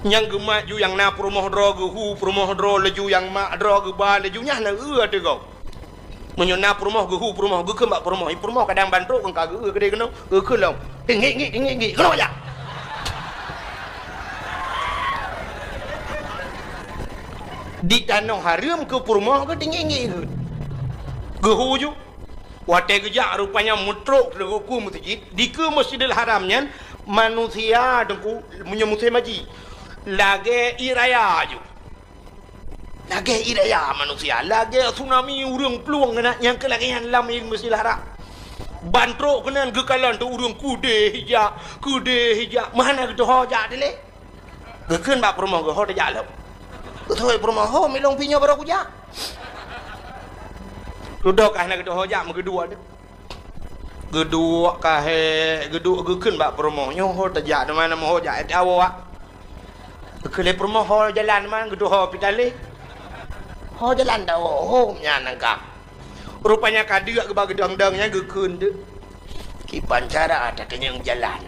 Nyang geumat ju nyang na peurumoh droe geuhu peurumoh droe laju nyang mak droe geuba laju nyan na eu ateueh gob. Meunyoe na peurumoh geuhu peurumoh geukheun bak peurumoh, i peurumoh kadang ban trok kon ka geu-eu keudeh keunoe, geukheun lom. Tinggi-ngi, tinggi-ngi, keunoe jak. Di tanoh hareuem keu peurumoh geutinggi-ngi geuh. Geuhu ju. Watée geujak rupanya meutrok teungku meuseujid, dikeue Masjidil Haram nyan manusia teungku meunyoe musém haji lagée ié raya ju. Lagée ié raya manusia, lagée tsunami ureuëng plueng keunan nyang keu lagée nyan lam Masjidil Haram. Ban trok keunan geukalon teuk ureuëng keudeh ijak, keudeh ijak, meuhana geuteuho jak dilée. Geukheun bak peurumoh geuh, "Ho tajak lom." Geuteuho peurumoh, "Ho, milong pih nyoe barô kujak." Dudoe ka hana geuteuho jak, meugeuduek deuh. Geuduek ka hék, geuduek geukheun bak peurumoh, "Nyoe ho tajak, teuma na meuho jak, eh, tawoe, ah." Geukheun lé peurumoh, "Ho jalan man, geuteuho pih talé." "Ho jalan tawoe, ho nyan ka." Rupanya ka deuk geuba geudong-dong nyan geukheun deuh. Kiban cara takeunyeung jalan.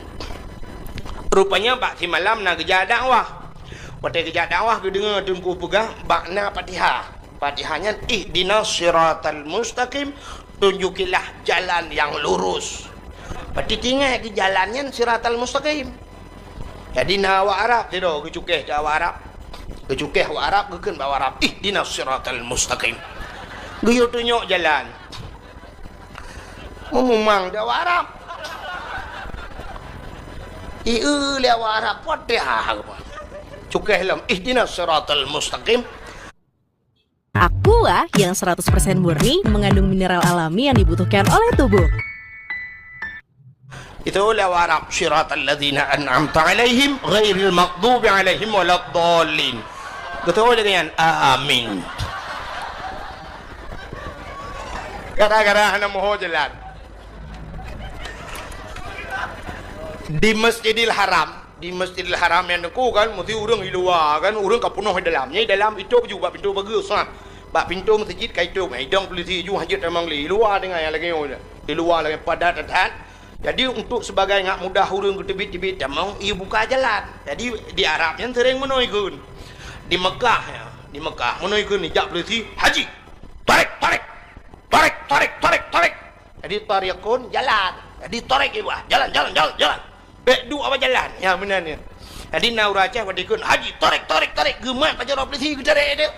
Rupanya bak simalam na geujak dakwah. Watée geujak dakwah geudeungoe teungku peugah bak na Fatihah. Fatihah nyan, "Ihdinas siratal mustaqim, tunjukilah jalan yang lurus." Berarti tinggai di jalan nyan siratal mustaqim. Jadi na awak Arab sidroe geucukeh keu awak Arab. Geucukeh awak Arab, geukheun bak awak Arab, "Ihdinas siratal mustaqim." Geuyue tunyok jalan. Meumumang di awak Arab. Ié lé awak Arab, Fatihah. Cukeh lom, "Ihdinas siratal mustaqim." Aqua yang seratus persen murni mengandung mineral alami yang dibutuhkan oleh tubuh. Itu lewat Arab, "Siratal ladzina an'amta 'alaihim, ghairil maghdubi 'alaihim waladdallin." Betul dengan amin. Gara-gara hana moho jalan. Di Masjidil Haram, di Masjidil Haram nyan teungku kan, mesti ureuëng di luwa kan, ureuëng ka peunoh di dalam. Nyan di dalam itôb ju bak pintoe bagoe sah. Bak pintoe meuseujid ka itôb, idong peulisi ju hajat tamong lé. Di luwa teungoh nyang lagée nyoe. Di luwa lagée padat that. Jadi untuk sebagai ngak mudah ureuëng geuteubiet-teubiet tamong, ié buka jalan. Jadi di Arab nyan sering meunoe ikheun. Di Mekah ya, di Mekah meunoe ikheun jak peulisi, "Haji, tarik, tarik. Tarik, tarik, tarik, tarik." Jadi tarikun jalan. Jadi tarik ié buah, jalan, jalan, jalan, jalan. Bék duek bak jalan. Ya, meunan nyan. Jadi na ureuëng Aceh watée ikheun, "Haji, tarik, tarik, tarik." Geumat pajoh droe peulisi geutarek deuh.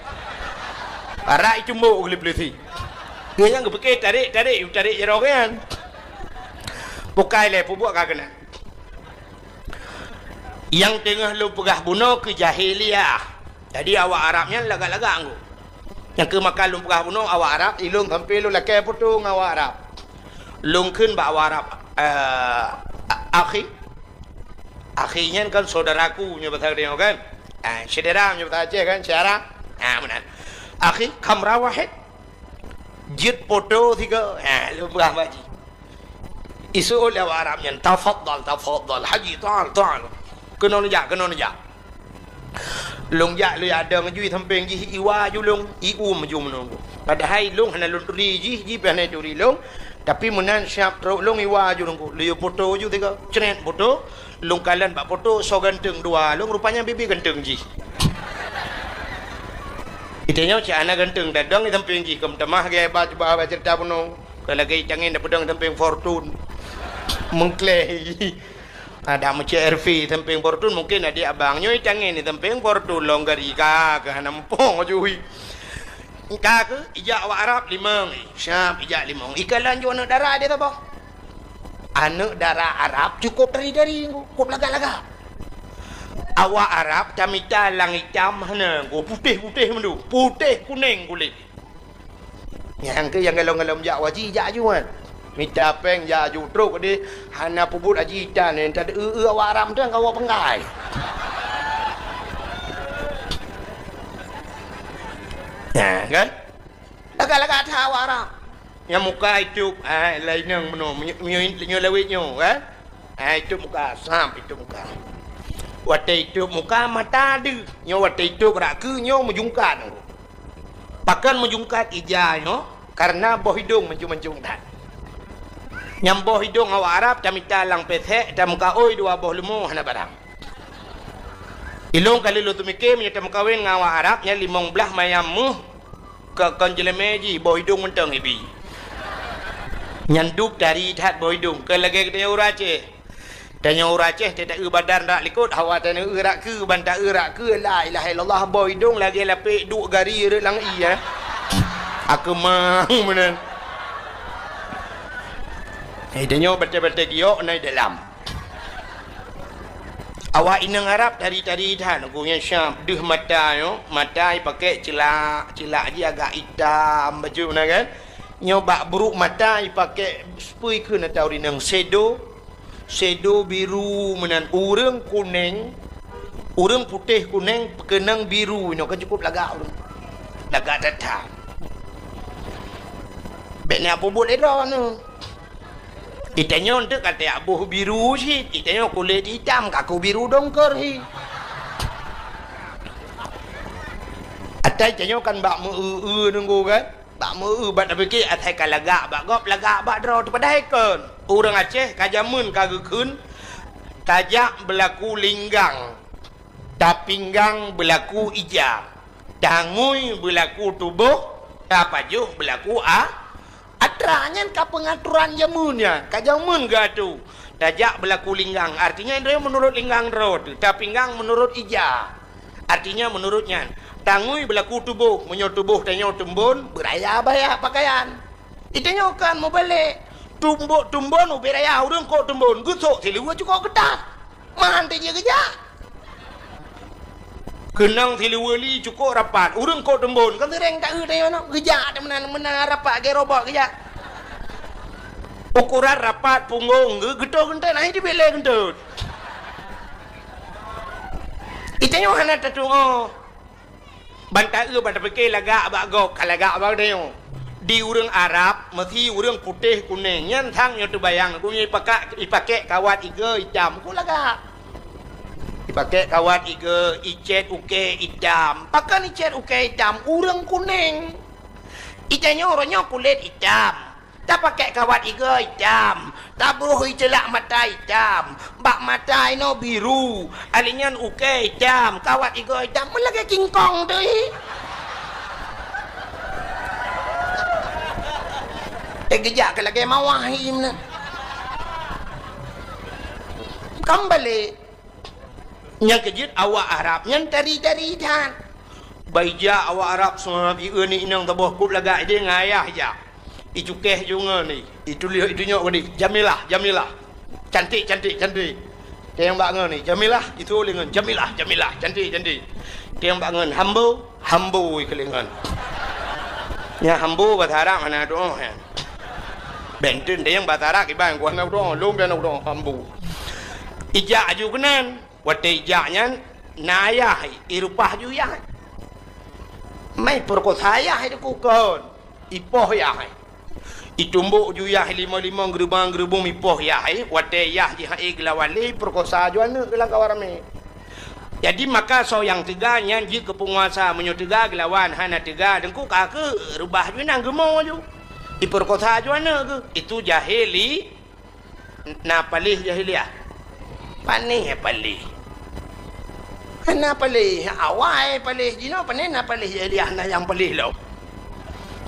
Parak icumbok geuh lé peulisi. Geuh nyang geupike tarek, tarek, tarek jaroe nyan. Bukai lé peubuet ka keunan. Nyang teungoh lôn peugah bunoe keu jahiliyah. Jadi awak Arab nyan lagak-lagak anggô. Nyang keu maka lôn peugah bunoe awak Arab, ilôn sampoe lôn lakée putôh ngon awak Arab. Lôn kheun bak awak Arab, eh, a-, akhi. Akhi nyan kan saudaraku nyoe bahasa Aceh kan? Ah, syedara nyoe bahasa Aceh kan, syedara. Ah, meunan. "Akhi, kamera wahid." Jeuet poto sigoe. Ha, lôn peugah bak jih. Iseuôt lé awak Arab nyan, "Tafadhal, tafadhal, Haji, ta'al, ta'al." Keunoe neujak, keunoe neujak. Lôn jak lôn adong ju i sampéng jih, iwa ju lôn, ium ju meunoe. Padahai lôn hana lôn turi jih, jih pih hana turi lôn. Tapi meunan siab trok lôn iwa ju lôn, lôn foto ju tiga. Cret foto, lôn kalon bak foto, soe ganteng dua lôn, rupanya bibi ganteng jih. Ita nyoe cit hana ganteng, dadong i sampéng jih, keu meutamah gaya ba, cuba ba ceurita bunoe. Keu lagèe tangen na peudong sampéng Fortune. Meukleh. Ada meucék R V sampéng Fortune, mungkin adik abang nyoe tangen di sampéng Fortune lôn gari ka, ka hana muphom jui. Ka keu ijak awak Arab limong, eh, siap ijak limong. Ikalon ju aneuk dara di saboh. Aneuk dara Arab cukup dari-dari, cukup lagak-lagak. Awak Arab tamita lang itam hana, putéh-putéh mandum, putéh kunéng kulét. Nyang keu nyang galom-galom jak waji jak aju kan. Mita péng jak aju trok deh, hana peubuet aji tan, nyan tadeu-eu awak Arab tu ka awak penggai. Nah, kan? Lagak-lagak that awak Arab. Nyang muka itôb, ah, laineng meunoe, meunyo-, meunyo-, meunyoe lawét nyoe, kan? Ah, itôb muka, sam itôb muka. Watèe itôb muka, mata deuh. Nyoe watèe itôb rak keue, nyoe meujungkat. Pakon meujungkat ija nyoe? Karena boh idông mancung-mancung that. Nyang boh idông awak Arab tamita lang pésék, tameukaôi dua boh leumo hana barang. Ilông kali lôn teumike meunyoe tameukawen ngon awak Arab nyan limong blaih mayam méuh keu kon jeulemé jih boh idông mantong ibi. Nyan dub tari that boh idông, kon lagèe geutanyoe ureueng Aceh. Tanyoe ureueng Aceh, teuta eu badan rak likot, hawa tanyoe eu rak keue, ban ta eu rak keue, la ilaha illallah, boh idông lagèe lapek duek gari rot lam ie, eh. Akeumang meunan. Eh, tanyoe batèe-batèe giok na i dalam. Awak inong Arab tari-tari that, gurèe nyan siab deuh mata nyoe, mata ipakèk ceulak, ceulak jih agak itam bacut meunan kan. Nyoe bak brôk mata ipakèk, peue kheun ata ureueng inong, sedo, sedo biru meunan, ureueng kunéng, ureueng putéh kunéng peukeunong biru nyoe kan cukup lagak ureueng. Lagak that-that. Bèk na peubuet lé droeneuh. Itanyoe eunteuk ka tajak boh biru cit, itanyoe kulét itam, kaku biru dongkor hi. Ata itanyoe kan bak meu-eu-eu nunggu kan? Bak meu-eu, bak tapike asai ka lagak bak gob, lagak bak droe teuh, padahai kon. Ureueng Aceh ka jameun ka geukheun, tajak beulaku linggang, tapinggang beulaku ija, tangui beulaku tuboh, tapajoh beulaku a-, atra. Nyan ka peungaturan jameun nyan, ka jameun geuatô. Tajak beulaku linggang, artinya droe meunurot linggang droe teuh, tapinggang meunurot ija. Artinya meunurot nyan, tangui beulaku tuboh, meunyoe tuboh tanyoe teumbon, beuraya baya pakaian. Itanyoe kan meubalek, tumbok teumbon ubé raya, ureueng kok teumbon, geusok siluweue cukok keutat. Man teuh jih geujak. Keunong siluweue li cukok rapat, ureueng kok teumbon, kan seuréng ta-eu tanyoe nyoe, geujak teuh meunan, meunan rapat lagèe robot geujak. Ukuran rapat punggong geu-, geutoh geunteut, nah, itu bilé geunteut. Itanyoe hana tatu'oh. Ban ta-eu, ban tapike lagak bak gob, ka lagak bak tanyoe. Di ureueng Arab, meusi ureueng putéh kunéng, nyan sang nyoe teubayang, gurèe nyan ipaka-, ipakèk kawat igoe itam, kok lagak. Ipakèk kawat igoe, icèt ukèe itam. Pakon icèt ukèe itam? Ureueng kunéng. Itanyoe uroe nyoe kulét itam. Tapakèk kawat igoe itam, tabroh iceulak mata itam, bak mata inoe biru, alèh nyan ukèe itam, kawat igoe itam, meulagèe kingkong teuh hi. Eh, geujak keu lagèe mawah hi meunan. Kan balek. Nyang keujeuet awak Arab nyan tari-tari that. Ban ijak awak Arab seumah ieu ni inong saboh kop lagak idéh ngon ayah ijak. Icukéh ju ngon ni, ituléh itunyok ngon ni, "Jamilah, Jamilah. Cantik, cantik, cantik." Teuh nyang bak ngon ni, "Jamilah," itu lé ngon, "Jamilah, Jamilah, cantik, cantik." Teuh nyang bak ngon, "Hambo, Hambo," ikeu lé ngon. Nyang Hambo bahasa Arab hana tu'oh nyan. Bèk teun teuh nyang bahasa Arab iban ku hana tu'oh, lôn pih hana tu'oh Hambo. Ijak aju keunan. Watèe ijak nyan na ayah, irupah ju yah. Mai peurekosa yah itu kukon, ipoh yah. Itumbok ju yah limong-limong, geurubong-geurubong mipoh yah, eh. Watée yah jih han ék geulawan lé, ipeurkosa ju aneuëk geuh lam kawan ramé. Jadi maka soe nyang teuga nyan jeuet keu peunguasa, meunyoe teuga geulawan, hana teuga deungku ka keu reubah ju inan geumo ju. Ipeurkosa ju aneuëk geuh. Itu jahili, na paléh jahiliah. Panéh paléh. Hana paléh awai paléh jinoe, panéh na paléh jahiliah na nyang paléh lom.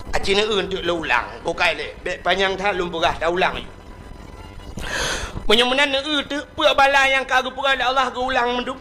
Aci neueu teuk lé ulang, bukai lé, bék panyang that lôn peugah ta ulang. Meunyoe meunan neueu teuk peue bala nyang ka geupeugah lé Allah geuulang mandum.